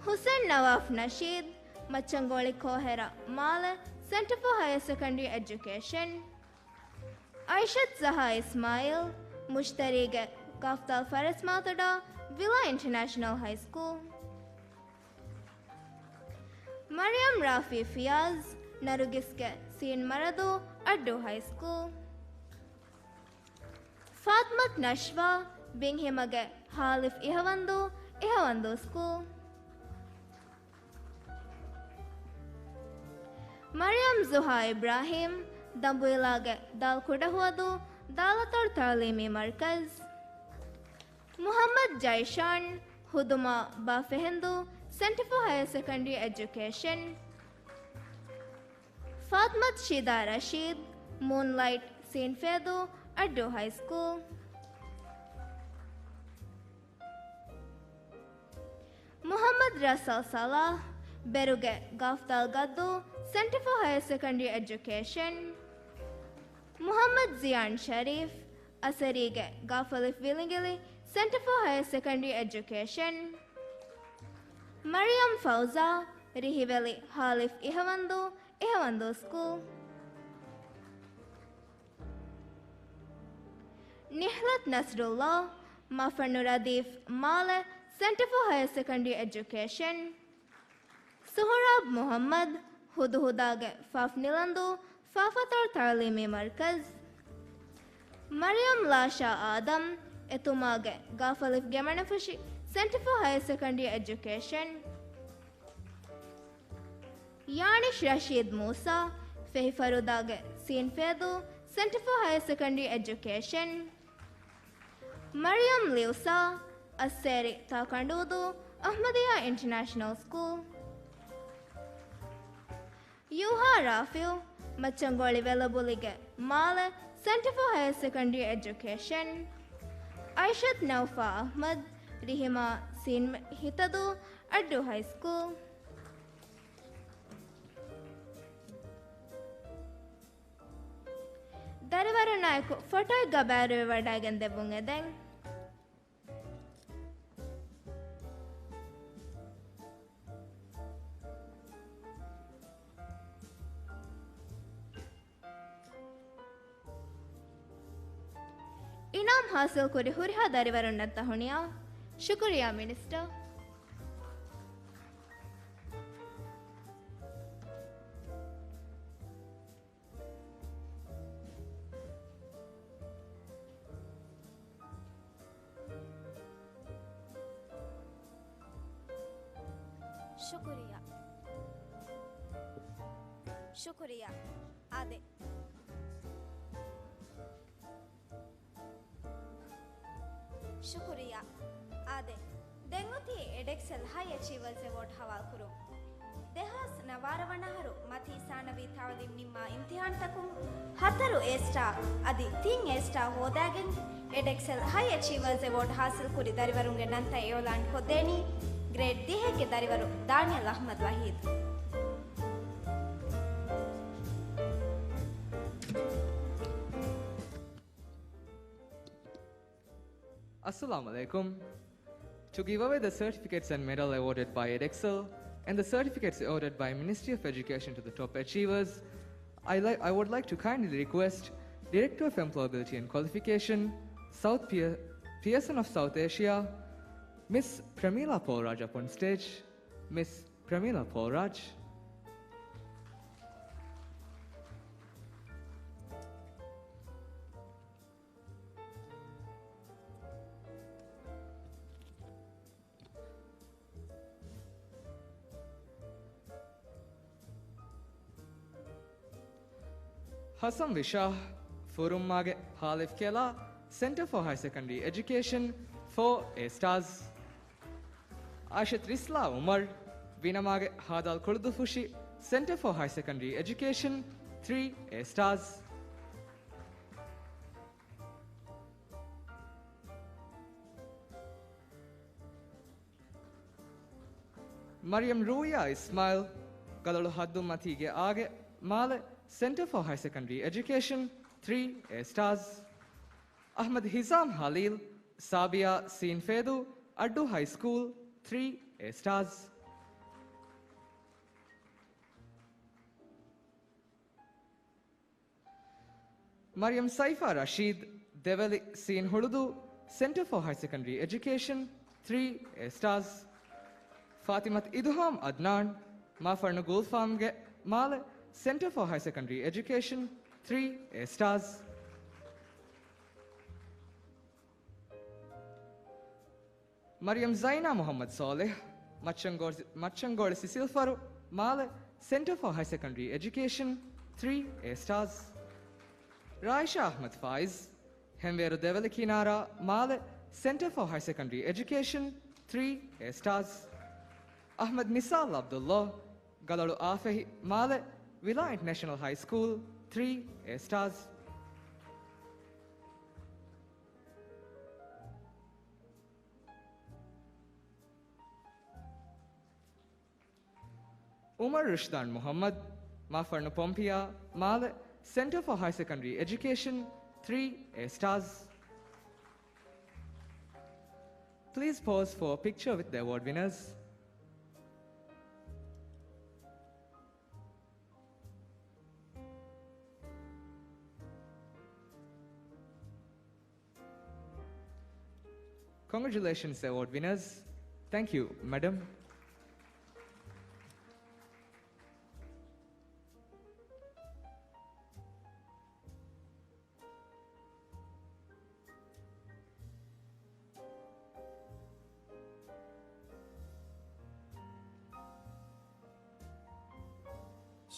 ޙުސެން ނަވާފް ނަޝީދު، މައްޗަންގޮޅި ކޯހެރަ މާލެ، ސެންޓަރ ފޯ ހަޔަރ ސެކަންޑްރީ އެޖުކޭޝަން. އައިޝަތު ޒަހާ އިސްމާޢީލް، މުޝްތަރީގެ ގާފްދާލް ފަރެސް މާތޮޑާ، ވިލާ އިންޓަރނޭޝަނަލް ހައި ސްކޫލް. މަރިޔަމް ރާފީ ފިޔާޒް، ނަރުގިސްގެ ސީން މަރަދޫ، އައްޑޫ ހައި ސްކޫލް. ފާތްމަތު ނަޝްވާ، ބިންހިމަގެ ހާލިފް އިހަވަންދޫ، އިހަވަންދޫ ސްކޫލް. މަރިޔަމް ޒުހާ އިބްރާހީމް، ދަނބުއިލާގެ ދާލް ކުޑަހުވަދޫ، ދާލަތޮޅު ތަޢުލީމީ މަރްކަޒު. މުޙައްމަދު ޖައިޝާން، ހުދުމާ ބާ ފެހެންދޫ، ސެންޓަރ ފޯ ހަޔަރ ސެކަންޑްރީ އެޖުކޭޝަން. ފާތްމަތު ޝިދާ ރަޝީދު، މޫންލައިޓް ސީން ފޭދޫ، އައްޑޫ ހައި ސްކޫލް. މުޙައްމަދު ރަސަލް ޞަލާޙް، ބެރުގެ ގާފްދާލް ގައްދޫ، ސެންޓަރ ފޯ ހަޔަރ ސެކަންޑްރީ އެޖުކޭޝަން. މުޙައްމަދު ޒިޔާން ޝަރީފް، އަސަރީގެ ގާފް އަލިފް ވިލިނގިލި، ސެންޓަރ ފޯ ހަޔަރ ސެކަންޑްރީ އެޖުކޭޝަން. މަރިޔަމް ފައުޒާ، ރިހިވެލި ހާލިފް އިހަވަންދޫ، އިހަވަންދޫ ސްކޫލް. ނިހްލަތު ނަސްރުﷲ، މާފަންނު ރަދީފް މާލެ، ސެންޓަރ ފޯ ހަޔަރ ސެކަންޑްރީ އެޖުކޭޝަން. ސުހުރާބް މުޙައްމަދު، ހުދުހުދާގެ ފާފް ނިލަންދޫ، ފާފަތޮޅު ތަޢުލީމީ މަރްކަޒު. މަރިޔަމް ލާޝާ އާދަމް، އެތުމާގެ ގާފް އަލިފް ގެމަނެފުށި، ސެންޓަރ ފޯ ހަޔަރ ސެކަންޑްރީ އެޖުކޭޝަން. ޔާނިޝް ރަޝީދު މޫސާ، ފެހި ފަރުދާގެ ސީން ފޭދޫ، ސެންޓަރ ފޯ ހަޔަރ ސެކަންޑްރީ އެޖުކޭޝަން. މަރިޔަމް ލިއުސާ، އައްސޭރި ތާ ކަނޑޫދޫ، އަޙްމަދިއްޔާ އިންޓަރނޭޝަނަލް ސްކޫލް. ޔޫހާ ރާފިޢު، މައްޗަންގޮޅި ވެލަބުލިގެ މާލެ، ސެންޓަރ ފޯ ހަޔަރ ސެކަންޑްރީ އެޖުކޭޝަން. އައިޝަތު ނައުފާ އަޙްމަދު، ރިހިމާ ސީން ހިތަދޫ، އައްޑޫ ހައި ސްކޫލް. ދަރިވަރުންނާއެކު ފޮޓޯއެއްގަ ބައިވެރިވެވަޑައިގެން ދެއްވުން އެދެން. އިނާމް ހާސިލްކުރި ހުރިހާ ދަރިވަރުންނަށް ތަހުނިޔާ. ޝުކުރިއްޔާ މިނިސްޓަރ. ޝުކުރިއްޔާ. ޝުކުރިއްޔާ. އާދެ. ޝުކުރިއްޔާ. އާދެ. ދެން އޮތީ އެޑެކްސެލް ހައި އެޗީވަރސް އެވޯޑް ހަވާލުކުރުން. ދެހާސް ނަވާރަ ވަނަ އަހަރު މަތީ ސާނަވީ ތައުލީމް ނިންމާ އިމްތިހާންތަކުން ހަތަރު އޭ ސްޓާ އަދި ތިން އޭ ސްޓާ ހޯދާގެން، އެޑެކްސެލް ހައި އެޗީވަރސް އެވޯޑް ހާސިލްކުރި ދަރިވަރުންގެ ނަންތައް އިއުލާން ކޮށްދޭނީ، ގްރޭޑް ދިހައެއްގެ ދަރިވަރު ދާނިއަލް އަޙްމަދު ވަހީދު. Assalamu alaikum. To give away the certificates and medal awarded by Edexcel and the certificates awarded by Ministry of Education to the top achievers, I, li- I would like to kindly request Director of Employability and Qualification, South Pear- Pearson of South Asia, Miss Pramila Paul Raj upon stage. Miss Pramila Paul Raj. ހަސަން ވިޝާހް، ފުރުމާގެ ހާލިފް ކެލާ، Centre for Higher Secondary Education, ފޯ އޭ ސްޓާރސް. އާއިޝަތު ރިސްލާ އުމަރު، ވިނަމާގެ ހާދާލް ކުޅުދުފުށި، Centre for Higher Secondary Education, ތްރީ އޭ ސްޓާރސް. މަރިޔަމް ރޫޔާ އިސްމާއިލް، ގަލޮޅު ހައްދުން މަތީގެ އާގެ، މާލެ، Centre for Higher Secondary Education, ތްރީ އޭ ސްޓާރސް. އަޙްމަދު ހިޒާމް ހަލީލް، ސާބިޔާ ސީން ފޭދޫ، އައްޑޫ ހައި ސްކޫލް، ތްރީ އޭ ސްޓާރސް. މަރިޔަމް ސައިފާ ރަޝީދު، ދެވެލި ސީން ހުޅުދޫ، Centre for Higher Secondary Education، ތްރީ އޭ ސްޓާރސް. ފާތިމަތު އިދުހާމް އަދްނާން، މާފަރުނު ގުލްފާމްގެ، މާލެ، Centre for Higher Secondary Education، ތްރީ އޭ ސްޓާރސް. މަރިޔަމް ޒައިނާ މުޙައްމަދު ޞާލިޙް، މައްޗަންގޯޅި-، މައްޗަންގޯޅި ސިސިލްފަރު، މާލެ، Centre for Higher Secondary Education، ތްރީ އޭ ސްޓާރސް. ރާއިޝާ އަޙްމަދު ފާއިޒް، ހެންވޭރު ދެވެލި ކިނާރާ، މާލެ، Centre for Higher Secondary Education، ތްރީ އޭ ސްޓާރސް. އަޙްމަދު ނިސާލް ޢަބްދުﷲ، ގަލޮޅު އާފެހި، މާލެ، ވިލާ އިންޓަރނޭޝަނަލް ހައި ސްކޫލް، ތްރީ އޭ ސްޓާރސް. އުމަރު ރުޝްދާން މުޙައްމަދު، މާފަރުނު ޕޮމްޕިޔާ، މާލެ، Centre for Higher Secondary Education، ތްރީ އޭ ސްޓާރސް. Please pose for a picture with the award winners. Congratulations, award winners. Thank you, madam.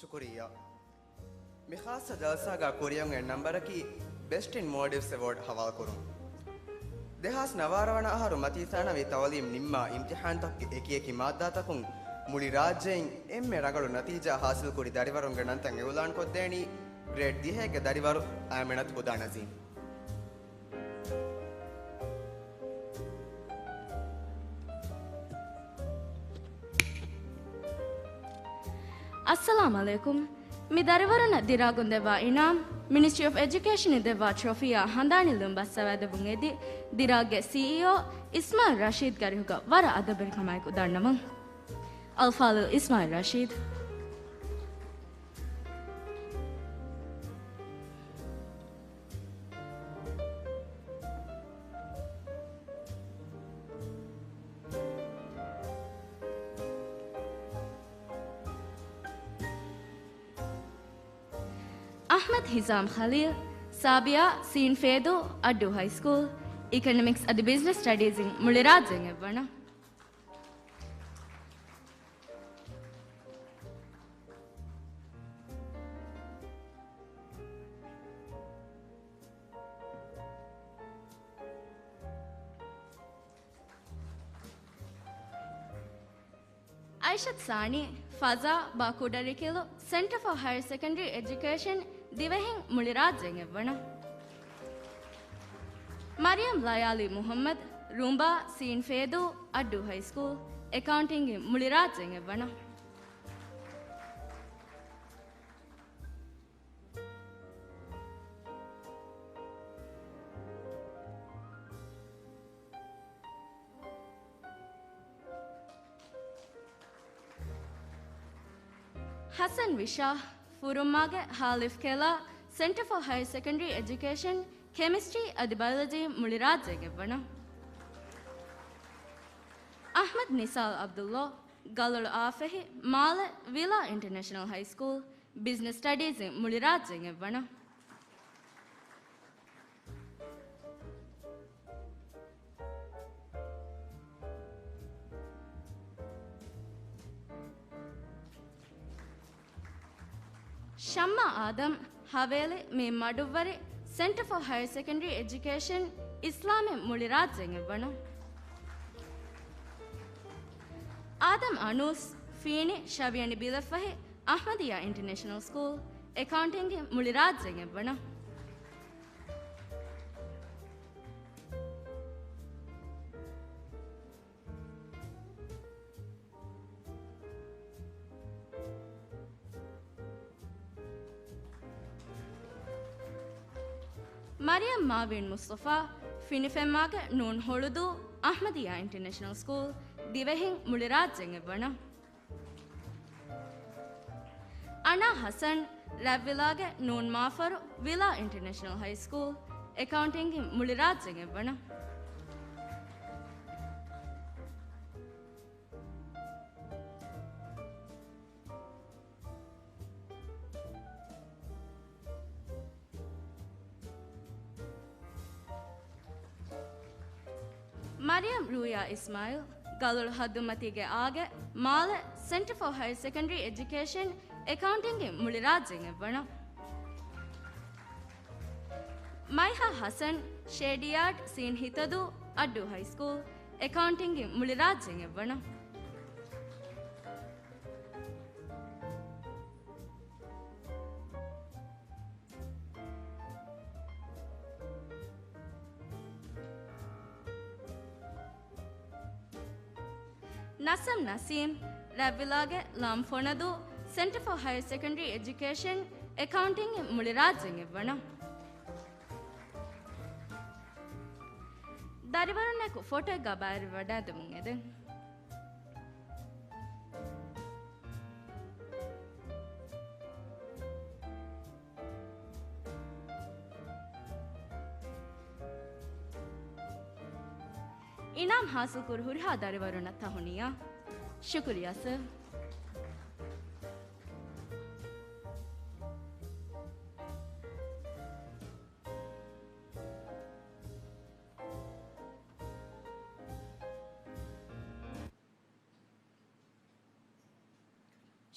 ޝުކުރިއްޔާ. މި ޚާއްޞަ ޖަލްސާގަ ކުރިއަށް އޮތް ނަންބަރަކީ ބެސްޓް އިން މޯލްޑިވްސް އެވޯޑް ހަވާލުކުރުން. ދެހާސް ނަވާރަ ވަނަ އަހަރު މަތީ ސާނަވީ ތައުލީމް ނިންމާ އިމްތިޙާންތަކުގެ އެކިއެކި މާއްދާތަކުން މުޅި ރާއްޖެއިން އެންމެ ރަނގަޅު ނަތީޖާ ހާސިލްކުރި ދަރިވަރުންގެ ނަންތައް އިއުލާންކޮށްދޭނީ ގްރޭޑް ދިހައެއްގެ ދަރިވަރު އައިމިނަތު ހުދާ ނަޒީމް. އައްސަލާމް ޢަލައިކުމް. މި ދަރިވަރުންނަށް ދިރާގުން ދެއްވާ އިނާމް، މިނިސްޓްރީ އޮފް އެޖުކޭޝަން ދެއްވާ ޓްރޮފީއާ ހަނދާނީ ލުން ބައްސަވައިދެއްވުން އެދި، ދިރާގްގެ ސީއީއޯ އިސްމާއިލް ރަޝީދް ގަރިހުގަ ވަރަށް އަދަބުވެރިކަމާއެކު ދަންނަވަން. އަލްފާޟިލް އިސްމާއިލް ރަޝީދް. އަޙްމަދު ހިޒާމް ޚަލީލް، ސާބިޔާ ސީން ފޭދޫ، އައްޑޫ ހައި ސްކޫލް، އިކޮނޮމިކްސް އަދި ބިޒްނަސް ސްޓަޑީޒް އިން މުޅި ރާއްޖެއިން އެއްވަނަ. އައިޝަތު ސާނީ، ފަޒާ ބާ ކުޑަރިކިލު، ސެންޓަރ ފޯ ހަޔަރ ސެކަންޑަރީ އެޖުކޭޝަން، ދިވެހިން މުޅި ރާއްޖޭން އެއްވަނަ. މަރިޔަމް ލަޔާލީ މުހައްމަދު، ރުނބާ ސީން ފޭދޫ، އައްޑޫ ހައިސްކޫލް، އެކައުންޓިންގ މުޅި ރާއްޖޭން އެއްވަނަ. ޙަސަން ވިޝާ، ފުރުމާގެ ހާލިފް ކެލާ، ސެންޓަރ ފޯ ހަޔަރ ސެކަންޑަރީ އެޖުކޭޝަން، ކެމިސްޓްރީ އަދި ބަޔޮލޮޖީ މުޅި ރާއްޖޭން އެއްވަނަ. އަޙްމަދު ނިސާލް ޢަބްދުﷲ، ގަލޮޅު އާފެހި، މާލެ ވިލާ އިންޓަރނޭޝަނަލް ހައިސްކޫލް، ބިޒްނަސް ސްޓަޑީޒް އިން މުޅި ރާއްޖޭން އެއްވަނަ. ޝައްމާ އާދަމް، ހަވޭލި މީ މަޑުއްވަރި، ސެންޓަރ ފޯ ހަޔަރ ސެކަންޑަރީ އެޖުކޭޝަން، އިސްލާމިން މުޅި ރާއްޖޭން އެއްވަނަ. އާދަމް އަނޫސް، ފީނި ޝަވިޔަނި ބިލެފަހި، އަޙްމަދިއްޔާ އިންޓަރނޭޝަނަލް ސްކޫލް، އެކައުންޓިންގ މުޅި ރާއްޖޭން އެއްވަނަ. މަރިޔަމް މާވީން މުޞްޠަފާ، ފިނިފެންމާގެ ނޫން ހޮޅުދޫ، އަޙްމަދިއްޔާ އިންޓަރނޭޝަނަލް ސްކޫލް، ދިވެހިން މުޅި ރާއްޖޭން އެއްވަނަ. އަނާ ޙަސަން، ރަތްވިލާގެ ނޫން މާފަރު، ވިލާ އިންޓަރނޭޝަނަލް ހައިސްކޫލް، އެކައުންޓިންގ މުޅި ރާއްޖޭން އެއްވަނަ. މަރިޔަމް ރޫޔާ އިސްމާއިލް، ގަލޮޅު ހައްދުމަތީގެ އާގެ، މާލެ، ސެންޓަރ ފޯ ހަޔަރ ސެކަންޑަރީ އެޖުކޭޝަން، އެކައުންޓިންގ މުޅި ރާއްޖޭން އެއްވަނަ. މައިހާ ޙަސަން، ޝޭޑިޔާޑް ސީން ހިތަދޫ، އައްޑޫ ހައިސްކޫލް، އެކައުންޓިންގ މުޅި ރާއްޖޭން އެއްވަނަ. ނަސަމް ނަސީމް، ރަތްވިލާގެ ލާމް ފޮނަދޫ، ސެންޓަރ ފޯ ހަޔަރ ސެކަންޑަރީ އެޖުކޭޝަން، އެކައުންޓިންގ މުޅި ރާއްޖޭން އެއްވަނަ. ދަރިވަރުންނަކު ފޮޓޯއެއްގަ ބައިވެރިވެވަޑައިދެމުން އެދެން. އިނާމް ޙާޞިލްކުރި ހުރިހާ ދަރިވަރުންނަށް ތަހުނިޔާ. ޝުކުރިއްޔާ ސަރ.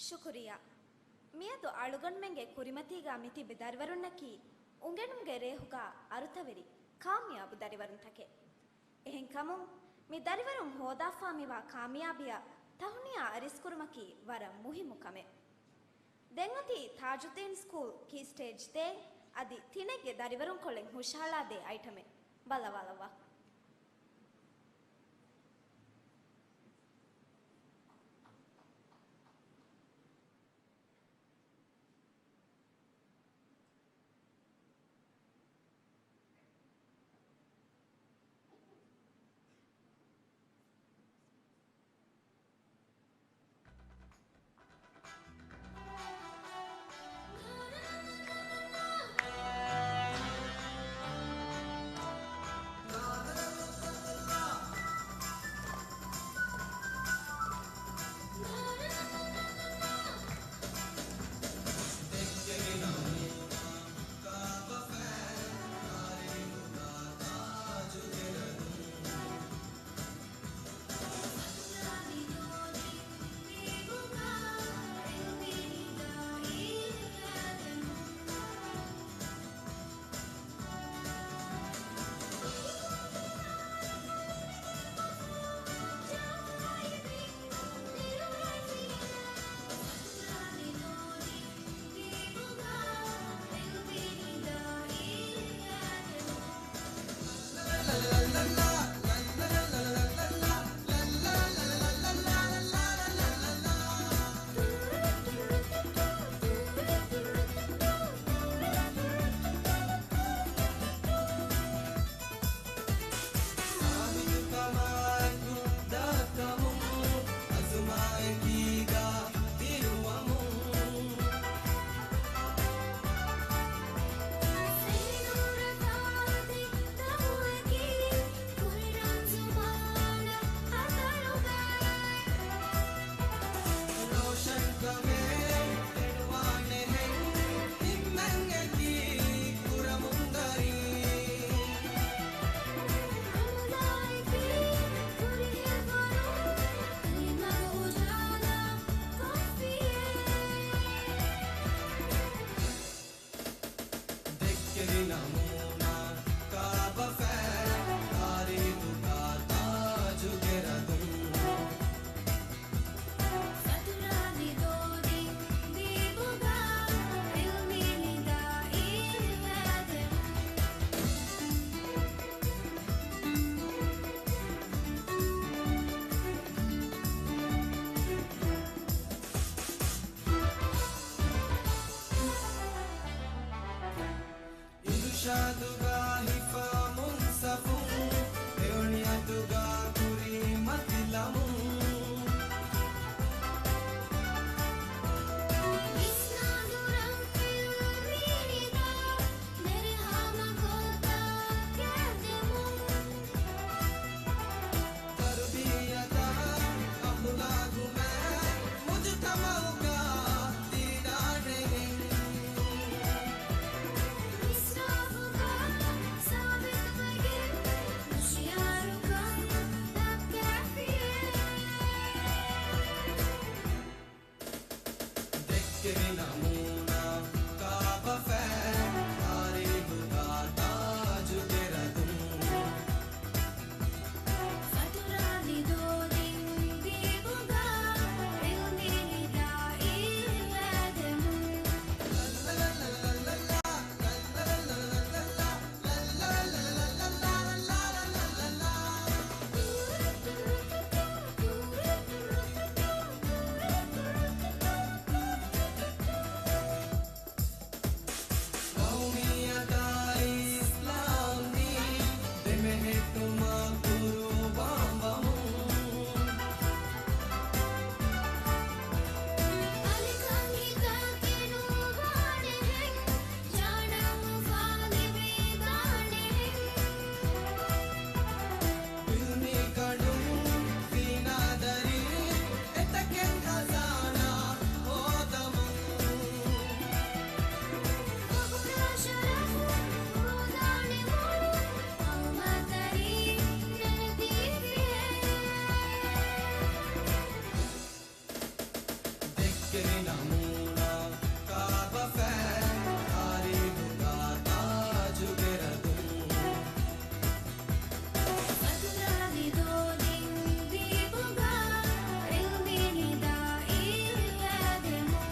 ޝުކުރިއްޔާ. މިއަދު އަޅުގަނޑުމެންގެ ކުރިމަތީގަ މިތިބި ދަރިވަރުންނަކީ އުނގެނުމުގެ ރޭހުގަ އަރުތަވެރި ކާމިޔާބު ދަރިވަރުންތަކެއް. އެހެންކަމުން، މި ދަރިވަރުން ހޯދާފާ މިވާ ކާމިޔާބީއަށް ތަހުނިޔާ އަރިސްކުރުމަކީ ވަރަށް މުހިއްމު ކަމެއް. ދެން އޮތީ ތާޖުއްދީން ސްކޫލް ކީ ސްޓޭޖް ދޭން އަދި ތިނެއްގެ ދަރިވަރުންކޮޅެއް ހުށަހަޅާދޭ އައިޓަމެއް. ބައްލަވާލައްވާ. ހިފާ މުންސަފުން، އެއޮނި އަތުގާ ކުރީ މަތިލަމުން. ވިސްނާ ދުރަށް ފިލްމީނިދާ، ދެރިހާމަ ގޮތާ ކެނދެމުން. ތަރުބިއްޔަތާ، އަޚުލާގުމެ، މުޖުތަމަޢުގާ ދީނާ ހެނިން. އިސްރާފުގާ ސާބިތުވެގެން، ހުޝިޔާރުކަން ދައްކާފިޔޭ. ދެއްކެވި ނަމޫނާ ކާބަފައި، ތާރީޚުގާ ތާޖުގެ ރަދުން. ފަތުރާލި ދޯދިން ދީބުގާ، އިލްމީ ނިދާ އިވޭދެމުން. ޤައުމިއްޔަތާއި އިސްލާމް ދީން ދެމެހެއްޓުމަށް ޤުރުބާންވަމުން. އަލިކަން ހިތަކީ ނޫވާނެހެން، ޖާނަމު ފާލި ވީދާނެހެން. އިލްމީ ކަނޑުން ފީނާދަރި، އެތަކެއް ޚަޒާނާ ހޯދަމުން. ފަޚުރާ ޝަރަފު ހޯދާނެ މޮޅު އައުމަތަރި ނެރެދީފިޔޭ. ދެއްކެވި ނަމޫނާ ކާބަފައި، ތާރީޚުގާ ތާޖުގެ ރަދުން. ފަތުރާލި ދޯދިން ދީބުގާ، އިލްމީ ނިދާ އިވޭދެމުން.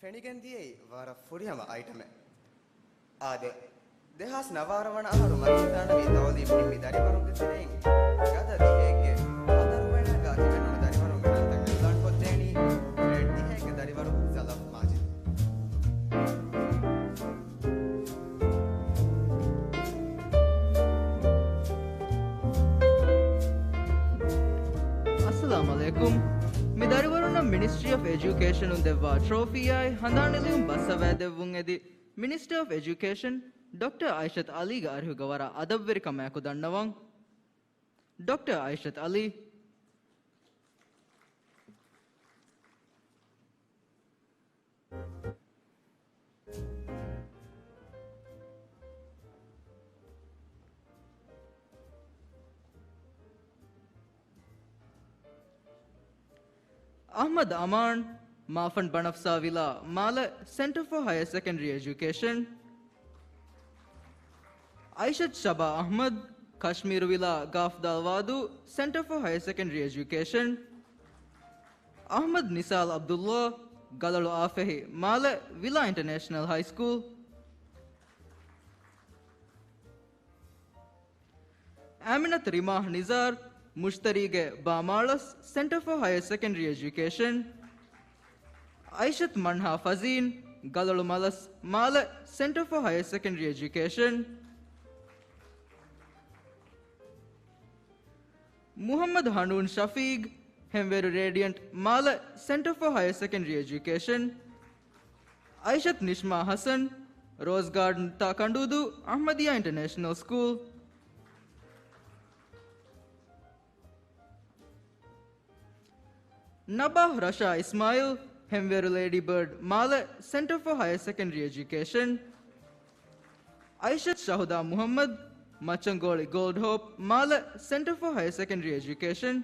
ފެނިގެން ދިޔައީ ވަރަށް ފުރިހަމަ އައިޓަމެއް. އާދެ، ދެހާސް ނަވާރަ ވަނަ އަހަރު މަތިންދާނަވީ ތައުލީމް ނިންމި ދަރިވަރުންގެ ތެރެއިން ގަދަ ދިހައެއްގެ ހަނދަރުމޭނާގާ ހިމެނުނު ދަރިވަރުންގެ ރަންތައް އިޢުލާންކޮށްދޭނީ ގްރޭޑް ދިހައެއްގެ ދަރިވަރު ޒަލަފް މާޖިދު. އައްސަލާމް ޢަލައިކުމް. މި ދަރިވަރުންނަށް މިނިސްޓްރީ އޮފް އެޖުކޭޝަނުން ދެއްވާ ޓްރޯފީއާއި ހަނދާން ނިލިއުން ބައްސަވައިދެއްވުން އެދި، މިނިސްޓަރ އޮފް އެޖުކޭޝަން ޑޮކްޓަރ އައިޝަތް އަލީގެ އަރިހުގަ ވަރަށް އަދަބުވެރިކަމާއެކު ދަންނަވަން. ޑޮކްޓަރ އައިޝަތް އަލީ. އަޙްމަދު އަމާން، މާފަންޑް ބަނަފްސާ ވިލާ، މާލެ، ސެންޓަރ ފޯ ހަޔަރ ސެކަންޑަރީ އެޖުކޭޝަން. އައިޝަތު ޝަބާ އަޙްމަދު، ކަޝްމީރު ވިލާ، ގާފް ދާލްވާދޫ، ސެންޓަރ ފޯ ހަޔަރ ސެކަންޑަރީ އެޖުކޭޝަން. އަޙްމަދު ނިސާލް ޢަބްދުﷲ، ގަލޮޅު އާފެހި، މާލެ، ވިލާ އިންޓަރނޭޝަނަލް ހައި ސްކޫލް. އާމިނަތު ރިމާޙް ނިޒާރު، މުޝްތަރީގެ ބާމާޅޮސް، ސެންޓަރ ފޯ ހަޔަރ ސެކަންޑަރީ އެޖުކޭޝަން. އައިޝަތު މަންހާ ފަޒީން، ގަލޮޅު މަލަސް، މާލެ، ސެންޓަރ ފޯ ހަޔަރ ސެކަންޑަރީ އެޖުކޭޝަން. މުޙައްމަދު ހަނޫން ޝަފީޤް، ހެންވޭރު ރޭޑިއަންޓް، މާލެ، ސެންޓަރ ފޯ ހަޔަރ ސެކަންޑަރީ އެޖުކޭޝަން. އައިޝަތު ނިޝްމާ ހަސަން، ރޯޒް ގާޑަން ތާކަނޑޫދޫ، އަޙްމަދިއްޔާ އިންޓަރނޭޝަނަލް ސްކޫލް. ނަބާހް ރަޝާ އިސްމާޢީލް، ހެންވޭރު ލޭޑީ ބާޑް، މާލެ، ސެންޓަރ ފޯ ހަޔަރ ސެކަންޑަރީ އެޖުކޭޝަން. އައިޝަތު ޝަހުދާ މުޙައްމަދު، މައްޗަންގޯޅި ގޯލްޑް ހޯޕް، މާލެ، ސެންޓަރ ފޯ ހަޔަރ ސެކަންޑަރީ އެޖުކޭޝަން.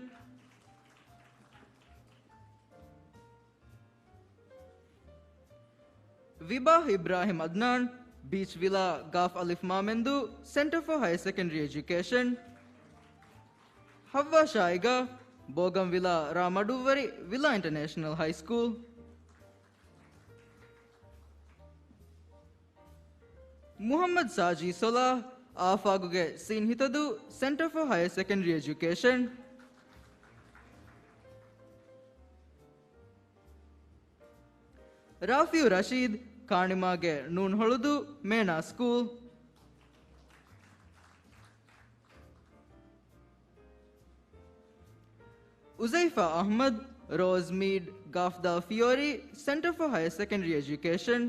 ވިބާ އިބްރާހިމް އަދްނާން، ބީޗް ވިލާ، ގާފް އަލިފް މާމެންދޫ، ސެންޓަރ ފޯ ހަޔަރ ސެކަންޑަރީ އެޖުކޭޝަން. ހައްވާ ޝާއިގާ، ބޯގަން ވިލާ، ރ. މަޑުއްވަރި، ވިލާ އިންޓަރނޭޝަނަލް ހައި ސްކޫލް. މުހައްމަދު ސާޖީ ސޮލާހް، އާފާގުގެ ސީން ހިތަދޫ، ސެންޓަރ ފޯ ހަޔަރ ސެކަންޑަރީ އެޖުކޭޝަން. ރާފިއު ރަޝީދު، ކާނިމާގެ ނޫން ހޮޅުދޫ، މޭނާ ސްކޫލް. އުޒައިފާ އަޙްމަދު، ރޯޒް މީޑް، ގާފްދާ ފިޔޯރީ، ސެންޓަރ ފޯ ހަޔަރ ސެކަންޑަރީ އެޖުކޭޝަން.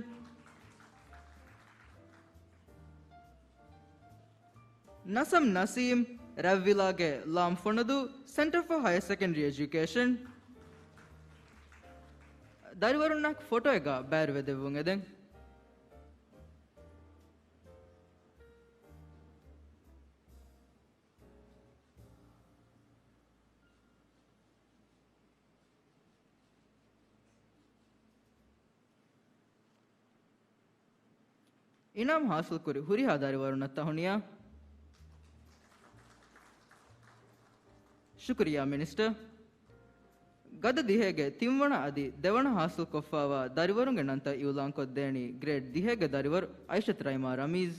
ނަސަމް ނަސީމް، ރަތްވިލާގެ ލާމް ފޮނަދޫ، ސެންޓަރ ފޯ ހަޔަރ ސެކަންޑަރީ އެޖުކޭޝަން. ދަރިވަރުންނާ ފޮޓޯއެއްގަ ބައިވެރިވެ ދެއްވުން އެދެން. އިނާމް ހާސިލްކުރި ހުރިހާ ދަރިވަރުންނަށް ތަހުނިޔާ. ޝުކުރިއްޔާ މިނިސްޓަރ. ގަދަ ދިހައިގެ ތިންވަނަ އަދި ދެވަނަ ހާސިލްކޮށްފައިވާ ދަރިވަރުންގެ ނަންތައް އިއުލާންކޮށްދޭނީ ގްރޭޑް ދިހައިގެ ދަރިވަރު އައިޝަތު ރައިމާ ރަމީޒް.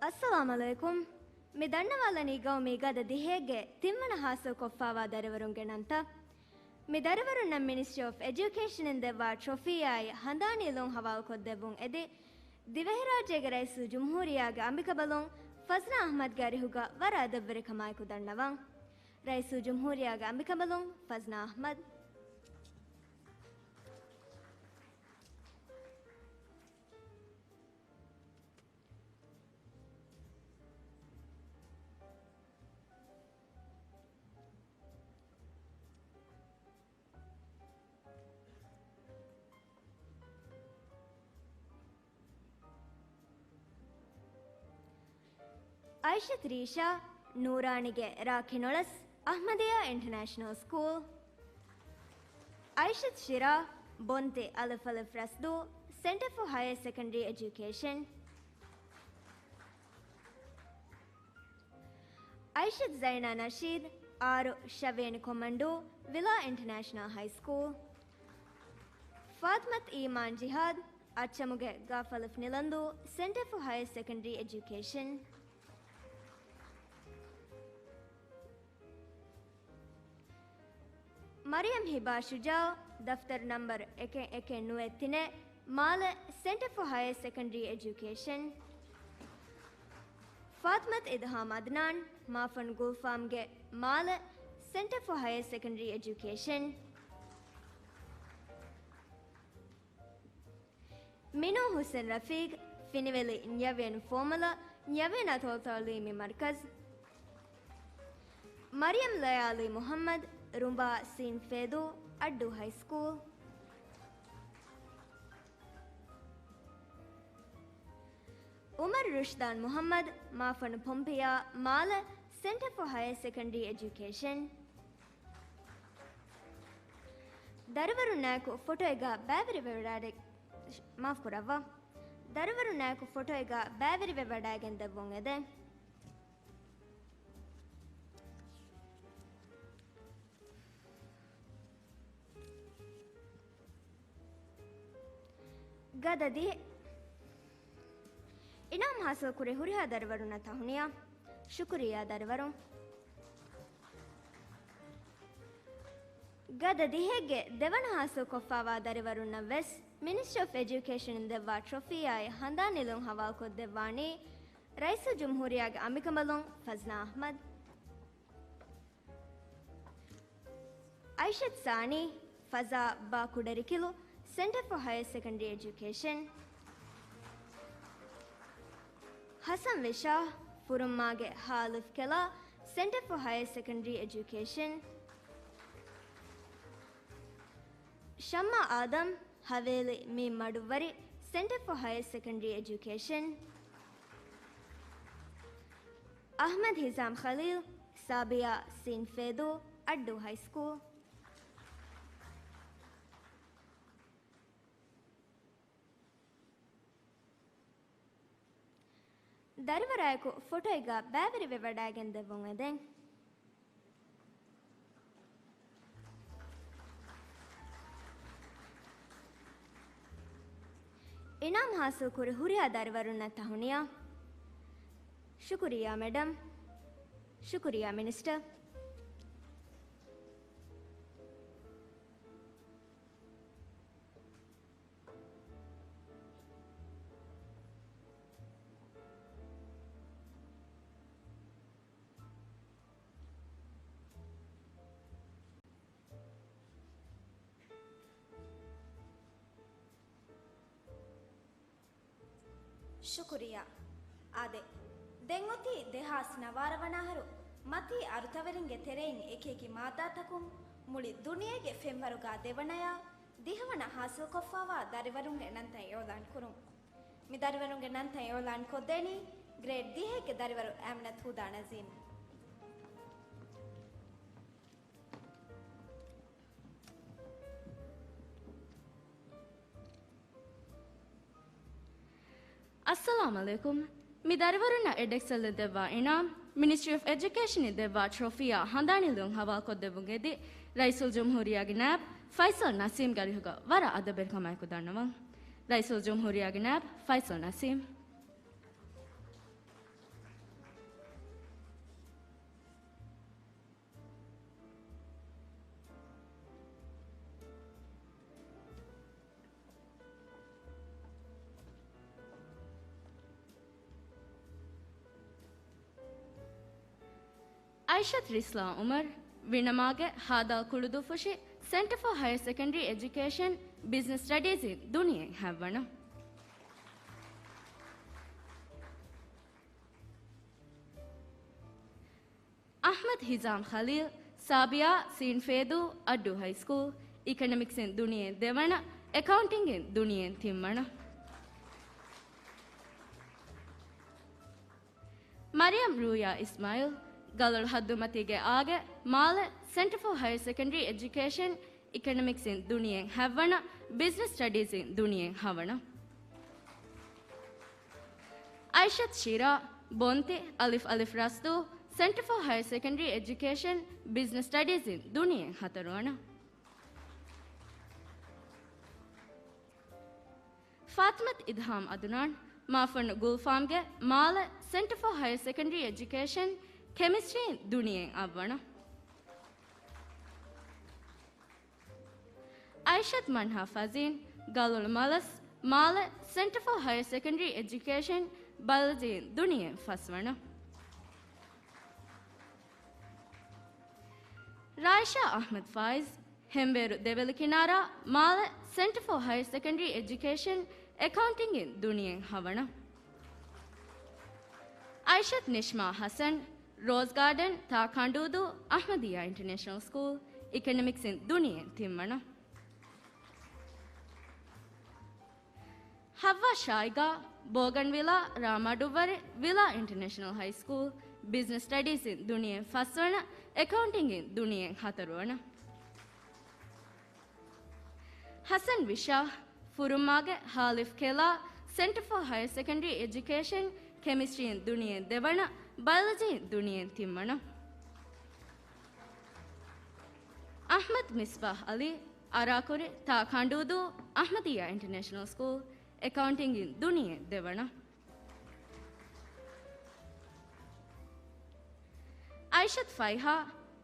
އައްސަލާމް ޢަލައިކުމް. މި ދަންނަވާލަނީ ގައުމީ ގަދަ ދިހައެއްގެ ތިންވަނަ ހާސިލްކޮށްފައިވާ ދަރިވަރުންގެ ނަންތައް. މި ދަރިވަރުންނަށް މިނިސްޓްރީ އޮފް އެޖުކޭޝަންއިން ދެއްވާ ޓްރޮފީއާއި ހަނދާނީ ލުން ހަވާލުކޮށްދެއްވުން އެދި، ދިވެހިރާއްޖޭގެ ރައީސުލްޖުމްހޫރިއްޔާގެ އަނބިކަނބަލުން ފަޒްނާ އަޙްމަދުގެ އަރިހުގަ ވަރަށް އަދަބުވެރިކަމާއެކު ދަންނަވަން. ރައީސުލްޖުމްހޫރިއްޔާގެ އަނބިކަނބަލުން ފަޒްނާ އަޙްމަދު. އައިޝަތު ރީޝާ، ނޫރާނީގެ ރާ ކިނޮޅަސް، އަޙްމަދިއްޔާ އިންޓަރނޭޝަނަލް ސްކޫލް. އައިޝަތު ޝިރާ، ބޮންތި އަލިފް އަލިފް ރަސްދޫ، ސެންޓަރ ފޯ ހަޔަރ ސެކަންޑަރީ އެޖުކޭޝަން. އައިޝަތު ޒައިނާ ނަޝީދު، އާރު ޝަވޭނި ކޮމަންޑޫ، ވިލާ އިންޓަރނޭޝަނަލް ހައި ސްކޫލް. ފާތިމަތު އީމާން ޖިހާދު، އައްޗަމުގެ ގާފް އަލިފް ނިލަންދޫ، ސެންޓަރ ފޯ ހަޔަރ ސެކަންޑަރީ އެޖުކޭޝަން. މަރިޔަމް ހިބާ ޝުޖާއު، ދަފްތަރު ނަންބަރު އެކެއް އެކެއް ނުވައެއް ތިނެއް، މާލެ، ސެންޓަރ ފޯ ހަޔަރ ސެކަންޑަރީ އެޖުކޭޝަން. ފާތިމަތު އިލްހާމް އަދްނާން، މާފަން ގުލްފާމްގެ، މާލެ، ސެންޓަރ ފޯ ހަޔަރ ސެކަންޑަރީ އެޖުކޭޝަން. މިނޫ ހުސެން ރަފީގް، ފިނިވެލި ނިޔަވޭން ފޯމަލަ، ނިޔަވޭނާ ތަޢުލީމީ މަރުކަޒު. މަރިޔަމް ލަޔާލީ މުޙައްމަދު، ރުނބާ ސީން ފޭދޫ، އައްޑޫ ހައި ސްކޫލް. ޢުމަރު ރުޝްދާން މުޙައްމަދު، މާފަން ޕޮމްޕިޔާ، މާލެ، ސެންޓަރ ފޯ ހަޔަރ ސެކަންޑަރީ އެޖުކޭޝަން. ދަރިވަރުންނާއެކު ފޮޓޯއެއްގަ ބައިވެރިވެވަޑައި-، މާފުކުރައްވާ. ދަރިވަރުންނާއެކު ފޮޓޯއެއްގަ ބައިވެރިވެވަޑައިގެން ދެއްވުން އެދެން. ގަދަ ދިހަ. އިނާމް ހާސިލްކުރި ހުރިހާ ދަރިވަރުންނަށް ތަހުނިޔާ. ޝުކުރިއްޔާ ދަރިވަރުން. ގަދަ ދިހައެއްގެ ދެވަނަ ހާސިލްކޮށްފައިވާ ދަރިވަރުންނަށް ވެސް މިނިސްޓްރީ އޮފް އެޖުކޭޝަންއިން ދެއްވާ ޓްރޮފީއާއި ހަނދާނީ ލުން ހަވާލުކޮށްދެއްވާނީ ރައީސުލްޖުމްހޫރިއްޔާގެ އަނބިކަނބަލުން ފަޒްނާ އަޙްމަދު. އައިޝަތު ސާނީ، ފަޒާ ބާ ކުޑަރިކިލު، ސެންޓަރ ފޯ ހަޔަރ ސެކަންޑަރީ އެޖުކޭޝަން. ހަސަން ވިޝާ، ފުރުމާގެ ހ އަލިފް ކެލާ، ސެންޓަރ ފޯ ހަޔަރ ސެކަންޑަރީ އެޖުކޭޝަން. ޝައްމާ އާދަމް، ހަވޭލި މީމް މަޑުއްވަރި، Center for Higher Secondary Education. އަޙްމަދު ހިޒާމް ޚަލީލް، ސާބިޔާ ސީން ފޭދޫ، އައްޑޫ ހައިސްކޫލް. ދަރިވަރާއެކު ފޮޓޯއެއްގަ ބައިވެރިވެވަޑައިގެން ދެއްވުން އެދެން. އިނާމް ހާސިލްކުރި ހުރިހާ ދަރިވަރުންނަށް ތަހުނިޔާ. ޝުކުރިއްޔާ މެޑަމް. ޝުކުރިއްޔާ މިނިސްޓަރ. ޝުކުރިއްޔާ. އާދެ، ދެން އޮތީ ދެހާސް ނަވާރަ ވަނަ އަހަރު މަތީ އަރުތަވެރިންގެ ތެރެއިން އެކިއެކި މާއްދާތަކުން މުޅި ދުނިޔޭގެ ފެންވަރުގަ ދެވަނަޔާ ދިހަވަނަ ހާސިލްކޮށްފަވާ ދަރިވަރުންގެ ނަންތައް އިޢުލާން ކުރުން. މި ދަރިވަރުންގެ ނަންތައް އިޢުލާން ކޮށްދޭނީ ގްރޭޑް ދިހައެއްގެ ދަރިވަރު އަމިނަތު ހުދާ ނަޒީމް. އައްސަލާމް ޢަލައިކުމް. މި ދަރިވަރުންނަށް އެޑް އެކްސެލް އިން ދެއްވާ އިނާމް، މިނިސްޓްރީ އޮފް އެޖުކޭޝަން އިން ދެއްވާ ޓްރޮފީއާ ހަނދާނީ ލިޔުން ހަވާލުކޮށްދެއްވުން އެދި، ރައީސުލްޖުމްހޫރިއްޔާގެ ނާއިބް ފައިސަލް ނަސީމް ގަރިހުގަ ވަރަށް އަދަބެއް ކަމާއެކު ދަންނަވަން. ރައީސުލްޖުމްހޫރިއްޔާގެ ނާއިބް ފައިސަލް ނަސީމް. އައިޝަތު ރިސްލާ ޢުމަރު، ވިނަމާގެ ހާދާ ކުޅުދުއްފުށި، ސެންޓަ ފޯ ހަޔަރ ސެކަންޑަރީ އެޖުކޭޝަން، ބިޒްނަސް ސްޓަޑީޒް އިން ދުނިޔެއިން ހަތްވަނަ. އަޙްމަދު ހިޒާމް ޚަލީލް، ސާބިޔާ ސީން ފޭދޫ، އައްޑޫ ހައިސްކޫލް، އިކޮނޮމިކްސް އިން ދުނިޔެއިން ދެވަނަ، އެކައުންޓިންގ އިން ދުނިޔެއިން ތިންވަނަ. މަރިޔަމް ރޫޔާ އިސްމާއިލް، ގަލޮޅު ހައްދުމަތީގެ އާގެ، މާލެ، ސެންޓަ ފޯ ހަޔަރ ސެކަންޑަރީ އެޖުކޭޝަން، އިކޮނޮމިކްސް އިން ދުނިޔެއިން ހަތްވަނަ، ބިޒްނަސް ސްޓަޑީޒް އިން ދުނިޔެއިން ހަވަނަ. އައިޝަތު ޝިރާ، ބޮންތި، އަލިފް އަލިފް ރަސްދޫ، ސެންޓަ ފޯ ހަޔަރ ސެކަންޑަރީ އެޖުކޭޝަން، ބިޒްނަސް ސްޓަޑީޒް އިން ދުނިޔެއިން ހަތަރުވަނަ. ފާތިމަތު އިލްހާމް އަދުނާން، މާފަންނު ގުލްފާމްގެ މާލެ، ސެންޓަ ފޯ ހަޔަރ ސެކަންޑަރީ އެޖުކޭޝަން، ކެމިސްޓްރީ އިން ދުނިޔެއިން އަށްވަނަ. އައިޝަތު މަންހާ ފަޒީން، ގަލޮޅު މަލަސް، މާލެ، ސެންޓަ ފޯ ހަޔަރ ސެކަންޑަރީ އެޖުކޭޝަން، ބަޔޮލޮޖީ އިން ދުނިޔެއިން ފަސްވަނަ. ރާއިޝާ އަޙްމަދު ފާއިޒް، ހެންވޭރު ދެވެލި ކިނާރާ، މާލެ، ސެންޓަ ފޯ ހަޔަރ ސެކަންޑަރީ އެޖުކޭޝަން، އެކައުންޓިންގ އިން ދުނިޔެއިން ހަވަނަ. އައިޝަތު ނިޝްމާ ހަސަން، ރޯޒް ގާޑަން، ތާ ކަނޑޫދޫ، އަޙްމަދިއްޔާ އިންޓަރނޭޝަނަލް ސްކޫލް، އިކޮނޮމިކްސް އިން ދުނިޔެއިން ތިންވަނަ. ހައްވާ ޝާއިގާ، ބޯގަންވިލާ، ރ. މަޑުއްވަރެއް، ވިލާ އިންޓަރނޭޝަނަލް ހައިސްކޫލް، ބިޒްނަސް ސްޓަޑީޒް އިން ދުނިޔެއިން ފަސްވަނަ، އެކައުންޓިންގ އިން ދުނިޔެއިން ހަތަރުވަނަ. ހަސަން ވިޝާ، ފުރުމާގެ ހާލިފް ކެލާ، ސެންޓަ ފޯ ހަޔަރ ސެކަންޑަރީ އެޖުކޭޝަން، ކެމިސްޓްރީ އިން ދުނިޔެއިން ދެވަނަ، ބަޔޮލޮޖީ އިން ދުނިޔެއިން ތިންވަނަ. އަޙްމަދު މިސްބާހް އަލީ، އަރާކުރި، ތާ ކަނޑޫދޫ، އަޙްމަދިއްޔާ އިންޓަރނޭޝަނަލް ސްކޫލް، އެކައުންޓިންގ އިން ދުނިޔެއިން ދެވަނަ. އައިޝަތު ފައިހާ،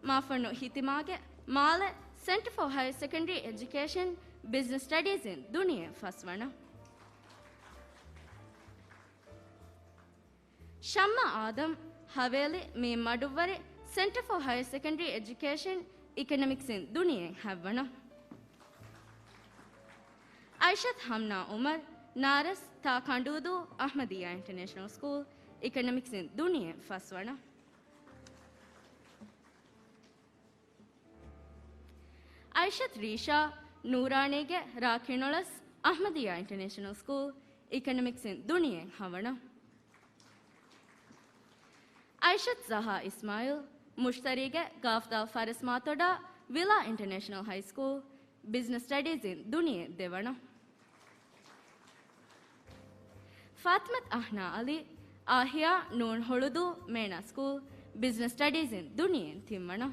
މާފަންނު ހިތިމާގެ މާލެ، ސެންޓަ ފޯ ހަޔަރ ސެކަންޑަރީ އެޖުކޭޝަން، ބިޒްނަސް ސްޓަޑީޒް އިން ދުނިޔެއިން ފަސްވަނަ. ޝައްމާ އާދަމް، ހަވޭލި، މީ މަޑުއްވަރެއް، ސެންޓަ ފޯ ހަޔަރ ސެކަންޑަރީ އެޖުކޭޝަން، އިކޮނޮމިކްސް އިން ދުނިޔެއިން ހަތްވަނަ. އައިޝަތު ހަމްނާ އުމަރު، ނާރަސް، ތާ ކަނޑޫދޫ، އަޙްމަދިއްޔާ އިންޓަރނޭޝަނަލް ސްކޫލް، އިކޮނޮމިކްސް އިން ދުނިޔެއިން ފަސްވަނަ. އައިޝަތު ރީޝާ، ނޫރާނީގެ ރ. ކިނޮޅަސް، އަޙްމަދިއްޔާ އިންޓަރނޭޝަނަލް ސްކޫލް، އިކޮނޮމިކްސް އިން ދުނިޔެއިން ހަވަނަ. އައިޝަތު ޒަހާ އިސްމާއިލް، މުޝްތަރީގެ ގާފްދާލް ފަރެސް މާތޮޑާ، ވިލާ އިންޓަރނޭޝަނަލް ހައި ސްކޫލް، ބިޒްނަސް ސްޓަޑީޒް އިން ދުނިޔެއިން ދެވަނަ. ފާތިމަތު އަހްނާ އަލީ، އާހިޔާ ނޫން ހޮޅުދޫ މޭނާ ސްކޫލް، ބިޒްނަސް ސްޓަޑީޒް އިން ދުނިޔެއިން ތިންވަނަ.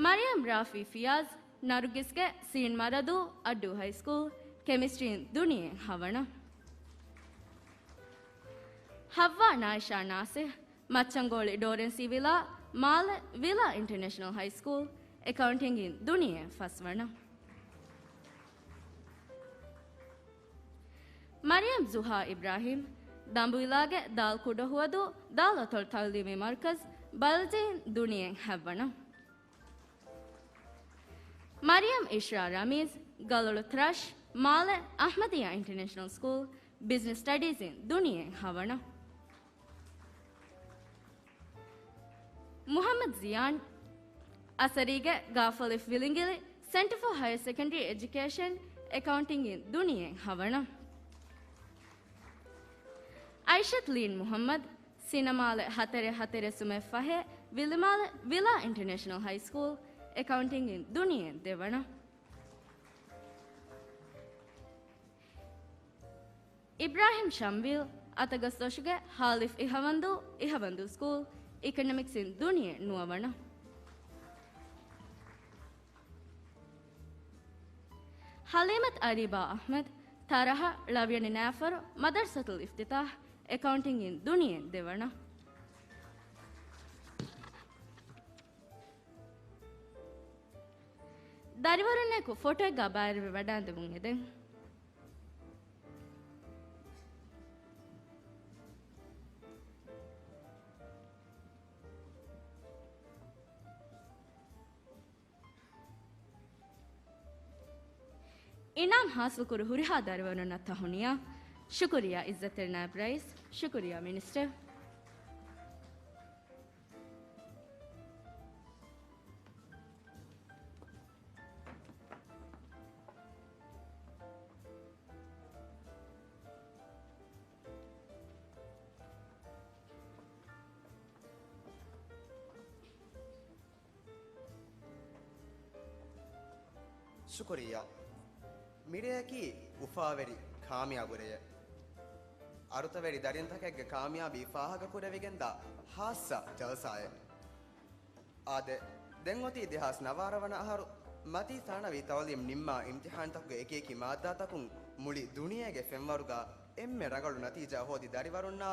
މަރިޔަމް ރާފީ ފިޔާޒް، ނަރުގިސްގެ ސީން މަރަދޫ އައްޑޫ ހައި ސްކޫލް، ކެމިސްޓްރީން ދުނިޔެއިން ހަވަނަ. ހައްވާ ނާއިޝާ ނާސިހް، މައްޗަންގޯޅި ޑޯރެންސީ ވިލާ، މާލެ ވިލާ އިންޓަރނޭޝަނަލް ހައި ސްކޫލް، އެކައުންޓިންގ އިން ދުނިޔެއިން ފަސްވަނަ. މަރިޔަމް ޒުހާ އިބްރާހިމް، ދަނބުއިލާގެ ދާލް ކުޑަހުވަދޫ ދާލް އަތޮޅު ތަޢުލީމީ މަރުކަޒް، ބަޔޮލޮޖީން ދުނިޔެއިން ހައްވަނަ. މަރިޔަމް އިޝްރާ ރަމީޒް، ގަލޮޅު ތްރަޝް، މާލެ އަޙްމަދިއްޔާ އިންޓަރނޭޝަނަލް ސްކޫލް، ބިޒްނަސް ސްޓަޑީޒް އިން ދުނިޔެއިން ހަވަނަ. މުޙައްމަދު ޒިޔާން، އަސަރީގެ ގާފަލިފް ވިލިނގިލި ސެންޓަރ ފޯ ހަޔަރ ސެކަންޑަރީ އެޖުކޭޝަން، އެކައުންޓިންގ އިން ދުނިޔެއިން ހަވަނަ. އައިޝަތު ލީން މުޙައްމަދު، ސިނަމާލެ ހަތަރެއް ހަތަރެއް ސުމެއް ފަހެއް، ވިލިމާލެ ވިލާ އިންޓަރނޭޝަނަލް ހައި ސްކޫލް، އެކައުންޓިންގ އިން ދުނިޔެއިން ދެވަނަ. އިބްރާހިމް ޝަމްވީލް، އަތަގަސްދޮށުގެ ހާލިފް އިހަވަންދޫ އިހަވަންދޫ ސްކޫލް، އިކޮނޮމިކްސް އިން ދުނިޔެ ނުވަވަނަ. ޙަލީމަތު އަރީބާ އަޙްމަދު، ތަރަހަ ޅަވިޔަނި ނައިފަރު މަދަރްސަތުލް އިފްތިތާޙް، އެކައުންޓިންގ އިން ދުނިޔެ ދެވަނަ. ދަރިވަރުންނާއެކު ފޮޓޯއެއްގާ ބައިވެރިވެ ވަޑައިގެންދެމުން އެދެން. އިނާމް ހާސިލްކުރި ހުރިހާ ދަރިވަރުންނަށް ތަހުނިޔާ. ޝުކުރިއްޔާ އިއްޒަތްތެރި ނާއިބް ރައީސް. ޝުކުރިއްޔާ މިނިސްޓަރ. ޝުކުރިއްޔާ. މިރެއަކީ އުފާވެރި ކާމިޔާބު ރެއެއް. އަރުތަވެރި ދަރިންތަކެއްގެ ކާމިޔާބީ ފާހަގަކުރެވިގެންދާ ހާއްސަ ޖަލްސާއެއް. އާދެ، ދެން އޮތީ ދެހާސް ނަވާރަ ވަނަ އަހަރު މަތީ ސާނަވީ ތަޢުލީމް ނިންމާ އިމްތިޙާންތަކުގެ އެކިއެކި މާއްދާތަކުން މުޅި ދުނިޔޭގެ ފެންވަރުގާ އެންމެ ރަނގަޅު ނަތީޖާ ހޯދި ދަރިވަރުންނާ،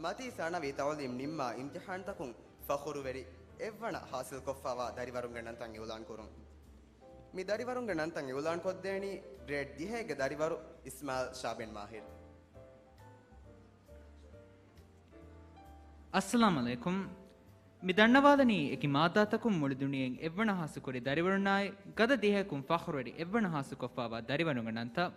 މަތީ ސާނަވީ ތަޢުލީމް ނިންމާ އިމްތިޙާންތަކުން ފަޚުރުވެރި އެއްވަނަ ޙާޞިލްކޮށްފައިވާ ދަރިވަރުންގެ ނަންތައް އިޢުލާން ކުރުން. މި ދަރިވަރުންގެ ނަންތައް އިޢުލާން ކޮށްދޭނީ ގްރޭޑް ދިހައެއްގެ ދަރިވަރު އިސްމާޢިލް ޝާބިން މާހިރު. އައްސަލާމް ޢަލައިކުމް. މި ދަންނަވާލަނީ އެކި މާއްދާތަކުން މުޅި ދުނިޔެއިން އެއްވަނަ ޙާޞިލްކުރި ދަރިވަރުންނާއި، ގަދަ ދިހައަކުން ފަޚުރުވެރި އެއްވަނަ ޙާޞިލްކޮށްފައިވާ ދަރިވަރުންގެ ނަންތައް.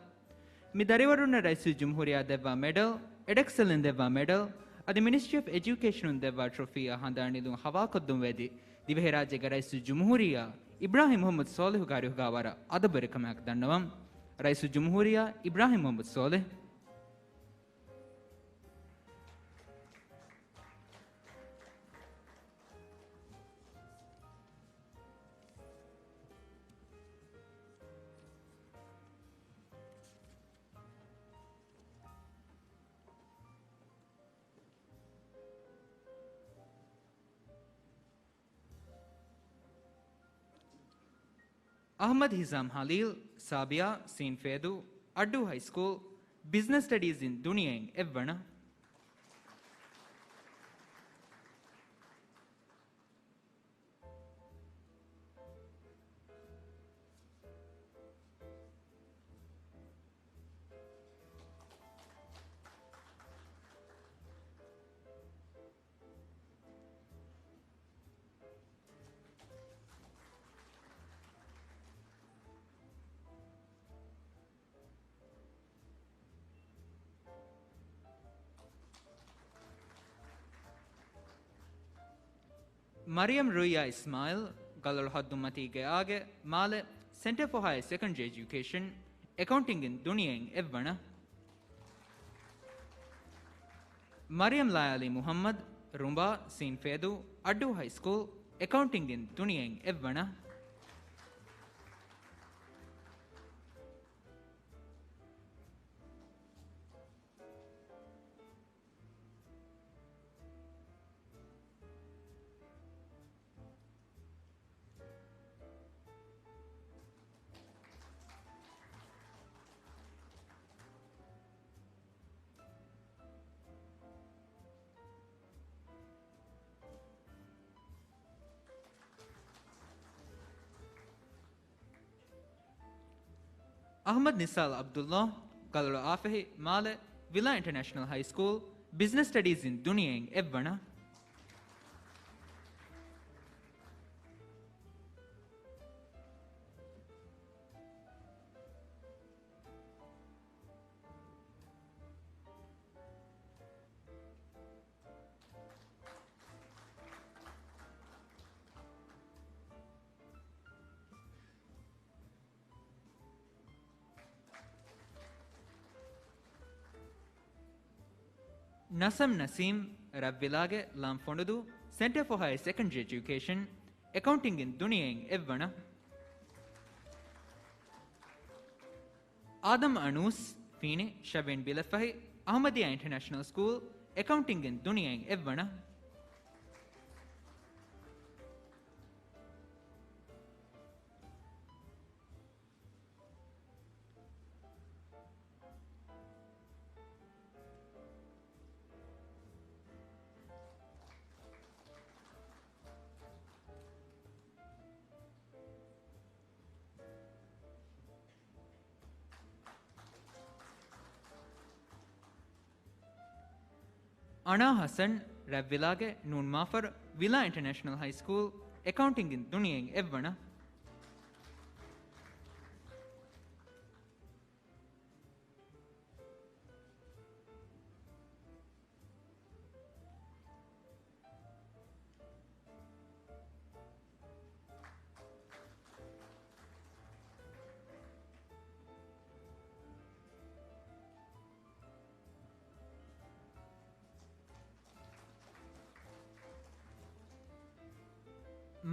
މި ދަރިވަރުންނަށް ރައީސުލްޖުމްހޫރިއްޔާ ދެއްވާ މެޑަލް، އެޑެކްސެލްއިން ދެއްވާ މެޑަލް، އަދި މިނިސްޓްރީ އޮފް އެޖުކޭޝަނުން ދެއްވާ ޓްރޮފީއާ ހަނދާން ނިދުން ހަވާކޮށްދުންވެދި، ދިވެހިރާއްޖޭގެ ރައީސުލްޖުމްހޫރިއްޔާ އިބްރާހިމް މުޙައްމަދު ޞާލިޙުގެ އަރިހުގާވަރަށް އަދަބުވެރިކަމާއެކު ދަންނަވަން. ރައީސުލްޖުމްހޫރިއްޔާ އިބްރާހިމް މުޙައްމަދު ޞާލިޙު. އަޙްމަދު ހިސާމް ހަލީލް، ސާބިޔާ، ސީން ފޭދޫ، އައްޑޫ ހައިސްކޫލް، ބިޒްނަސް ސްޓަޑީޒް އިން ދުނިޔެއިން އެއްވަނަ. މަރިޔަމް ރުއްޔާ އިސްމާޢިލް، ގަލޮޅު ހައްދުމަތީގެ އާގެ މާލެ، Centre for Higher Secondary Education، އެކައުންޓިންގ އިން ދުނިޔެއިން އެއްވަނަ. މަރިޔަމް ލަޔާލީ މުހައްމަދު، ރުނބާ، ސީން ފޭދޫ، އައްޑޫ ހައިސްކޫލް، އެކައުންޓިންގ އިން ދުނިޔެއިން އެއްވަނަ. އަޙްމަދު ނިސާލް ޢަބްދުﷲ، ގަލޮޅު އާފެހި މާލެ، ވިލާ އިންޓަރނޭޝަނަލް ހައި ސްކޫލް، ބިޒްނަސް ސްޓަޑީޒް އިން ދުނިޔެއިން އެއްވަނަ. ނަސަމް ނަސީމް، ރަތްވިލާގެ ލާން ފޮނުދޫ، Centre for Higher Secondary Education، އެކައުންޓިންގ އިން ދުނިޔެއިން އެއްވަނަ. އާދަމް އަނޫސް، ފީނި، ޝަވީން ބިލެފަހި، އަޙްމަދިއްޔާ އިންޓަރނޭޝަނަލް ސްކޫލް، އެކައުންޓިންގ އިން ދުނިޔެއިން އެއްވަނަ. އަނާ ޙަސަން، ރަތްވިލާގެ ނޫން މާފަރު، ވިލާ އިންޓަރނޭޝަނަލް ހައި ސްކޫލް، އެކައުންޓިންގ އިން ދުނިޔެއިން އެއްވަނަ.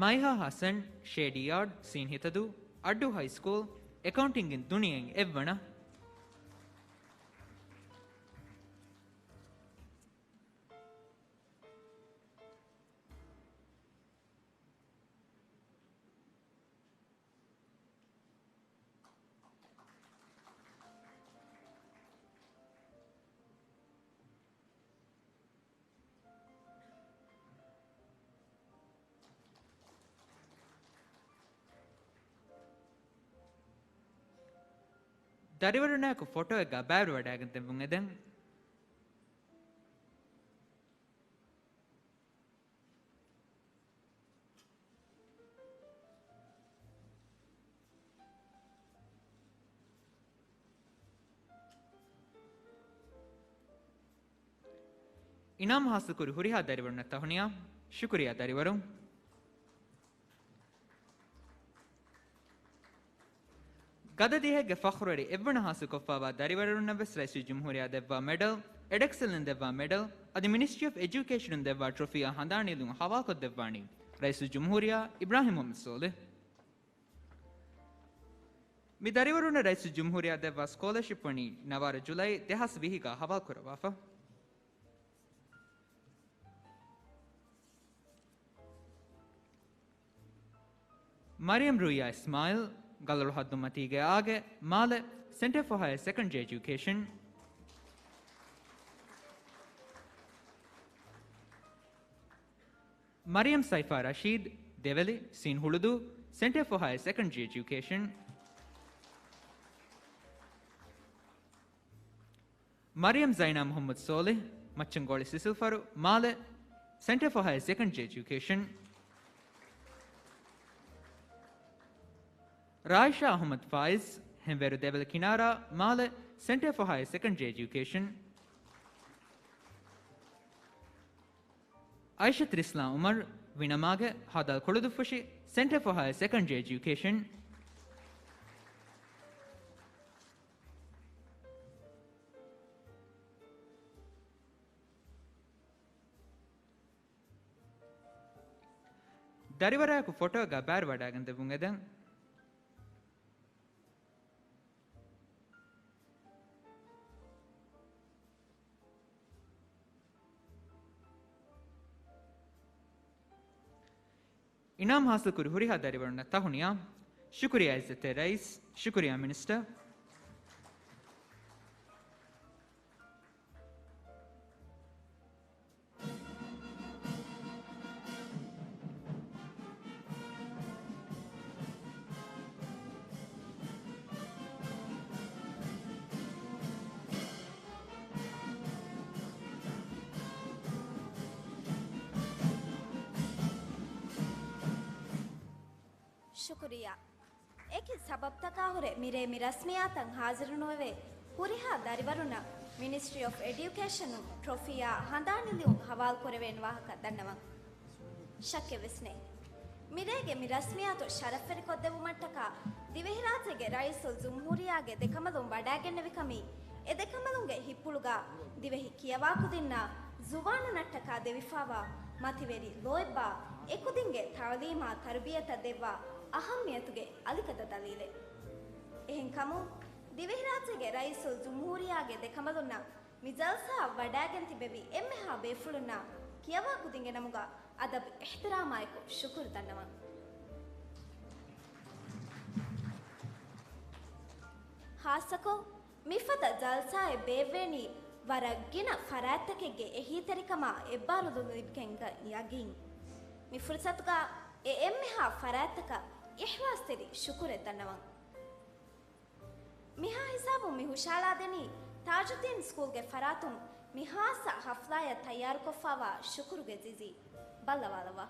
މައިހާ ޙަސަން، ޝޭޑިޔާޑް، ސީން ހިތަދޫ، އައްޑޫ ހައި ސްކޫލް، އެކައުންޓިންގ އިން ދުނިޔެއިން އެއްވަނަ. ދަރިވަރުންނާއެކު ފޮޓޯއެއްގަ ބައިވެރިވަޑައިގެން ދެއްވުން އެދެން. އިނާމު ހާސިލްކުރި ހުރިހާ ދަރިވަރުންނަށް ތަހުނިޔާ. ޝުކުރިއްޔާ ދަރިވަރުން. ގަދަ ދިހައެއްގެ ފަޚްރުވެރި އެއްވަނަ ހާސިލްކޮށްފައިވާ ދަރިވަރުންނަށް ވެސް ރައީސުލްޖުމްހޫރިއްޔާ ދެއްވާ މެޑަލް، އެޑް އެކްސެލެންސް ދެއްވާ މެޑަލް، އަދި މިނިސްޓްރީ އޮފް އެޖުކޭޝަނުން ދެއްވާ ޓްރޮފީއާ ހަނދާން ނީލުން ހަވާލުކޮށްދެއްވާނީ ރައީސުލްޖުމްހޫރިއްޔާ އިބްރާހިމް މުހައްމަދު ސޯލިހް. މި ދަރިވަރުންނަށް ރައީސުލްޖުމްހޫރިއްޔާ ދެއްވާ ސްކޮލަރޝިޕް ވަނީ ނަވާރަ ޖުލައި ދެހާސް ވިހިގަ ހަވާލުކުރައްވާފަ. މަރިޔަމް ރުއްޔާ އިސްމާއިލް، ގަލޮޅު ހައްދުމަތީގެ އާގެ، މާލެ، ސެންޓަރ ފޯ ހަޔަރ ސެކަންޑްރީ އެޖުކޭޝަން. މަރިޔަމް ސައިފާ ރަޝީދު، ދެވެލި، ސީން ހުޅުދޫ، ސެންޓަރ ފޯ ހަޔަރ ސެކަންޑްރީ އެޖުކޭޝަން. މަރިޔަމް ޒައިނާ މުހައްމަދު ސޯލިހް، މައްޗަންގޯޅި ސިސިލްފަރު، މާލެ، ސެންޓަރ ފޯ ހަޔަރ ސެކަންޑްރީ އެޖުކޭޝަން. ރާއިޝާ އަޙްމަދު ފާއިޒް، ހެންވޭރު ދެވެލި ކިނާރާ، މާލެ، ސެންޓަރ ފޯ ހަޔަރ ސެކަންޑްރީ އެޖުކޭޝަން. އައިޝަތު ރިސްލާ އުމަރު، ވިނަމާގެ ހަދާލް ކޮޅުދުއްފުށި، Centre for Higher Secondary Education. ދަރިވަރާއެކު ފޮޓޯއެއްގަ ބައިވެރިވަޑައިގެން ދެއްވުން އެދެން. އިނާމް ހާސިލްކުރި ހުރިހާ ދަރިވަރުންނަށް ތަހުނިޔާ. ޝުކުރިއްޔާ އިއްޒަތްތެރި ރައީސް، ޝުކުރިއްޔާ މިނިސްޓަރ. ޝުކުރިއްޔާ. އެކި ސަބަބްތަކާހުރެ މިރޭ މި ރަސްމިއްޔާތަށް ހާޒިރުނުވެވޭ ހުރިހާ ދަރިވަރުންނަށް މިނިސްޓްރީ އޮފް އެޑިއުކޭޝަނުން ޓްރޮފީއާ ހަނދާން ނިލިއުން ހަވާލުކުރެވޭނެ ވާހަކަ ދަންނަވަން. ޝައްކެއްވެސް ނެތް. މިރޭގެ މި ރަސްމިއްޔާތު ޝަރަފްވެރިކޮށްދެއްވުމަށްޓަކާ ދިވެހިރާއްޖޭގެ ރައީސުލްޖުމްހޫރިއްޔާގެ ދެކަނބަލުން ވަޑައިގެންނެވިކަމީ، އެ ދެކަނބަލުންގެ ހިތްޕުޅުގަ ދިވެހި ކިޔަވާކުދިންނާ ޒުވާނުންނަށްޓަކާ ދެވިފާވާ މަތިވެރި ލޯތްބާ އެކުދިންގެ ތައުލީމާ ތަރުބިޔަތަށް ދެއްވާ އަހައްމިޔަތުގެ އަލިގަދަ ދަލީލެއް. އެހެންކަމުން، ދިވެހިރާއްޖޭގެ ރައީސުލްޖުމްހޫރިއްޔާގެ ދެކަނބަލުންނަށް މި ޖަލްސާއަށް ވަޑައިގެން ތިބެވި އެންމެހާ ބޭފުޅުންނާ ކިޔަވާކުދިންގެ ނަމުގަ އަދަބު އިޙްތިރާމާއެކު ޝުކުރު ދަންނަވަން. ޚާއްޞަކޮށް، މިފަދަ ޖަލްސާއެއް ބޭއްވޭނީ ވަރަށް ގިނަ ފަރާތްތަކެއްގެ އެހީތެރިކަމާ އެއްބާރުލުން ލިބިގެން ޔަގީން. މި ފުރުސަތުގަ އެ އެންމެހާ ފަރާތްތަކަށް އިޚްލާޞްތެރި ޝުކުރެއް ދަންނަވަން. މިހާ ހިސާބުން މި ހުށައަޅާދެނީ ތާޖުއްދީން ސްކޫލްގެ ފަރާތުން މި ޚާއްޞަ ޙަފްލާއަށް ތައްޔާރުކޮށްފާވާ ޝުކުރުގެ ޖިޒީ. ބައްލަވާލައްވާ.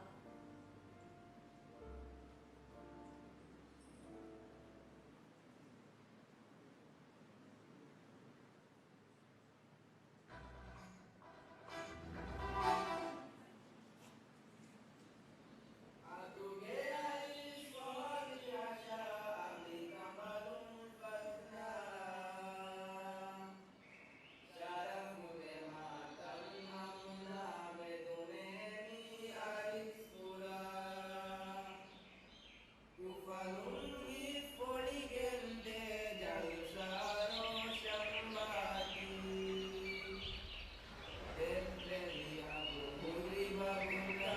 އުފަލުން ހިތްފޮޅިގެންދޭ ޖަލްސާ ރޯޝަންވާތީ. ދެއްވެލި އަގު ހުރި ބަގުގަ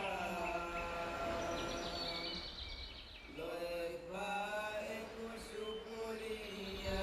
ލޯތްބާއެކު ޝުކުރިއްޔާ.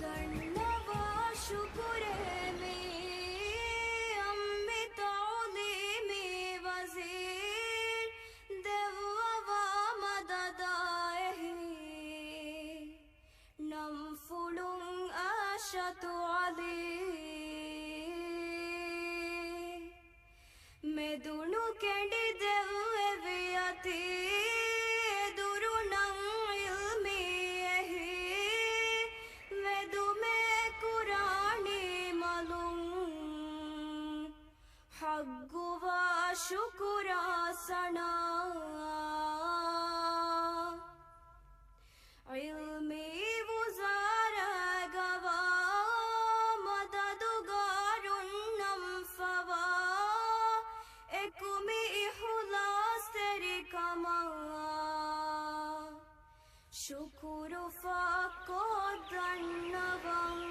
ދަންނަވާ ޝުކުރޭ މި އަނބި ތައުލީމީ ވަޒީރު ދެއްވަވާ މަދަދާ އެހީ. ނަންފުޅުން އާޝަތު ޢަލީ. މެދުނު ކެނޑި ދެއްވެވި އަ ޝުކުރު ފާކޮށް ދަންނަވަން.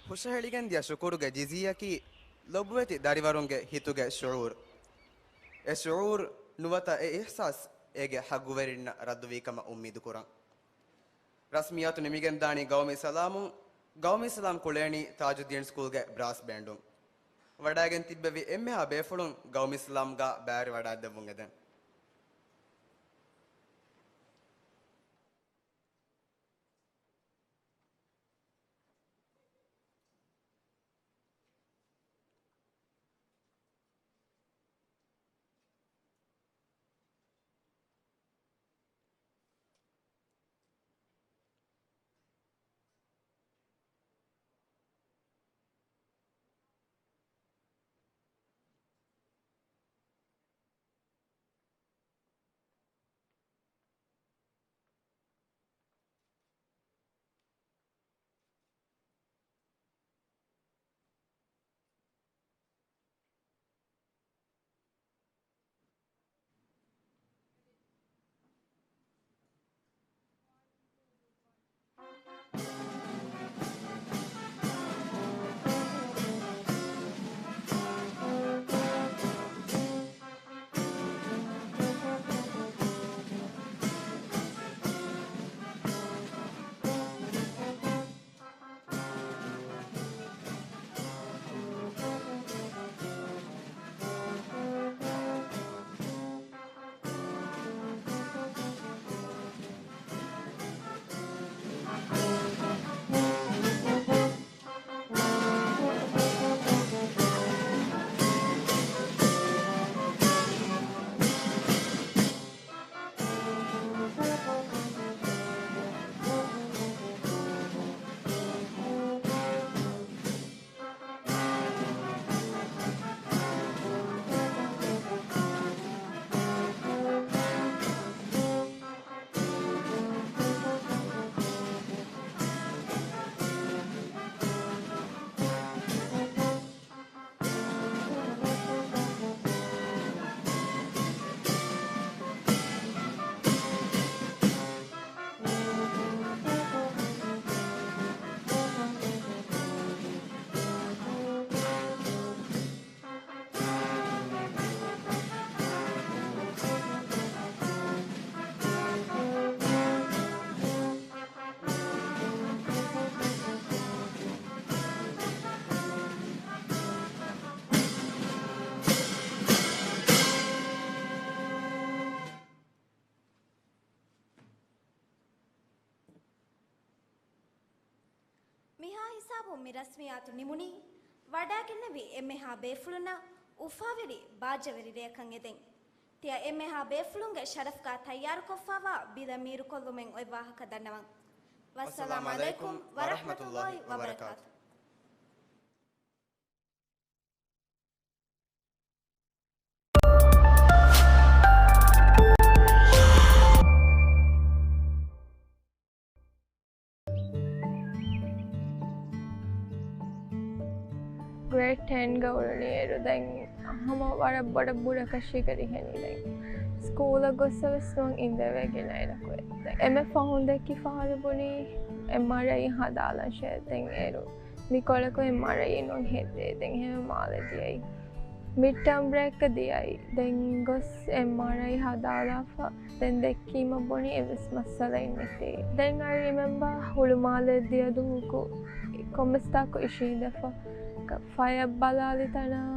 ހުށަހެޅިގެންދިޔަ ޝުކުރުގެ ޖިޒީއަކީ ލޮބުވެތި ދަރިވަރުންގެ ހިތުގެ ޝުޢޫރު. އެ ޝުޢޫރު ނުވަތަ އެ އިޙްސާސް އޭގެ ޙައްޤުވެރިންނަށް ރައްދުވީ ކަމަށް އުއްމީދު ކުރަން. ރަސްމިއްޔާތު ނިމިގެންދާނީ ގައުމީ ސަލާމުން. ގައުމީ ސަލާމް ކުޅޭނީ ތާޖުއްދީން ސްކޫލްގެ ބްރާސް ބޭންޑުން. ވަޑައިގެން ތިއްބެވި އެންމެހާ ބޭފުޅުން ގައުމީ ސަލާމްގާ ބައިވެރިވަޑައިދެއްވުން އެދެން. މި ރަސްމިއްޔާތު ނިމުނީ، ވަޑައިގެންނެވި އެންމެހާ ބޭފުޅުންނަށް އުފާވެރި ބާއްޖަވެރި ރެއަކަށް އެދެން. ތިޔަ އެންމެހާ ބޭފުޅުންގެ ޝަރަފްގަ ތައްޔާރުކޮށްފައިވާ ބިލަ މީރުކޮށްލުމެއް އޮތް ވާހަކަ ދަންނަވަން. ވައްސަލާމް ޢަލައިކުމް ވަރަޙްމަތުﷲ ވަބަރަކާތު. ގްރޭޑް ޓެންގަ އުޅުނީއިރު ދެން ހަމަ ވަރަށް ބޮޑަށް ބުރަކަށީގަ ރިހެނީ. ދެން ސްކޫލަށް ގޮއްސަ ވެސް ނުވަން އިނދެވޭ ގިނައިރަކު. ދެން އެންމެ ފަހުން ދެއްކި ފަހަރު ބުނީ އެމްއާރްއައި ހަދާލަންށޭ. ދެން އޭރު މިކޮޅަކު އެމްއާރްއައި ނުވަން ހެއްދޭ. ދެން ހެމެ މާލެ ދިޔައީ. މިޑް ޓާމް ބްރޭކް ދިޔައީ. ދެން ގޮސް އެމްއާރްއައި ހަދާލާފަ. ދެން ދެއްކީމަ ބުނީ އެއްވެސް މައްސަލައެއް ނެތޭ. ދެން އައި ރިމެމްބާ ހުޅުމާލެ ދިޔަ ދުވަހަކު ކޮންމެސް ތާކު އިށީނދެފަ. ފަޔަށް ބަލާލި ތަނާ